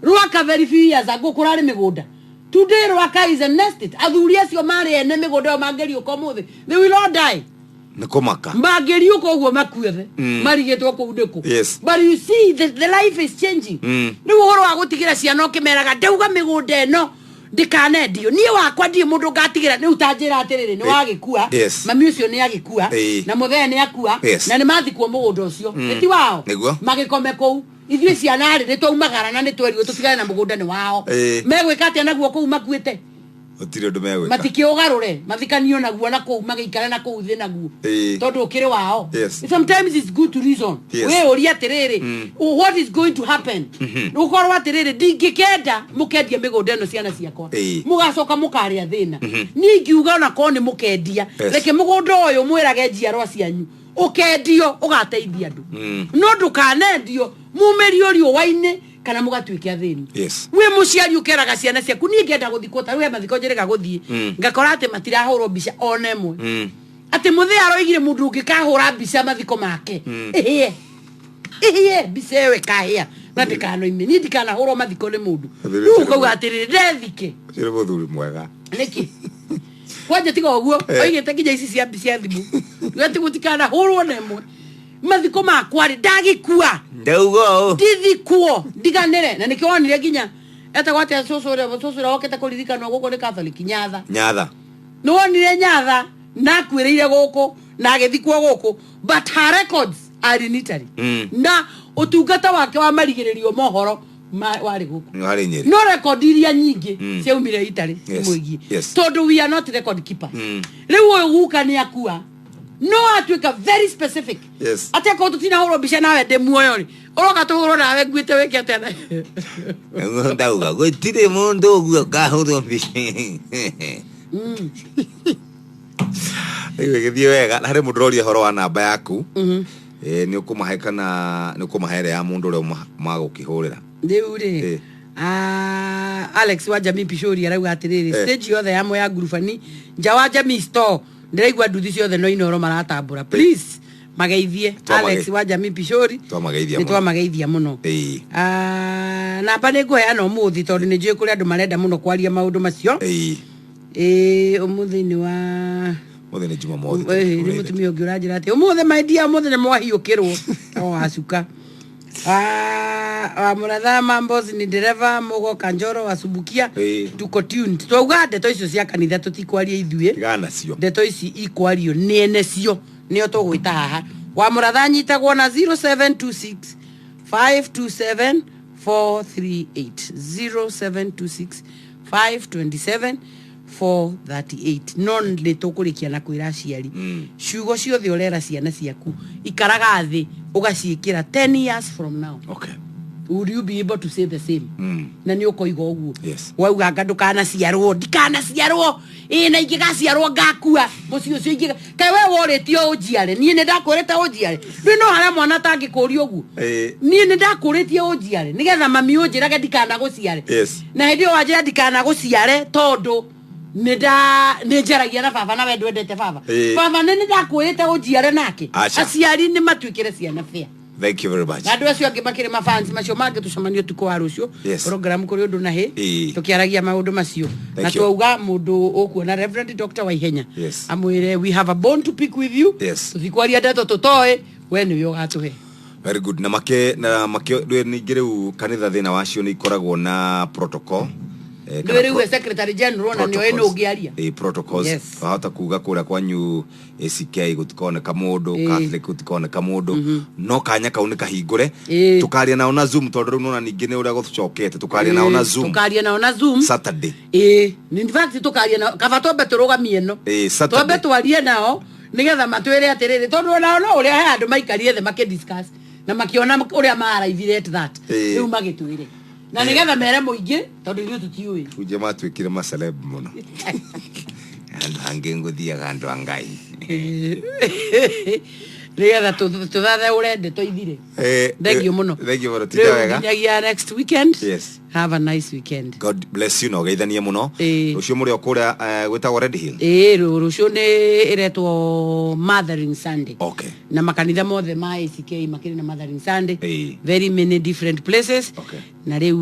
Rwaka very few years ago kũrarĩ mĩgũnda. Today Rwaka is an estate. Athuri acio marĩ ene mĩgũnda ĩyo mangĩriũka ũmũthĩ, they will all die. Nĩ kũmaka. Mangĩriũka ũguo makuethe, marigĩtwo kũu nĩkũ. But you see, the life is changing. Rĩu ũhoro wa gũtigĩra ciana ũkĩmeraga ndauga mĩgũnda ĩno ndĩkanendio, niĩ wakwa ndirĩ mũndũ ngatigĩra. Rĩu ta njĩra atĩrĩrĩ, nĩ wagĩkua, mami ũcio nĩ agĩkua, na mũthee nĩ akua, na nĩ mathikwo mũgũnda ũcio, nĩ ti wao? Nĩguo. Magĩkome kũu. Ithuĩ ciana rĩ, nĩ twaumagara na nĩ twerirwo tũtigane na mũgũnda, nĩ wao. Megwĩka atĩa naguo kũu makuĩte? Gũtirĩ ũndũ megwĩka. Matikĩũgarũre, mathikanio naguo na kũu, magĩikare na kũu thĩ naguo, tondũ ũkĩrĩ wao. Sometimes it's good to reason. Wĩyũrie atĩrĩrĩ, what is going to happen? Ũkorwo atĩrĩrĩ, ndingĩkenda mũkendia mĩgũnda ĩno, ciana ciakwa mũgacoka mũkarĩa thĩna. Niĩ ingiuga ona korwo nĩ mũkendia, reke mũgũnda ũyũ mwĩrage njiarwa cianyu ũkendio ũgateithia andũ, no ndũkanendio mumĩrio riũa-inĩ kana mũgatuĩke athĩni. Wĩ mũciari ũkeraga ciana ciaku, niĩ ngenda gũthikwo ta rĩu he mathiko njĩrĩga gũthiĩ, ngakora atĩ matirahũrwo mbica ona ĩmwe, atĩ mũthĩ aroigire mũndũ ũngĩkahũra mbica mathiko make, ĩhĩe ĩhĩe, mbica ĩyo ĩkahĩa na ndĩkanoime. Niĩ ndikanahũrwo mathiko nĩ mũndũ. Mũthuri Rĩu ũcio nĩ ũkauga atĩrĩrĩ, ndethike. Ũcio nĩ mũthuri mwega. Nĩkĩ kwanja tiga ũguo? Oigĩte nginya ici cia thimũ ati gũtikanahũrwo na ĩmwe mathiko makwa rĩ, ndagĩkua Ndauga ũũ. Ndithikwo ndiganĩre. Na nĩkĩo wonire nginya etagwo atĩa, cũcũ ũrĩa wokĩte kũririkanwo gũkũ nĩ Catholic, Nyatha. Nyatha. Nĩ wonire Nyatha na akuĩrĩire gũkũ na agĩthikwo gũkũ, but her records are in Italy. Na ũtungata wake wa marigĩrĩrio mohoro warĩ gũkũ. Nĩ warĩ Nyĩrĩ. No record iria nyingĩ ciaumire Italy mwĩgiĩ, tondũ we are not record keepers. Rĩu ũyũ guka nĩ akua, no atuĩka very specific atĩ akorwo tũtinahũrwo mbica nawe ndĩ muoyo rĩ, ũroka tũhũrwo nawe nguĩte wĩke atĩa? Nĩguo ndauga gũtirĩ mũndũ ũguo ngahũrwo mbica. Rĩu ĩgĩthiĩ wega. Na harĩ mũndũ ũroria ũhoro wa namba yaku. Nĩ ũkũmahe kana nĩ ũkũmahe ĩrĩa ya mũndũ ũrĩa magũkĩhũrĩra? Rĩu rĩ, Alex wa Jamii Pishori arauga atĩrĩrĩ, stage yothe ya ya ngurubani nja wa Jamii store, ndĩraigua nduthi ciothe no Inoro maratambũra, please mageithie. Alex wa Jamii Pishori. Twamageithia Nĩ mũno. Twamageithia mũno. Namba nĩ ngũheana ũmũthĩ tondũ nĩ njũĩ kũrĩ andũ marenda mũno kwaria maũndũ macio. Ĩĩ, ũmũthĩ nĩ wa Mũthĩ nĩ Jumamothi. Nĩ mũtumia ũngĩ ũranjĩra atĩ ũmũthĩ maidia, ũmũthĩ nĩ mwahiũkĩrwo o wacuka. Wa mũratha Mambos ni dereva Mugo Kanjoro wa Subukia. Tuko tuned. Twauga ndeto icio cia kanitha tũtikwaria ithuĩ. Tigana nacio. Ndeto ici ikwario nĩ ene cio, nĩo tũgwĩta haha. Wa mũratha nyitagwo na 0726 527 438, 0726 527 438. No nĩ tũkũrĩkia na kwĩra aciari, ciugo ciothe ũrera ciana ciaku, ikaraga thĩ ũgaciĩkĩra 10 years from now, would you be able to say the same? Na nĩ ũkoiga ũguo. Wauga anga ndũkanaciarwo, ndikanaciarwo, ĩ na ingĩgaciarwo ngakua mũciĩ ũcio ingĩga. Kaĩ we worĩtio ũnjiare? Niĩ nĩ ndakwĩrĩte ũnjiare? Rĩu no harĩa mwana atangĩkũria ũguo. Niĩ nĩ ndakũrĩtie ũnjiare nĩgetha mami ũnjĩrage ndikanagũciare? Na hĩndĩ ĩyo wanjĩra ndikanagũciare tondũ nĩ nda nĩ njaragia na baba, na we ndwendete baba. Baba nĩ ndakwĩrĩte ũnjiare nake? Aca. Aciari nĩ matuĩkĩre ciana fair. Thank you very much. Na andå acio angä makä rä mafans macio mangä tå cemanie å tukå wa rå cio Yes. program kå rä å ndå na hä Ĩĩ. tå kä aragia maå ndå macio Thank na you. twauga må ndå å kuona Reverend Dr. Waihenya Yes. amwä re we have a bone to pick with you Yes. tå tikwaria ndeto tå toä we nä we å gatå he. Very good. Na make na make ningĩ rĩu kanitha thĩna wacio nĩ ikoragwo na protocol. Kana Ndå rä u secretary general ona nä oä nä å ngä aria. Protocols. Yes. Wahota kuga kũrĩa kwanyu ACK gũtikoneka mũndũ, Catholic gũtikoneka mũndũ, no kanya kau nĩ kahingũre. Tũkaria nao na Zoom tondũ rĩu nona ningĩ nĩ ũrĩa gũcokete tũkaria nao na Zoom. Tå karia nao na Zoom. Saturday. Ĩĩ, in fact tå karia nao kaba twambe tå rå gamie ĩno, Saturday. twambe twarie nao nigetha matwĩre atĩrĩrĩ tondũ onao no ũrĩa he andũ maikarie thĩ makĩ na makĩona ũrĩa maaraithire at that rĩu magĩtwĩre na nigetha mere mũingĩ tondũ ithuĩ tũtiũĩ. Kunje matuĩkire maceleb mũno. Andũ angĩ ngũthiaga andũ a Ngai. Nigetha tũthathaũre ndeto ithire. Thank you mũno. Thank you mũno. Tinda Rĩu wega. nginyagia next weekend. Yes. Have a nice weekend. God bless you na ũgeithanie mũno. Rũciũ mũrĩ o kũrĩa gwĩtagwo Red Hill. Ĩĩ, rũciũ nĩ ĩretwo Mothering Sunday. Okay. Na makanitha mothe ma ACK makĩrĩ na Mothering Sunday. Very many different places. Okay. Na rĩu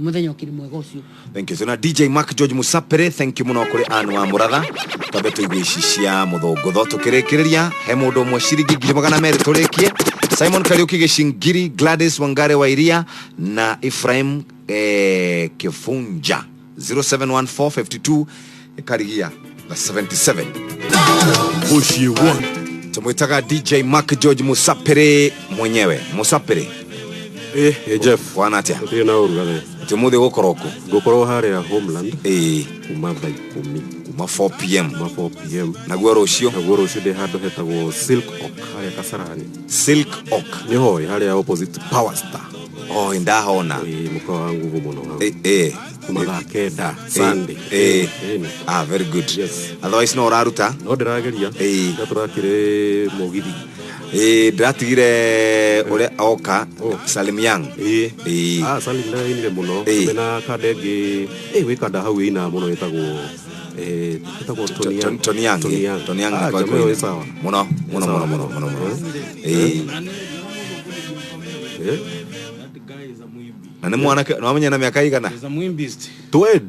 mũthenya ũkĩrĩ mwega ũcio. Thank you. So na DJ Mark George Musapere, thank you muno kuri Ann wa Muratha. Twambe tuigue ici cia muthũngũtho tukĩrĩkĩrĩria he mũndũ ũmwe ciringi 200,000 tũrĩkie. Simon Kariuki Gĩcingiri, Gladys Wangare wa Iria na Ephraim Kifunja 071452 Karigia na 77. Mũciĩ wa Tumwitaga DJ Mark George Musapere mwenyewe. Musapere. Jeff. Kwana atia? Gũtirĩ na ũru gathe. Atĩ ũmũthĩ gũkorwo kũ? Ngũkorwo harĩa Homeland. Kuma thaa 10. Kuma 4 pm. Kuma 4 pm. Naguo rũciũ? Naguo rũciũ ndĩ handũ hetagwo Silk Oak harĩa Kasarani. Silk Oak. Nĩ hoe harĩa opposite Power Star. Oh, ndahona. Mũkawa wa nguvu mũno hau. Kuma thaa 9 Sunday. Ah, very good. Yes. Otherwise no ũraruta? No ndĩrageria. Na tũrakĩrĩ mũgithi. Ndĩratigire ũrĩa oka Salim Young. Ah, Salim ndainire mũno. Mena kanda ĩngĩ. Gwĩ kanda hau ĩinaga mũno ĩtagwo ĩtagwo Tony Young. Tony Young. Tony Young. Tony Young. Ah, jamaa ĩyo ĩ sawa. Mũno, mũno, mũno, mũno, mũno, mũno. Na nĩ mwanake, nĩ wamenya na mĩaka igana? Is a mwimbist. 20.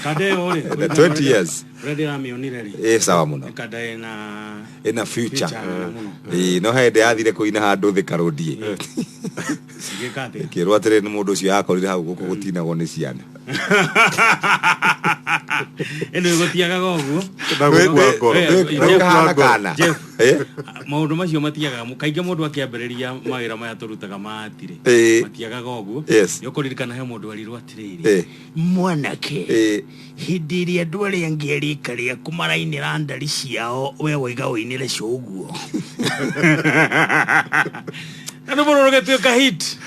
Kada ĩyo rĩ. 20 years. Ũrĩa ndĩramĩonire rĩ. Sawa mũno. Nĩ kada ĩna Ĩna future. Future nene mũno. No hĩndĩ yathire kũina handũ Thika Road ĩ. Ĩgĩka atĩa? Ĩkĩrwo atĩrĩ nĩ mũndũ ũcio yakorire hau gũkũ gũtinagwo nĩ ciana. Ĩno ĩgũtiagaga ũguo. Na gũkua ngoro. Kahana kana. Jeff, maũndũ macio matiagaga kaingĩ mũndũ akĩambĩrĩria mawĩra maya tũrutaga matirĩ matiagaga ũguo. Yes. Nĩ ũkũririkana he mũndũ erirwo atĩrĩrĩ, mwanake, hĩndĩ ĩrĩa andũ arĩa angĩ a rika rĩaku marainĩra ndari ciao, we waiga ũinĩre cũguo na nĩ mũndũ rũgĩtuĩka hit.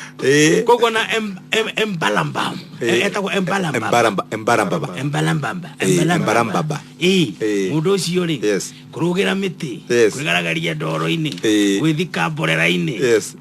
Koguo na embalambam, etagwo embalambam. Embarambaba. Embalambamba. Embarambaba. Mũndũ ũcio rĩ, Yes. kũrũgĩra mĩtĩ, Yes. kwĩgaragaria ndoro-inĩ, gwĩthika mborera-inĩ. Yes.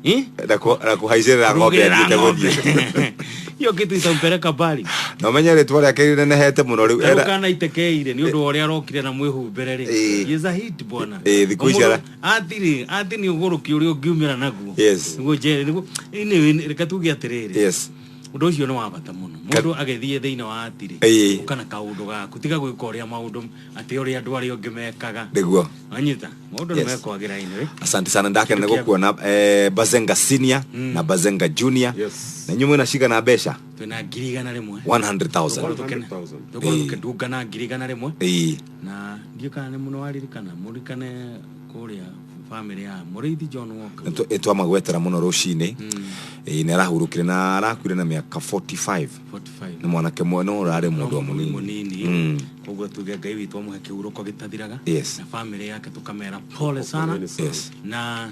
Na kũhaicĩrĩra ng'ombe Kũrũgĩrĩra athiĩte ng'ombe. gũthiĩ. Hiyo kitu itampeleka mbali. Na ũmenye rĩtwa rĩake rĩnenehete mũno rĩu. Rĩu kana itekeire nĩ ũndũ wa ũrĩa arokire na mwĩhumbĩre rĩ. He is a hit bwana. Thikũ ici Atirĩ, ati nĩ ũgũrũki ũrĩa ũngiumĩra naguo. Yes. Nĩguo nĩguo anyway, reke tuge atĩrĩrĩ. Yes. Ũndũ ũcio nĩ wa bata mũno. Mũndũ agĩthiĩ thĩinĩ wa atirĩ. Ũka na kaũndũ gaku. Tiga gwĩka ũrĩa maũndũ atĩ ũrĩa andũ arĩa angĩ mekaga. Nĩguo. Wanyita? Maũndũ nĩ Yes. mekwagĩra anyway. Asante sana, ndakena nĩ gũkuona Bazenga Senior na Bazenga Junior. Na inyuĩ mwĩna cigana mbeca? Twĩna 100,000. 100,000. Tũkorwo tũkĩndunga na 100,000. Na ndiũ kana nĩ mũno waririkana mũririkane kũrĩa family ya Mũrĩithi John Walker. Ĩtwamagwetera mũno rũcinĩ. Nĩ arahurũkire na arakuire na mĩaka 45. 45. Nĩ mwanake no ũrarĩ mũndũ wa mũnini. Mũnini. Koguo tuge Ngai witũ amũhe kĩhurũko gĩtathiraga. Yes. Na family yake tũkamera pole sana. Yes. Na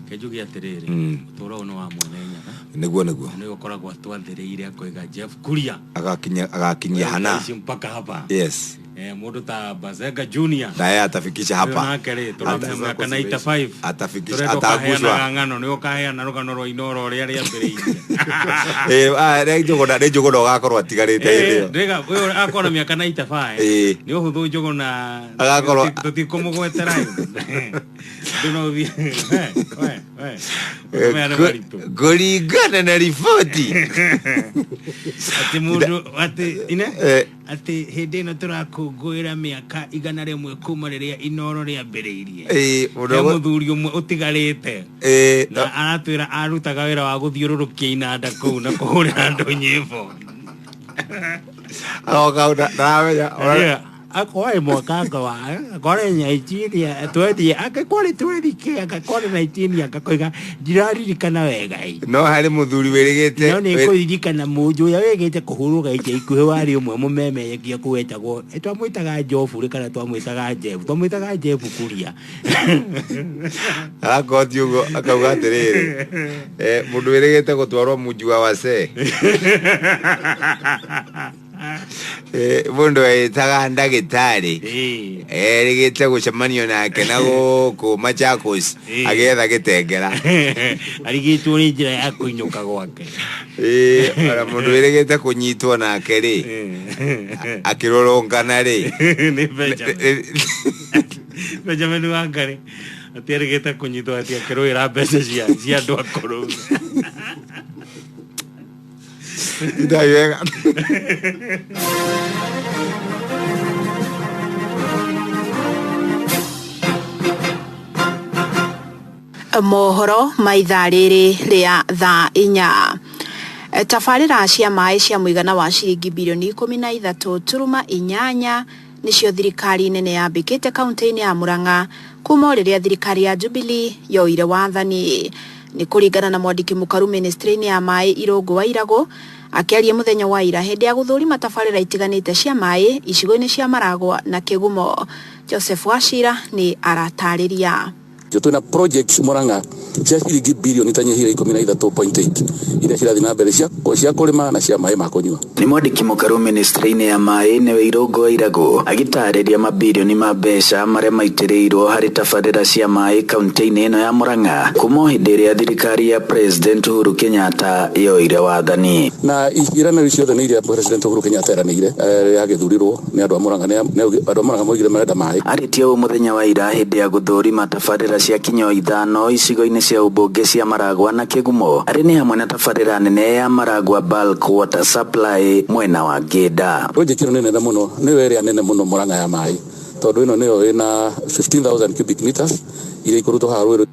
kenjuge atĩrĩrĩ, ũtũũro ũyũ nĩ wa mwene Nyaga. Nĩguo, nĩguo. Na nĩwe ũkoragwo atwathĩrĩire akoiga Jeff Kuria Agakinyia hana. Ici mpaka hapa. Yes. Mũndũ ta Bazenga Junior Naye atafikisha hapa. Ũyũ nake rĩ tũramũhe mĩaka 95. Atafikisha Tũrenda atagushwa. ũkaheanaga ng'ano nĩ ũkaheana rũgano rwa Inoro rũrĩa rĩambĩrĩirie. Nĩ Njũgũna nĩ Njũgũna ũgakorwo atigarĩte hĩndĩ ĩyo. Ndĩga ũyũ akorwo na mĩaka 95. Nĩ ũhũthũ Njũgũna Agakorwo- tũtikũmũgwetera ndũ no ũthiĩ we we we maya nĩ maritũ. Kũringana na riboti atĩ mũndũ atĩ ine atĩ hĩndĩ ĩno tũrakũngũĩra mĩaka 101 kuma rĩrĩa Inoro rĩambĩrĩirie. Mũndũ He ũgũ- mũthuri ũmwe ũtigarĩte na aratwĩra arutaga wĩra wa gũthiũrũrũkia inanda kũu na kũhũrĩra andũ nyĩmbo. Agoka ndaramenya. Yeah. Akoe mwakanga wa akore nyaitinia twendi akakwari twendi akakwari naitinia akakoiga ndiraririkana wega ĩ. No harĩ mũthuri wĩrĩgĩte No nĩ kũririkana mũnjũ ũrĩa wĩgĩte kũhurũka ica ikuhĩ warĩ ũmwe mũmemerekia kũu etagwo twamwĩtaga Njoburi kana twamwĩtaga Jebu twamwĩtaga Jebu Kuria. Arakoti ũguo akauga atĩrĩrĩ, mũndũ wĩrĩgĩte gũtwarwo munju wa wase mũndũ wĩtaga ndagĩtarĩ erĩgĩte gũcemanio nake na gũkũ Machakos agĩetha gĩtengera. Arigĩtwo nĩ njĩra ya kũinũka gwake. Ona mũndũ wĩrĩgĩte kũnyitwo nake rĩ akĩrũrũngana rĩ nĩ Benjamin Benjamin Wangari atĩ kũnyitwo atĩ akĩrũĩra mbeca cia andũ akũrũ. Ndai wega. Mohoro ma ithaa rĩrĩ rĩa thaa 4. Tabarĩra cia maĩ cia mũigana wa ciringi birioni 13.8 nĩcio thirikari nene yambĩkĩte kaunti-inĩ ya Murang'a kuma o rĩrĩa thirikari ya Jubilee yoire wathani. Nĩ kũringana na mwandĩki mũkaru ministry-inĩ ya maĩ Irũngũ wa Irago akĩaria mũthenya wa ira hĩndĩ ya gũthũrima tabarĩra itiganĩte cia maĩ icigo-inĩ cia Maragwa na Kĩgumo. Joseph Wachira nĩ aratarĩria. Twina projects Murang'a cia ciringi birioni itanyihire 13.8 iria cirathi na mbere cia kũrĩma na cia maĩ ma kũnyua. Nĩ mwandĩki mũkaru ministry-inĩ ya maĩ nĩwe Irũngũ wa Irago agĩtarĩria mabirioni ma mbeca marĩa maitĩrĩirwo harĩ tabarĩra cia maĩ kaunti-inĩ ĩno ya Murang'a kuma o hĩndĩ ĩrĩa thirikari ya President Uhuru Kenyatta yoire wathani. Na iranĩro ciothe nĩ iria President Uhuru Kenyatta eranĩire rĩrĩa agĩthurirwo nĩ andũ a Murang'a, andũ a Murang'a moigire marenda maĩ. Arĩtie ũũ mũthenya wa ira hĩndĩ ya gũthũrima tabarĩra cia kinyo 5 icigo-inĩ cia ũmbunge cia Maragwa na Kĩgumo arĩ nĩ hamwe na tabarĩra nene ya Maragwa Bulk Water Supply mwena wa Ngĩnda. Project ĩno nĩ nene mũno, nĩyo ĩrĩa nene mũno Murang'a ya maĩ tondũ ĩno nĩyo ĩna 15,000 cubic meters iria ikũrutwo haha Rũĩ.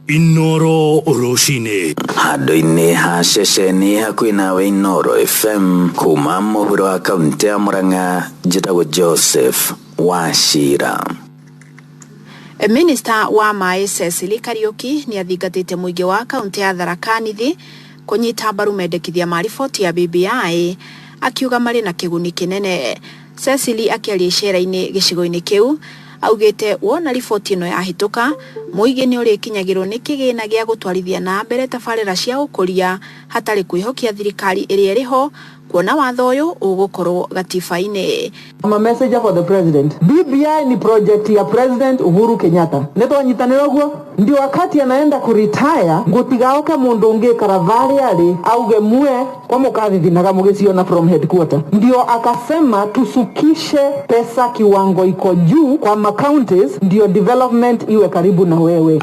Inoro rũcinĩ handũ-inĩ ha ceceni hakuhĩ nawe Inoro FM kuma mũhuro wa kaunti ya Murang'a njĩtagwo Joseph Wachira. Minista wa maĩ Cecily Kariuki nĩ athingatĩte mũingĩ wa kaunti ya Tharaka Nithi kũnyita mbaru mendekithia ma riboti ya BBI akiuga marĩ na kĩguni kĩnene. Cecily akĩaria icera-inĩ gĩcigo-inĩ kĩu augĩte wona riboti ĩno yahĩtũka mũingĩ nĩ ũrĩkinyagĩrwo nĩ kĩgĩna gĩa gũtwarithia na mbere tabarĩra cia ũkũria hatarĩ kwĩhokia thirikari ĩrĩa ĩrĩho kuona watho ũyũ ũgũkorwo gatiba-inĩ. I'm a messenger for the president. BBI ni project ya President Uhuru Kenyatta. Nĩtwanyitanĩra ũguo? Ndio wakati anaenda kuretire gũtigaoke mũndũ ũngĩ karavali arĩ auge mue kwa mũkathithinaga mũgĩciona from headquarter. Ndio akasema tusukishe pesa kiwango iko juu kwa ma counties ndio development iwe karibu na wewe.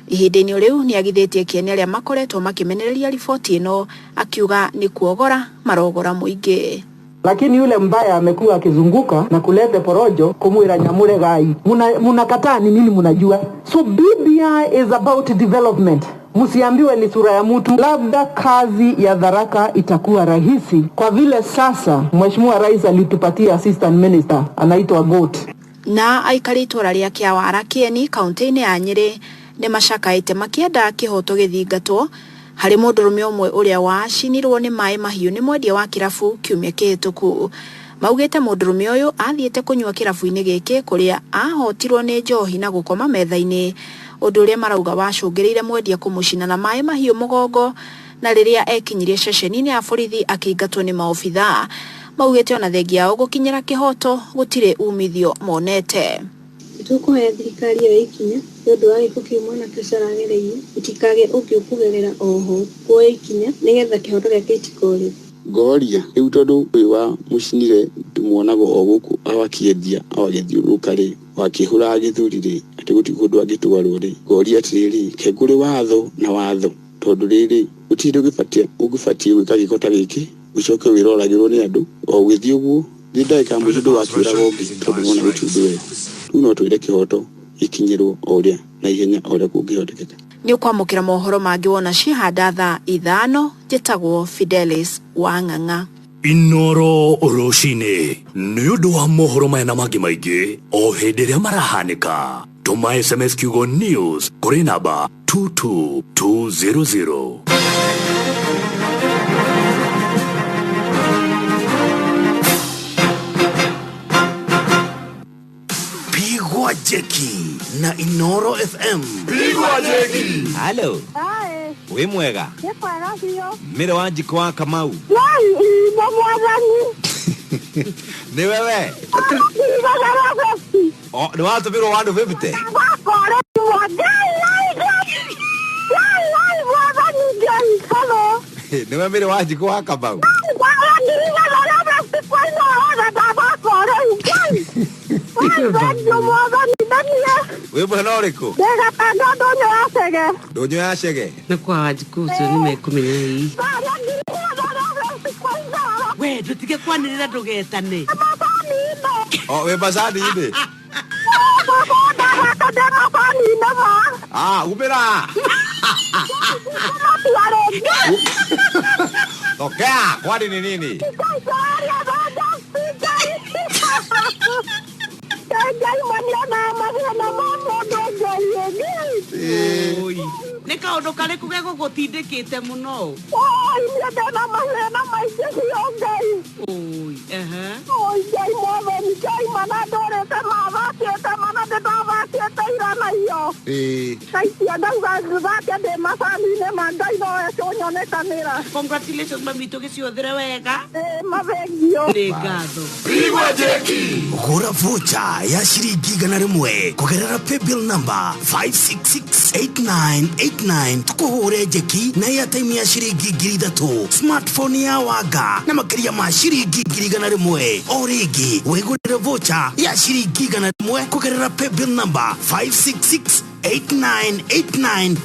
Ihinda-inĩ rĩu nĩ agithĩtie kĩene arĩa makoretwo makĩmenereria riboti ĩno akiuga nĩ kuogora marogora mũingĩ. Lakini yule mbaya amekuwa akizunguka na kulete porojo kumwira nyamure gai. Munakataa ni nini munajua? So BBI is about development. Msiambiwe ni sura ya mtu. Labda kazi ya Tharaka itakuwa rahisi kwa vile sasa Mheshimiwa Rais alitupatia assistant minister anaitwa Goat. Na aikari itũra rĩa Kĩawara Kĩeni kaunti-inĩ ya Nyĩrĩ nĩ macakaĩte makĩenda kĩhoto gĩthingatwo harĩ mũndũrũme ũmwe ũrĩa wacinirwo nĩ maĩ mahiũ nĩ mwendia wa kĩrabu kiumia kĩhĩtũku. Maugĩte mũndũrũme ũyũ athiĩte kũnyua kĩrabu-inĩ gĩkĩ kũrĩa ahotirwo nĩ njohi na gũkoma metha-inĩ, ũndũ ũrĩa marauga wacũngĩrĩire mwendia kũmũcina na maĩ mahiũ mũgongo, na rĩrĩa ekinyirie ceceni-inĩ ya borithi akĩingatwo nĩ maobithaa. Maugĩte ona thengia yao gũkinyĩra kĩhoto gũtirĩ umithio monete. Nĩtũkũhoya thirikari yoe ikinya nĩũndũ wa gĩko kĩu mwanake ũcio aragereire gũtikagĩe ũngĩ ũkũgerera oho kuoya ikinya nĩgetha kĩhoto gĩake gĩtikorĩre. Ngoria rĩu tondũ ũyũ wa mũcinire tũmuonaga o gũkũ akĩendia o agĩthiũrũrũka rĩ, wakĩhũraga gĩthũri rĩ, atĩ gũtirĩ kũndũ angĩtwarwo rĩ, ngoria atĩrĩrĩ, ke kũrĩ watho na watho, tondũ rĩrĩ gũtirĩ ũngĩbatiĩ gwĩka gĩko ta gĩkĩ ũcoke wĩroragĩrwo nĩ andũ o ũgĩthiĩ ũguo nĩ ndagĩka ya mũico ndũgakĩũraga ũngĩ tondũ wona gũtirĩ ũndũ wega. Rĩu no twĩre kĩhoto gĩkinyĩrwo o ũrĩa na ihenya o ũrĩa kũngĩhotekeka. Nĩ ũkwamũkĩra mohoro mangĩ wona cihanda thaa 5. Njĩtagwo Fidelis Wang'ang'a. Inoro rũcinĩ nĩ ũndũ wa mohoro maya na mangĩ maingĩ o hĩndĩ ĩrĩa marahanĩka, tũma SMS kiugo news kũrĩ namba 22200. Pigwa jeki na Inoro FM. Pigwa jeki. Halo. Ae. Wĩ mwega? Nĩ kwega biũ. Mĩrĩ wa njiko wa Kamau. Ngai ino mwathani. Nĩ wewe? O, nĩ watũmĩrwo 150? Nĩ we mĩrĩ wa njiko wa Kamau? Wĩ mwena ũrĩkũ? Ndũnyũ ya Chege. Na kwa Wanjikũ ũcio nĩ mekũmenya ii. We ndũtige kwanĩrĩra ndũgetane. O, wĩ macani-inĩ? Ah, umĩra. Tokea, kwani ni nini? Nĩ kaũndũ karĩkũ gegũgũtindĩkĩte mũno? Oi, ehe. Congratulations mami tũgĩciũthĩre wega. Nĩ ngatho. Pigwa jeki. Gũra vocha ya ciringi 100 kũgerera paybill number 5668989 tũkũhũre njeki na airtime ya ciringi 3000, smartphone ya Wanga na makĩria ma ciringi 100. O rĩngĩ wĩgũrĩre vocha ya ciringi 100 kũgerera paybill number 5668989.